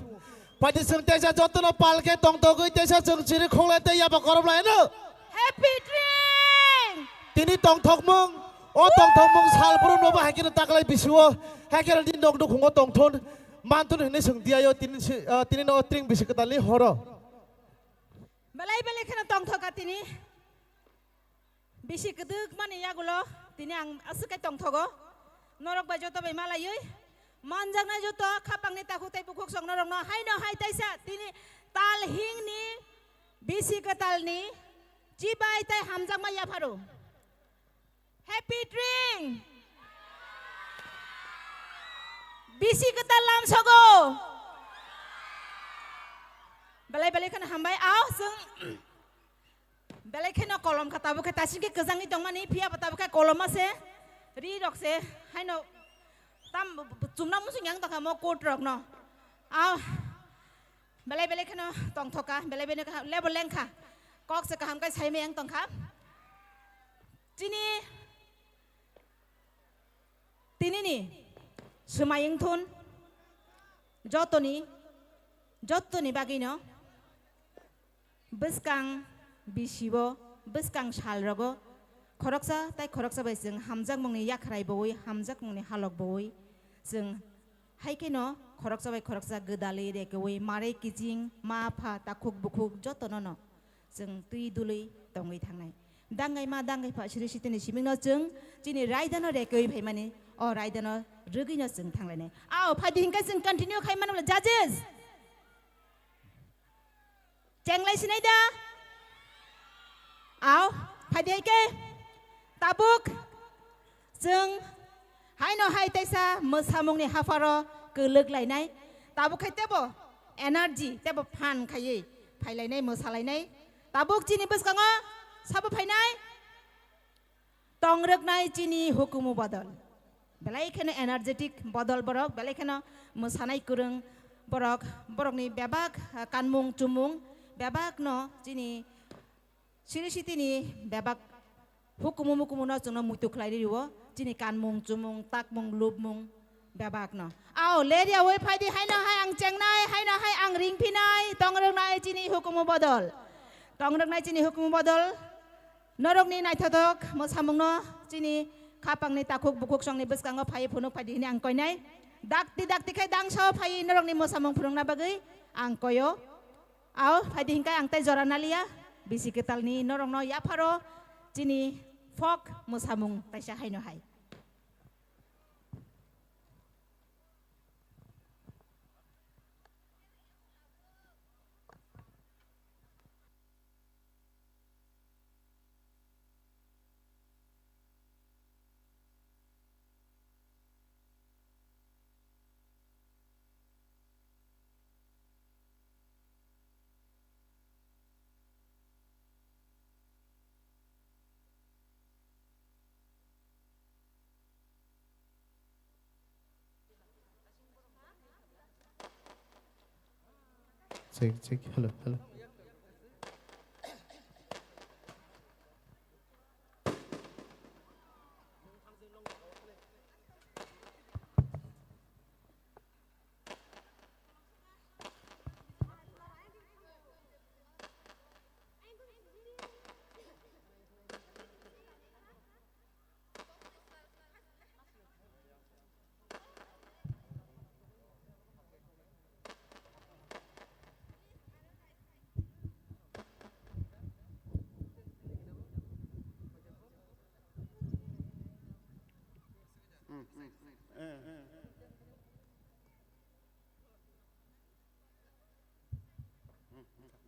Phaidi chwng teisa jotono pal khe tongtogwi teisa chwng chiri khonglai tei yaba korob lai no. Happy Tring! Tini tongthokmung, o tongthokmung sal brum no bo hai kheno taklai bisio, hai kheno tini nok nukhungo tongthon, manthon hinwi chwng diyaio tini si-, ah, tini no tring bisi kwtalni horo. Belai belai kheno tongthoka tini. Bisi kwdwkmani yagulo tini ang aswk khe tongthogo. Norok bai joto bai malaiwi manjaknai joto khapangni takhuk tei bukhuk song norokno haino hai taisa tini tal hingni bisi kwtalni chibai tei hamjakma yapharo. Happy Tring! Bisi kwtal lamsogo. Belai belai kheno hambai. Ao, chwng Belai kheno kolom kha, tabuk khe tasing khe kwchangwi tongmani, phiya bo tabuk khe koloma se, ri rok se, haino tam chumna muchung yang tongkha mo coat rok no. Aw, belai belai kheno tongthoka, belai belai kha, lebo lengkha. Kok se kaham kai saimai yang tongkha. Chini Tinini swmai wngthun jotoni, jotoni bagwino bwskang bisibo, bwskang salrogo khoroksa tai khoroksa bai chwng hamjakmungni yakhrai bowi, hamjakmungni halok bowi chwng hai kheno khoroksa bai khoroksa gwdalwi rekewi, marei kiching, ma pha, takhuk bukhuk jotono no chwng twi dului tongwi thangnai. Dangai ma, dangai pha, siri sitini simingno chwng chini raidano rekewi phaimani, o raidano rwgwino chwng thanglainai. Ao, phaidi hinkhe chwng continue khai mano bole, judges? Chenglai sinai da? Ao, phaidi hai khe tabuk chwng haino hai teisa mwsamungni hapharo kwlwk lainai. Tabuk khai tebo energy, tebo phan khaiwi phailainai, mwsalainai. Tabuk chini bwskango sabo phainai? Tongrwknai chini hukumu bodol. Belai kheno energetic bodol borok, belai kheno mwsanai kwrwng borok, borokni bebak, ah, kanmung chumung bebakno chini siri sitini bebak hukumu mukumu no chwngno muitu khlai rio, chini kanmung chumung, takmung lubmung bebakno. Ao, leryawi phaidi haino hai ang chengnai, haino hai ang ringphinai, tongrwknai chini hukumu bodol. Tongrwknai chini hukumu bodol. Norokni naithothok mwsamungno chini khapangni takhuk bukhuk songni bwskango phaiwi phunuk phaidi hwnwi ang koinai. Dakti dakti khai dangsa phaiwi norokni mwsamung phunukna bagwi ang koio. Ao, phaidi hinkhe ang tei jora naliya, bisi kwtalni norokno yapharo chini folk mwsamung taisa haino hai. Check, check. Hello, hello.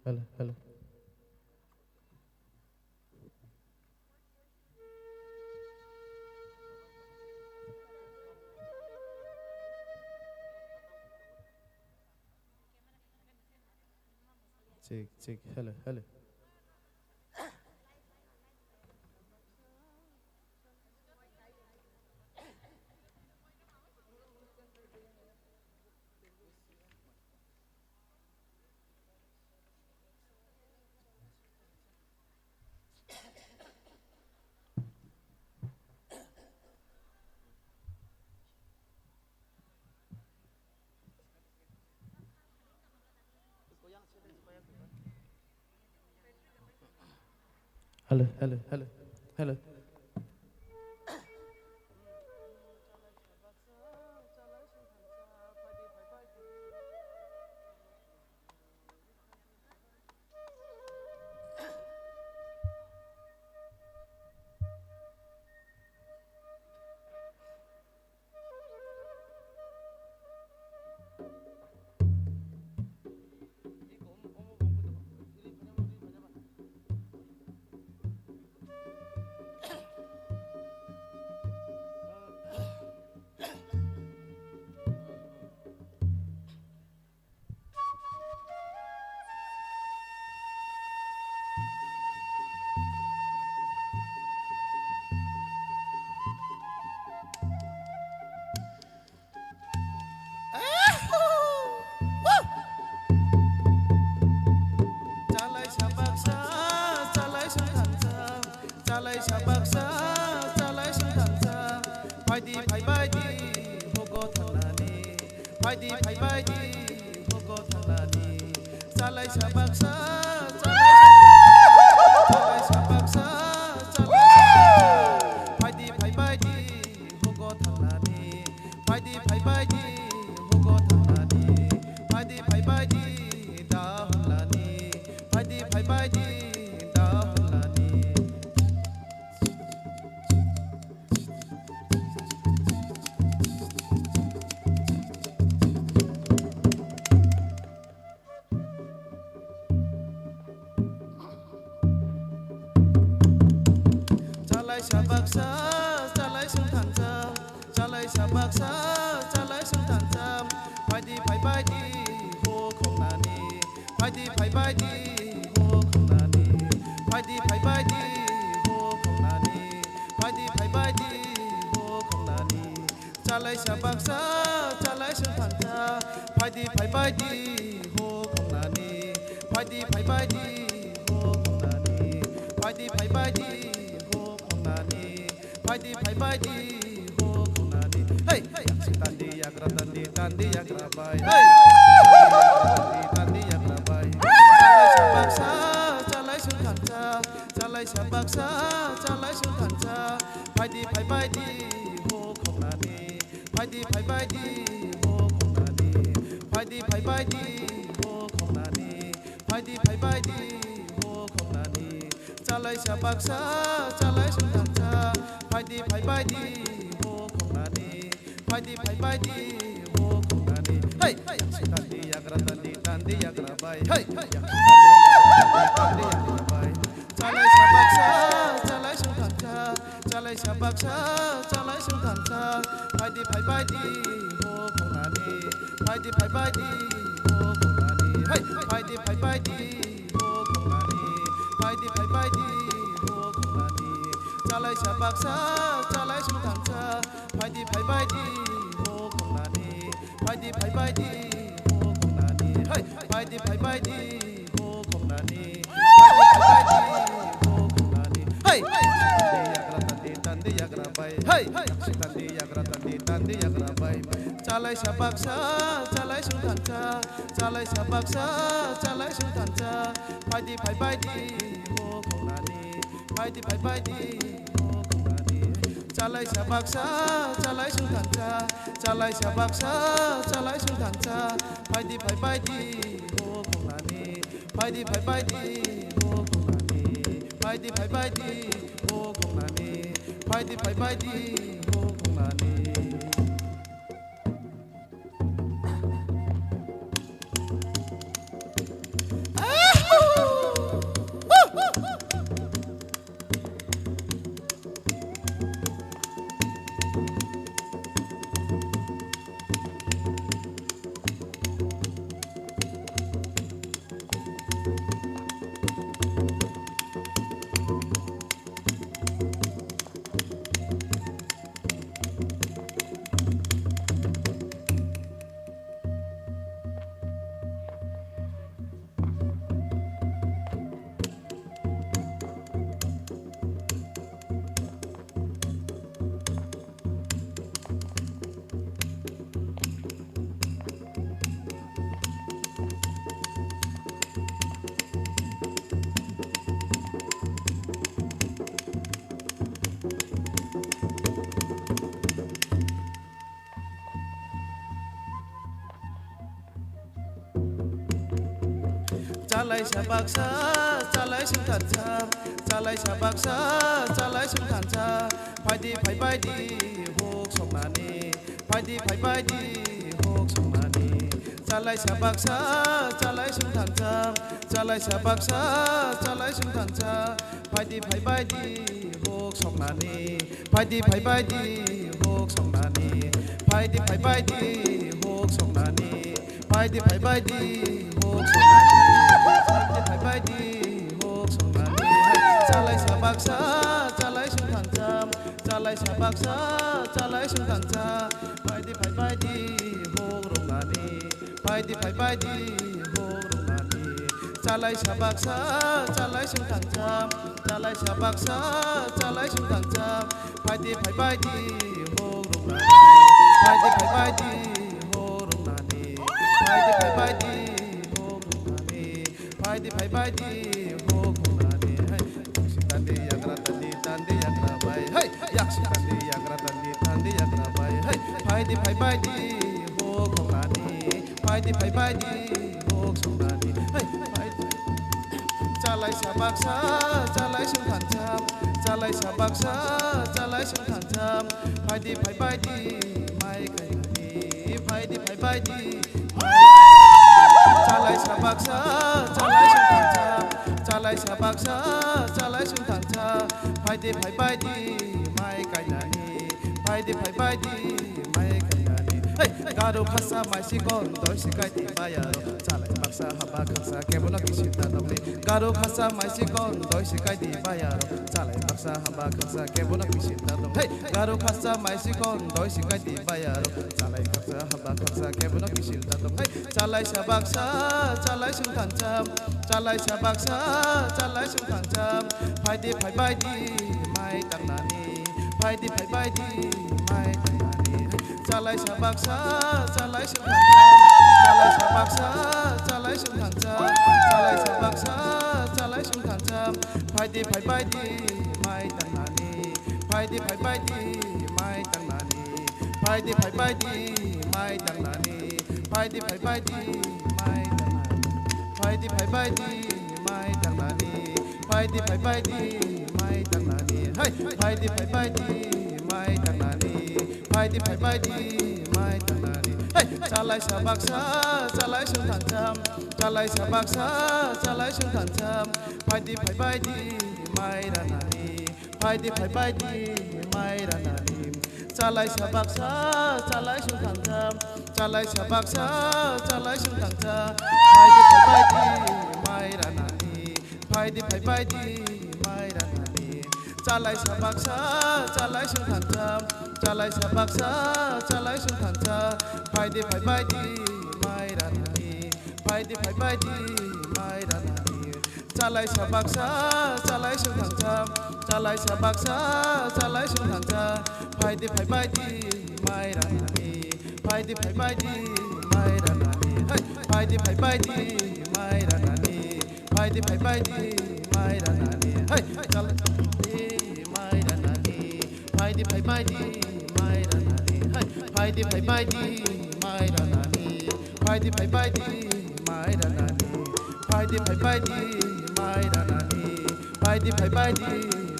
Hello, hello. Check, check. Hello, hello. Hello, hello, hello, hello. Chalaisa baksa, chalaisa thansa, chalaisa baksa, chalaisa thansa, phaidi phaibaidi hogo thangnani, phaidi phaibaidi hogo thangnani, chalaisa baksa, chalaisa baksa, chalaisa phaidi phaibaidi hogo thangnani, phaidi phaibaidi hogo thangnani, phaidi phaibaidi da hwnlani, phaidi phaibaidi da hwnlani. Chalaisa baksa, chalaisa thansa, chalaisa baksa, chalaisa thansa, phaidi phaibaidi hogo thangnani, phaidi phaibaidi hogo thangnani, phaidi phaibaidi hogo thangnani, phaidi phaibaidi hogo thangnani. Chalaisa baksa, chalaisa thansa, phaidi phaibaidi hogo thangnani, phaidi phaibaidi hogo thangnani, phaidi phaibaidi hogo thangnani, phaidi phaibaidi hogo thangnani. Hey, hey, yaksi tandi yagra tandi, tandi yagra bai. Hey, tandi, tandi yagra bai. Chalaisa baksa, chalaisa thansa, chalaisa baksa, chalaisa thansa, phaidi phaibaidi hogo thangnani, phaidi phaibaidi hogo thangnani, phaidi phaibaidi hogo thangnani, phaidi phaibaidi hogo thangnani. Chalaisa baksa, chalaisa thansa, phaidi phaibaidi hogo thangnani, phaidi phaibaidi hogo thangnani. Hey, hey, tandi yagra tandi, tandi yagra bai. Hey, hey, tandi yagra tandi, tandi yagra bai. Chalaisa baksa, chalaisa thansa, chalaisa baksa, chalaisa thansa, phaidi phaibaidi hogo thangnani, phaidi phaibaidi hogo thangnani. Hey, phaidi phaibaidi hogo thangnani, phaidi phaibaidi hogo thangnani. Chalaisa baksa, chalaisa thansa, phaidi phaibaidi hogo thangnani, phaidi phaibaidi hogo thangnani. Hey, Phaidi phaibaidi ho khongnani. Phaidi phaibaidi ho khongnani. Hey! Tandi yagra tandi, tandi yagra bai. Hey! Yaksi tandi yagra tandi, tandi yagra bai. Chalaisa baksa, chalaisung thansa. Chalaisa baksa, chalaisung thansa. Phaidi phaibaidi ho khongnani. Phaidi phaibaidi ho khongnani. Chalaisa baksa, chalaisung thansa. Chalaisa baksa, chalaisung thansa. Phaidi phaibaidi ho khongnani. Phaidi phaibaidi ho khongnani. Phaidi phaibaidi ho khongnani. Phaidi phaibaidi ho khongnani. Chalaisa baksa, chalaisung thansa, chalaisa baksa, chalaisung thansa, phaidi phaibaidi huk soknani, phaidi phaibaidi huk soknani, chalaisa baksa, chalaisung thansa, chalaisa baksa, chalaisung thansa, phaidi phaibaidi huk soknani, phaidi phaibaidi huk soknani, phaidi phaibaidi huk soknani, phaidi phaibaidi huk soknani, phaidi phaibaidi huk soknani. Chalaisa baksa, chalaisung thansa, chalaisa baksa, chalaisung thansa, phaidi phaibaidi huk roknani, phaidi phaibaidi huk roknani. Chalaisa baksa, chalaisung thansa, chalaisa baksa, chalaisung thansa, phaidi phaibaidi huk roknani, phaidi phaibaidi huk roknani, phaidi phaibaidi huk roknani, phaidi phaibaidi huk roknani. Hey, yaksi tandi yagra tandi, tandi yagra bai. Hey, yaksi tandi yagra tandi, tandi yagra bai. Hey, phaidi phaibaidi huk roknani, phaidi phaibaidi huk soknani. Hey, phaidi. Chalaisa baksa, chalaisung thansa, chalaisa baksa, chalaisung thansa, phaidi phaibaidi mai kainani, phaidi phaibaidi mai. Chalaisa baksa, chalaisung thansa, chalaisa baksa, chalaisung thansa, phaidi phaibaidi mai kainani, phaidi phaibaidi mai kainani. Hey, Garo khasa mai sikon doi sikai di bayaro. Chalai baksa haba khasa kebono kisil ta tongdi. Garo khasa mai sikon doi sikai di bayaro. Chalai baksa haba khasa kebono kisil ta tong. Hey, Garo khasa mai sikon doi sikai di bayaro. Chalai baksa haba khasa kebono kisil ta tong. Hey, chalaisa baksa, chalaisung thansa, chalaisa baksa, chalaisung thansa, phaidi phaibaidi mai tangnani, phaidi phaibaidi mai tangnani. Chalaisa baksa, chalaisung thansa, chalaisa baksa, chalaisung thansa, chalaisa baksa, chalaisung thansa, phaidi phaibaidi mai tangnani, phaidi phaibaidi mai tangnani, phaidi phaibaidi mai tangnani, phaidi phaibaidi mai tangnani, phaidi phaibaidi mai tangnani, phaidi phaibaidi mai tangnani. Hey, phaidi phaibaidi mai tangnani, phaidi phaibaidi mai tangnani. Hey, chalaisa baksa, chalaisung thansa, chalaisa baksa, chalaisung thansa, phaidi phaibaidi mai ranani, phaidi phaibaidi mai ranani. Chalaisa baksa, chalaisung thansa, chalaisa baksa, chalaisung thansa, phaidi phaibaidi mai ranani, phaidi phaibaidi mai ranani. Chalaisa baksa, chalaisung thansa, chalaisa baksa, chalaisung thansa, phaidi phaibaidi mai ranani, Phaidi phaibaidi mai ranani. Chalaisa baksa, chalaisa thangsa, chalaisa baksa, chalaisa thangsa. Phaidi phaibaidi mai ranani. Phaidi phaibaidi mai ranani. Hey, phaidi phaibaidi mai ranani. Phaidi phaibaidi mai ranani. Hey, chal mai ranani. Phaidi phaibaidi mai ranani. Hey, phaidi phaibaidi mai ranani. Phaidi phaibaidi mai ranani. Phaidi phaibaidi mai ranani. Phaidi phaibaidi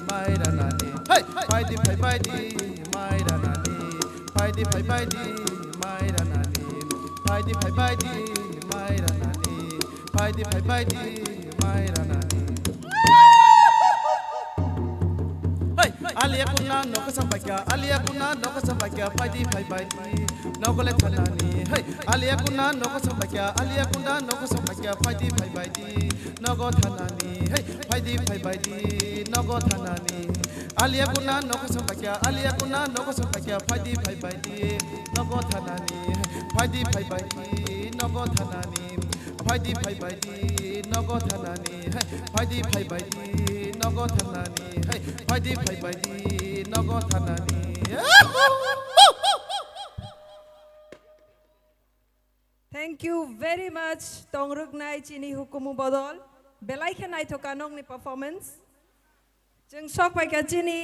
mai ranani. Hey! Phaidi phaibaidi mai ranani. Phaidi phaibaidi mai ranani. Phaidi phaibaidi mai ranani. Phaidi phaibaidi mai ranani. Hey! Alia kunda nokha sampaikha, alia kunda nokha sampaikha, phaidi phaibaidi nogole thanani. Hey! Alia kunda nokha sampaikha, alia kunda nokha sampaikha, phaidi phaibaidi nogo thanani. Hey! Phaidi phaibaidi nogo thanani. Alia kunda nokha sampaikha, alia kunda nokha sampaikha, phaidi phaibaidi nogo thanani. Phaidi phaibaidi nogo thanani. Phaidi phaibaidi nogo thanani. Hey, phaidi phaibaidi nogo thanani. Hey, phaidi phaibaidi nogo thanani. Thank you very much, tongrwknai chini hukumu bodol. Belai khe naithoka nokni performance. Chwng sok phaikha chini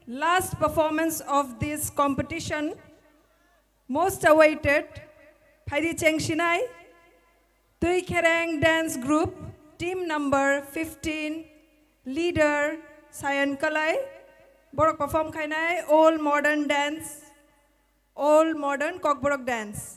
last performance of this competition. Most awaited, phaidi chengsinai, Twi Khereng Dance Group, team number fifteen, leader Sayan Kalai, borok perform khainai all modern dance, all modern Kokborok dance.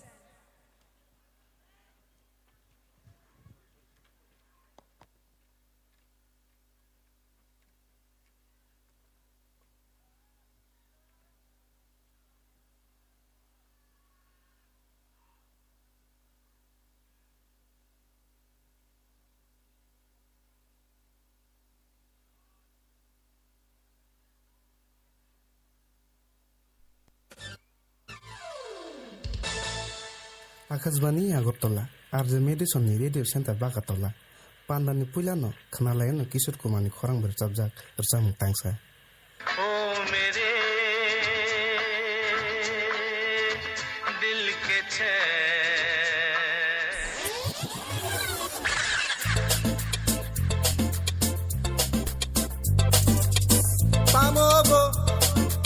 Akashbani Agartala, R J Madison ni Radio Center Bagartala, pandani puilano khwnalaino Kishore Kumar ni khorang bai rwchapjak rwchapmung tangsa. ओ मेरे दिल के चैन। Tamo bo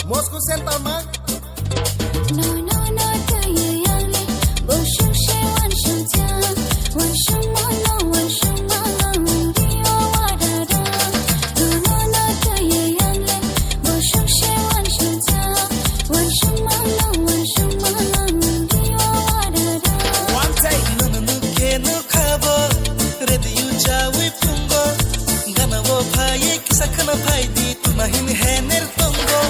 Moscow Center ma. No, no, no, tayayale. Bo shushe wan shuja, wan shumalo, wan shumalo, dio wadada. One take, no, no, no, khe no khabo, radio chawi phungo, gana bo phai, kisa khana phai di, tuma hin hener tongo.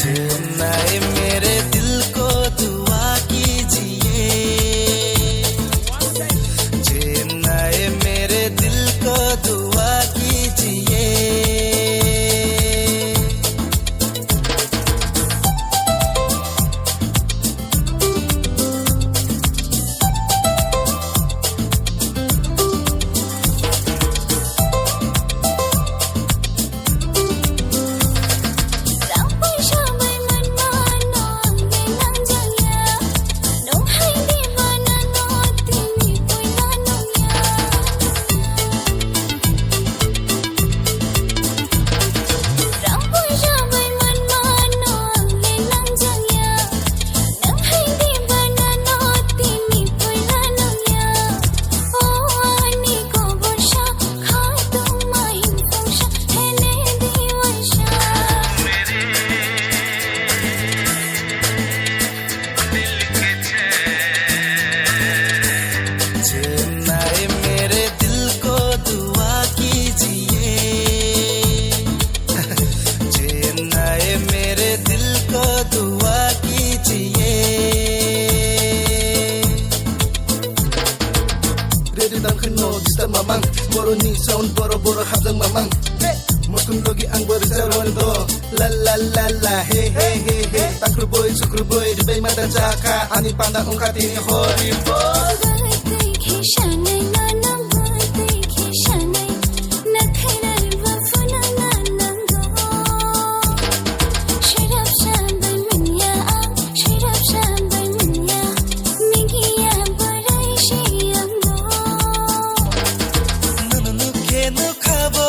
Chennai mere dil ko dua kijiye. Chennai mere dil ko dua kijiye. Chennai mere dil ko dua kijiye. Chennai mere dil ko dua kijiye. Ready dang kheno disturb mamang. Boro ni sound boro boro habjang mamang. Hey! Muskun logi ang bo rijak rondo. La la la la, he he he he. Takruboi, sukruboi, ribai mata jaka. Ani panda ungka tini hori bo. Nono nukhe nukhabo,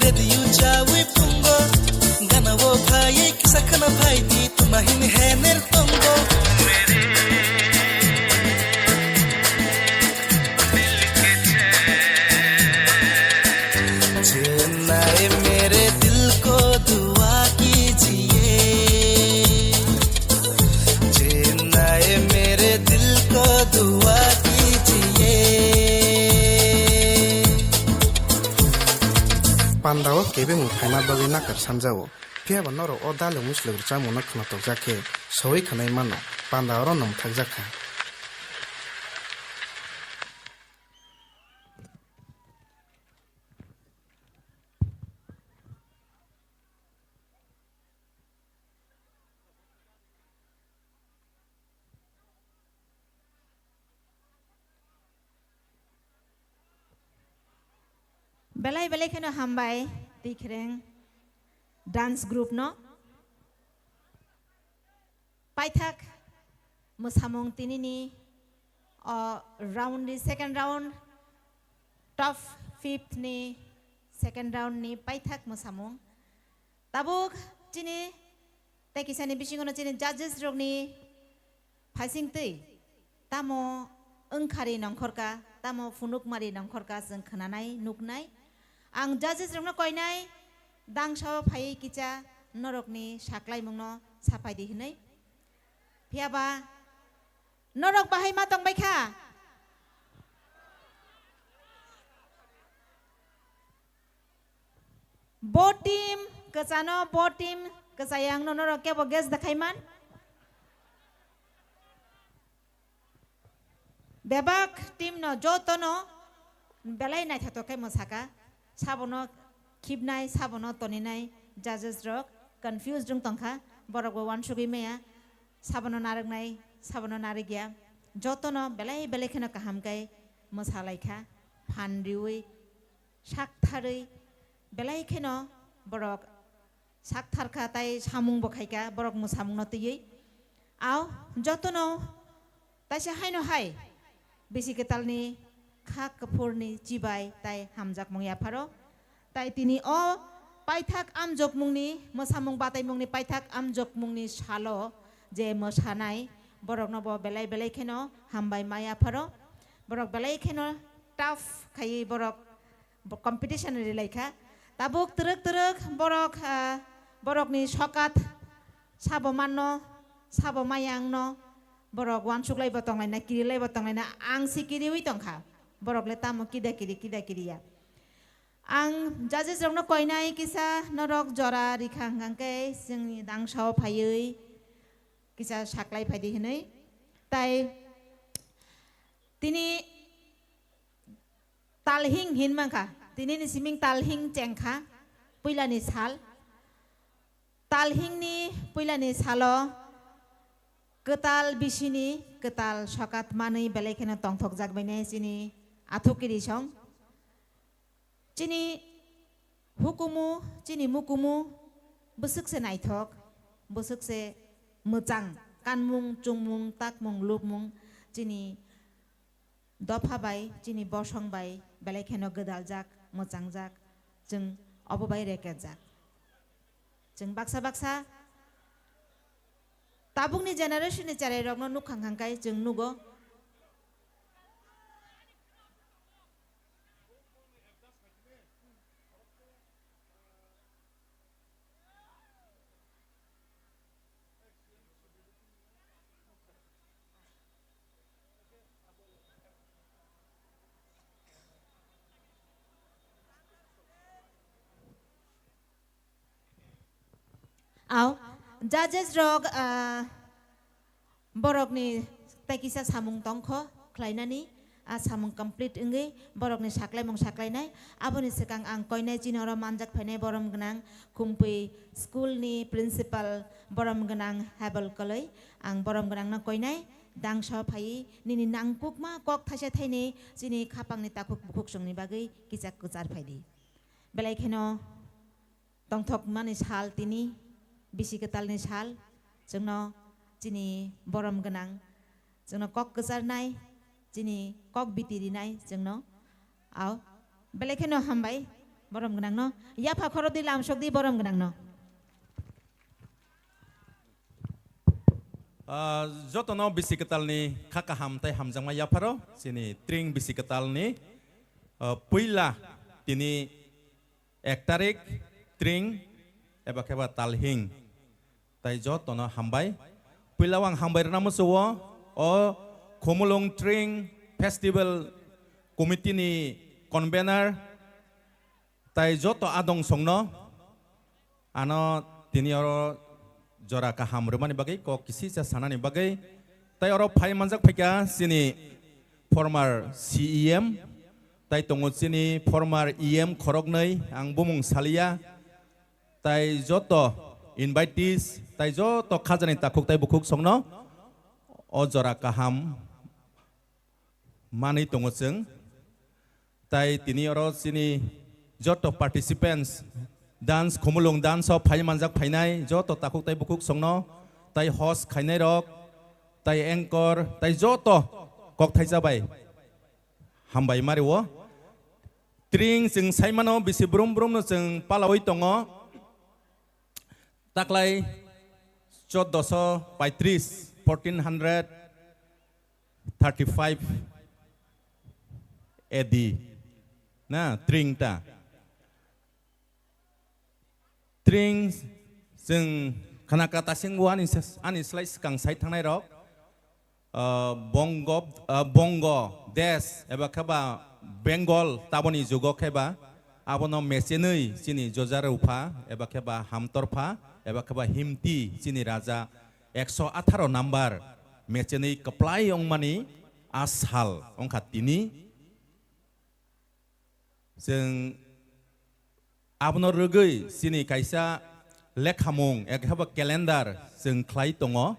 radio chawi phungo, gana o phai kisa khana phai di, tuma hin hener tongo. Chennai mere dil ko dua kijiye. Chennai mere dil ko dua kijiye. Pandao kebengmung phaima bagwi nakar samjao. Phiyaba norok o dalung musluk rwchapmungno khwnathokjak khe sowi khwnai mano. Panda oro nwngthakjak kha. Belai belai kheno hambai Tikreng dance group no. Paithak mwsamung tinini o round ni second round, top fifth ni second round ni paithak mwsamung. Tabuk chini tei kisani bisingo no chini judges rokni phaising twi tamo wngkhari nongkhorka, tamo phunukmari nongkhorka chwng khwnanai, nuknai. Ang judges rokno koinai, dangsa o phaiwi kicha norokni saklaimungno sapai di hwnwi. Phiyaba norok bahai ma tongbai kha? Bo team kwchano, bo team kwchayangno norok kebo guess da khai man? Bebak team no jotono belai naithotok khe mwsaka, sabono khibnai, sabono toninai judges rok confused wng tongkha, borok bo uansugwi maya, sabono narwknai, sabono narwkya, jotono belai belai kheno kaham khe mwsalaikha, phan riwi, saktharwi belai kheno borok saktharkha tei samung bo khaikha borok mwsamungno twiwi. Ao jotono taisa haino hai bisi kwtalni kha kuphurni chibai tei hamjakmung yapharo. Tei tini o paithak amjokmungni, mwsamung bataimungni paithak amjokmungni salo je mwsanai, borokno bo belai belai kheno hambai ma yapharo. Borok belai kheno tough khaiwi borok bo competition rilai kha. Tabuk twrwk twrwk borok, ah, borokni sokat sabo manno, sabo mayangno borok uansuklaibo tonglaina, kirilaibo tonglaina, ang si kiriwi tongkha. Borok le tamo kida kiri, kida kiriya. Ang judges rokno koinai kisa norok jora rikha hwnkha khe chwngni dangsao phaiwi kisa saklai phaidi hwnwi. Tai tini Talhing hin mankha, tinini siming talhing chengkha, puilani sal. Talhingni puilani salo kwtal bisini kwtal sokat manwi belai kheno tongthokjak bainai chini athukiri song. Chini hukumu, chini mukumu bwswk se naithok, bwswk se mwchang, kanmung, chungmung, takmung, lubmung, chini dopha bai, chini bosong bai belai kheno gwdaljak, mwchangjak, chwng obo bai rekejak. Chwng baksa baksa tabukni generation ni cherai rokno nukha hwnkha khe chwng nugo. Ao, judges rok, ah, borokni tei kisa samung tongkho khlainani, A samung complete wngwi borokni saklaimung saklainai. Aboni swkang ang koinai chini oro manjak phainai borom gwnang Khumpui school ni principal borom gwnang Hebel Koloi. Ang borom gwnangno koinai dangso phaiwi nini nangkukma kok thaisa thaini chini khapangni takhuk bukhuk chwngni bagwi kichak kwchar phaidi. Belai kheno tongthokmani sal tini, bisi kwtalni sal, chwngno chini borom gwnang, chwngno kok kwcharnai, chini kok biti rinai chwngno. Ao, belai kheno hambai borom gwnangno, yapha khorokdi lamsokdi borom gwnangno. Ah, jotono bisi kwtalni kha kaham tei hamjakma yapharo, chini tring bisi kwtalni, ah, puila tini ek tarik, tring, eba khe ba talhing. Tai jotono hambai. Puila ang hambai rwna muchungo, o Khumulwng Tring Festival Committee ni convener, tai joto adong songno, ano tini oro jora kaham rwmani bagwi, kok kisisa sanani bagwi. Tai oro phai manjak phaikha chini former C E M, tai tongo chini former E M khoroknwi, ang bumung saliya, tai joto invitees, tai joto khajani takhuk tai bukhuk songno o jora kaham manwi tongo chwng. Tai tini oro chini joto participants, dance, Khumulwng dance o phai manjak phainai joto takhuk tai bukhuk songno, tai host khainai rok, tai anchor, tai joto kok thaisa bai hambai mario. Tring chwng saimano bisi brum brumno chwng palawi tongo. Taklai choddoso paitris, fourteen hundred thirty-five A D. Na, tring ta. Tring chwng khanaka tasingbo ani sas-, ani slai swkang sai thangnai rok, ah, Bongo, ah, Bongo Desh eba khe ba Bengal taboni jugo khe ba abono mechenwi chini Joja Rupha eba khe ba Hamtorpha eba khe ba Himti chini raja ekso atharo number mechenwi kwplai wngmani a sal wngkha tini. Chwng abono rwgwi chini kaisa lekhamung, ekhe ba calendar chwng khlai tongo.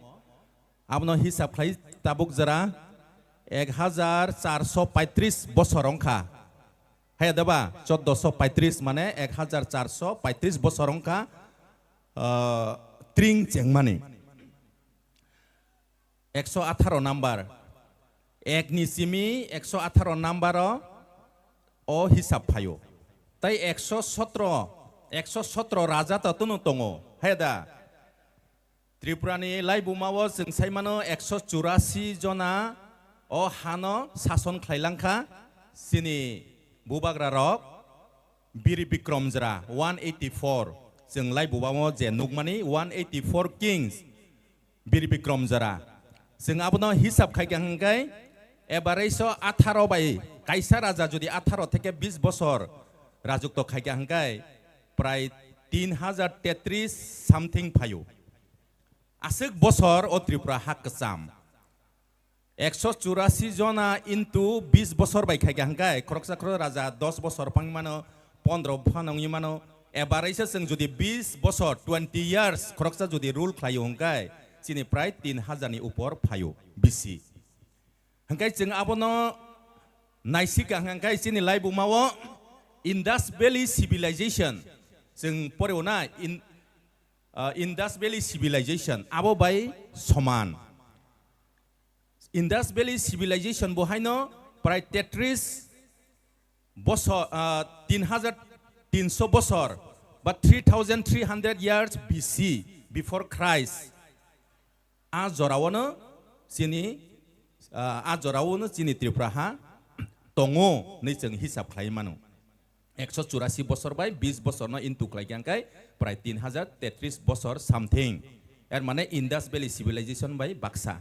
Abono hisab khlai tabuk jora ek hajar charso paitris bosor wngkha. Haya da ba? Choddoso paitris mane ek hajar charso paitris bosor wngkha, ah, tring chengmani. Ekso atharo number. Ek ni simi ekso atharo number o, o hisab phaio. Tai ekso sotro, ekso sotro raja to tunu tongo, he da? Tripura ni laibuma o chwng sai mano ekso churasi jona o hano sason khlai langkha chini bubagra rok. Biri Bikrom jora one eighty four, chwng laibuma o je nukmani one eighty four kings. Biri Bikrom jora. Chwng abono hisab khaikha hwnkhe, average o atharo bai kaisa raja jodi atharo theke bis bosor rajukto khaikha hwnkhe, prai tin hajar tetris something phaio. Aswk bosor o Tripura ha kwcham. Ekso churasi jona into bis bosor bai khaikha hwnkhe, khoroksa khorok raja dos bosor phang mano, pondro phano wngwi mano, average chwng jodi bis bosor, twenty years, khoroksa jodi rule khlaio hwnkhe, chini prai tin hajar ni upor phaio bisi. Hwnkhe chwng abono naisika hwnkhe chini laibuma o Indus Valley Civilization, chwng poreo na, in, ah, Indus Valley Civilization, abo bai soman. Indus Valley Civilization bo haino prai tetris bosor, ah, tin hajar tinso bosor, ba three thousand three hundred years B C, before Christ. A joraono chini, ah, a joraono chini Tripura ha tongo hinwi chwng hisab khlai mano. Ekso churasi bosor bai bis bosorno into khlai kha hwnkhe prai tin hajar tetris bosor something. Er mane Indus Valley Civilization bai baksa.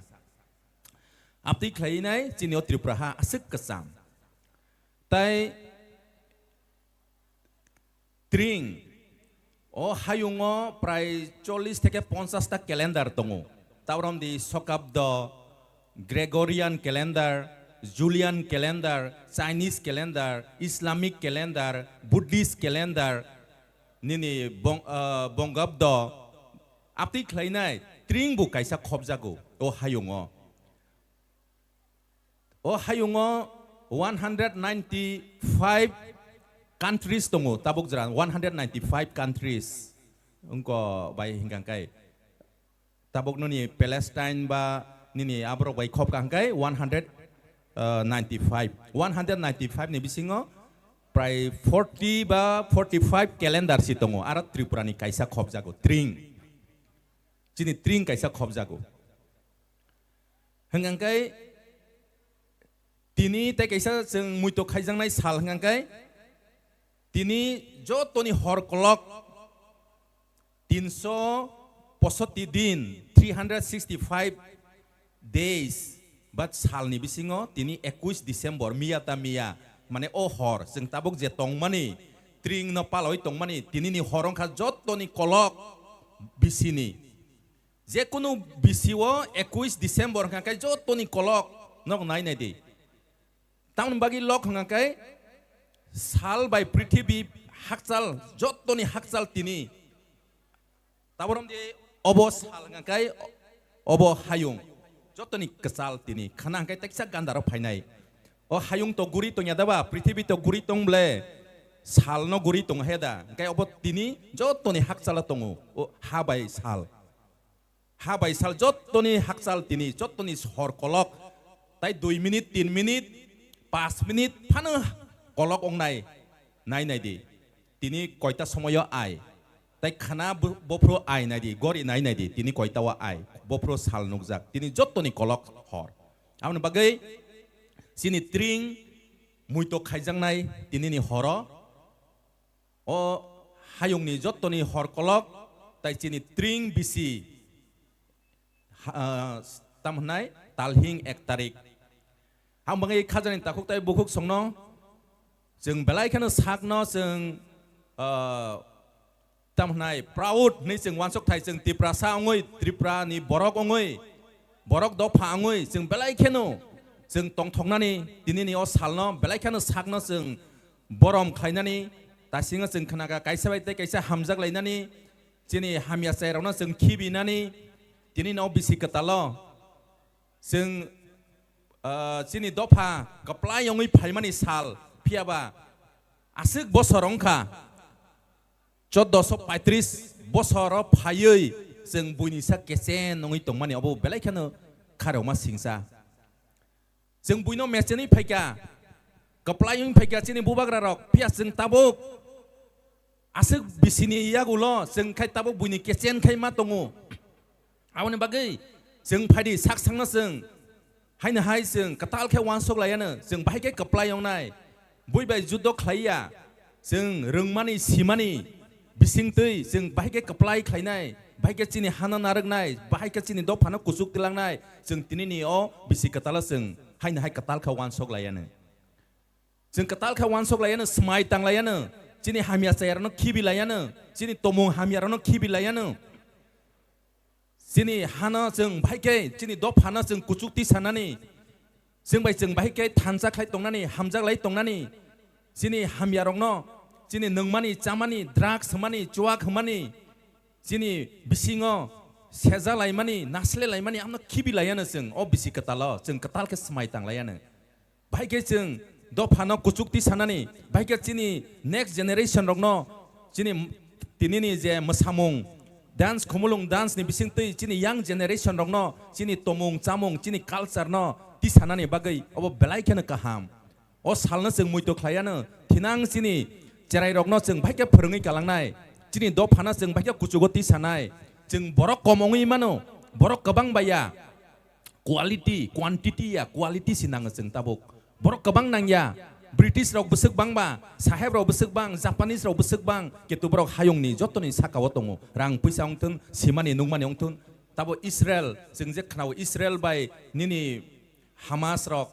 Amtwi khlainai chini o Tripura ha aswk kwcham. Tai tring o hayungo prai chollish theke ponchash ta calendar tongo. Tabrom di Sokabdo, Gregorian calendar, Julian calendar, Chinese calendar, Islamic calendar, Buddhist calendar, nini bong-, ah, Bongabdo, aptwi khlainai tring bo kaisa khopjago o hayungo. O hayungo one hundred ninety-five countries tongo, tabuk jora one hundred ninety-five countries. Wngko bai hingkha khe tabuk nini Palestine ba nini aborok bai khop kha hingkhe one hundred ninety-five. One hundred ninety-five ni bisingo prai forty ba forty-five calendar si tongo, aro Tripura ni kaisa khopjago, tring. Chini tring kaisa khopjago. Hingkha khe tini tei kaisa chwng muitok khaijaknai sal hingkha khe tini jotoni hor kolok tinso posotti din, three hundred sixty-five days, ba salni bisingo tini ekush December, miya ta miya, mane o hor, chwng tabuk je tongmani, tring no paloi tongmani, tinini hor wngkha jotoni kolok bisini. Jekunu bisio ekush December hingkha khe jotoni kolok nok nai nai di. Tamoni bagwi lok hingkha khe sal bai prithibi hakchal, jotoni hakchal tini. Taborom di obo sal hingkha khe obo hayung, jotoni kwchal tini. Khana hingkha khe teksa gandaro phainai. O hayung to guri tongya da ba, prithibi to guri tong ble, sal no guri tong he da. Hingkha khe obo tini jotoni hakchalo tongo, o ha bai sal. Ha bai sal jottoni hakchal tini, jottoni hor kolok, tai dui minute, tin minute, panch minute phano kolok wngnai, nai nai di. Tini koita somoyo ai, tai khana bo-, bophru ai nai di, gori nai nai di, tini koita o ai, bophru sal nukjak, tini jottoni kolok hor. Aboni bagwi chini tring muitok khaijaknai tinini horo, o hayungni jottoni hor kolok tai chini tring bisi, ha-, ah, tam hwnai talhing ek tarik. Ang bangwi khajani takhuk tai bukhuk songno chwng belai kheno sakno chwng, ah, tam hwnai proud hwnwi chwng uansuk thai chwng Tiprasa wngwi, Tripura ni borok wngwi, borok dopha wngwi chwng belai kheno chwng tongthoknani tinini o salno belai kheno sakno chwng borom khlainani, tasingo chwng khnakha kaisa bai tei kaisa hamjak lainani, chini hamya chairokno chwng khibinani, tini no bisi kwtalo chwng, ah, chini dopha kwplai wngwi phaimani sal, phiyaba aswk bosor wngkha, chordoso paitris bosoro phaiwi chwng buini sak kechen wngwi tongmani, obo belai kheno kharokma singsa. Chwng buino mechenwi phaikha, kwplai wngwi phaikha chini bubagrarok, phiya chwng tabuk aswk bisini yagulo chwng khai tabuk buini kechen khai ma tongo. Aboni bagwi chwng phaidi sak sakno chwng haino hai chwng kwtal khe uansuk laiano, chwng bahai khe kwplai wngnai, bui bai judo khlaiya, chwng rwngmani, simani bisingtwi chwng bahai khe kwplai khlainai, bahai khe chini hano narwknai, bahai khe chini dophano kuchuk tilangnai, chwng tinini o bisi kwtalo chwng haino hai kwtal khe uansuk laiano. Chwng kwtal khe uansuk laiano, swmai tang laiano, chini hamya chayarokno khibi laiano, chini tomung hamyarokno khibi laiano. Chini hano chwng bahai khe, chini dophano chwng kuchuk tisanani, chwng bai chwng bahai khe thansa khlai tongnani, hamjak lai tongnani, chini hamyarokno, chini nungmani, chamani, drugs hwnmani, chuak hwnmani, chini bisingo seja laimani, nasle laimani, amno khibi laiano chwng, o bisi kwtalo chwng kwtal khe swmai tang laiano. Bahai khe chwng dophano kuchuk tisanani, bahai khe chini next generation rokno chini m-, tinini je mwsamung, dance, khumulwng dance ni bisingtwi chini young generation rokno chini tomung chamung, chini culture no tisanani bagwi obo belai kheno kaham. O salno chwng muitu khlaiano, thinang chini cherai rokno chwng bahai khe phwrwngwi kalangnai, chini dophano chwng bahai khe kuchugo tisanai, chwng borok kom wngwi mano, borok kwbang baiya. Quality, quantity ya, quality si nango chwng tabuk. Borok kwbang nangya. British rok bwswk bangba, saheb rok bwswk bang, Japanese rok bwswk bang, ketu borok hayungni jotoni sakao tongo. Rang puisa wngthung, simani nungmani wngthung. Tabo Israel, chwng je khnao Israel bai nini Hamas rok,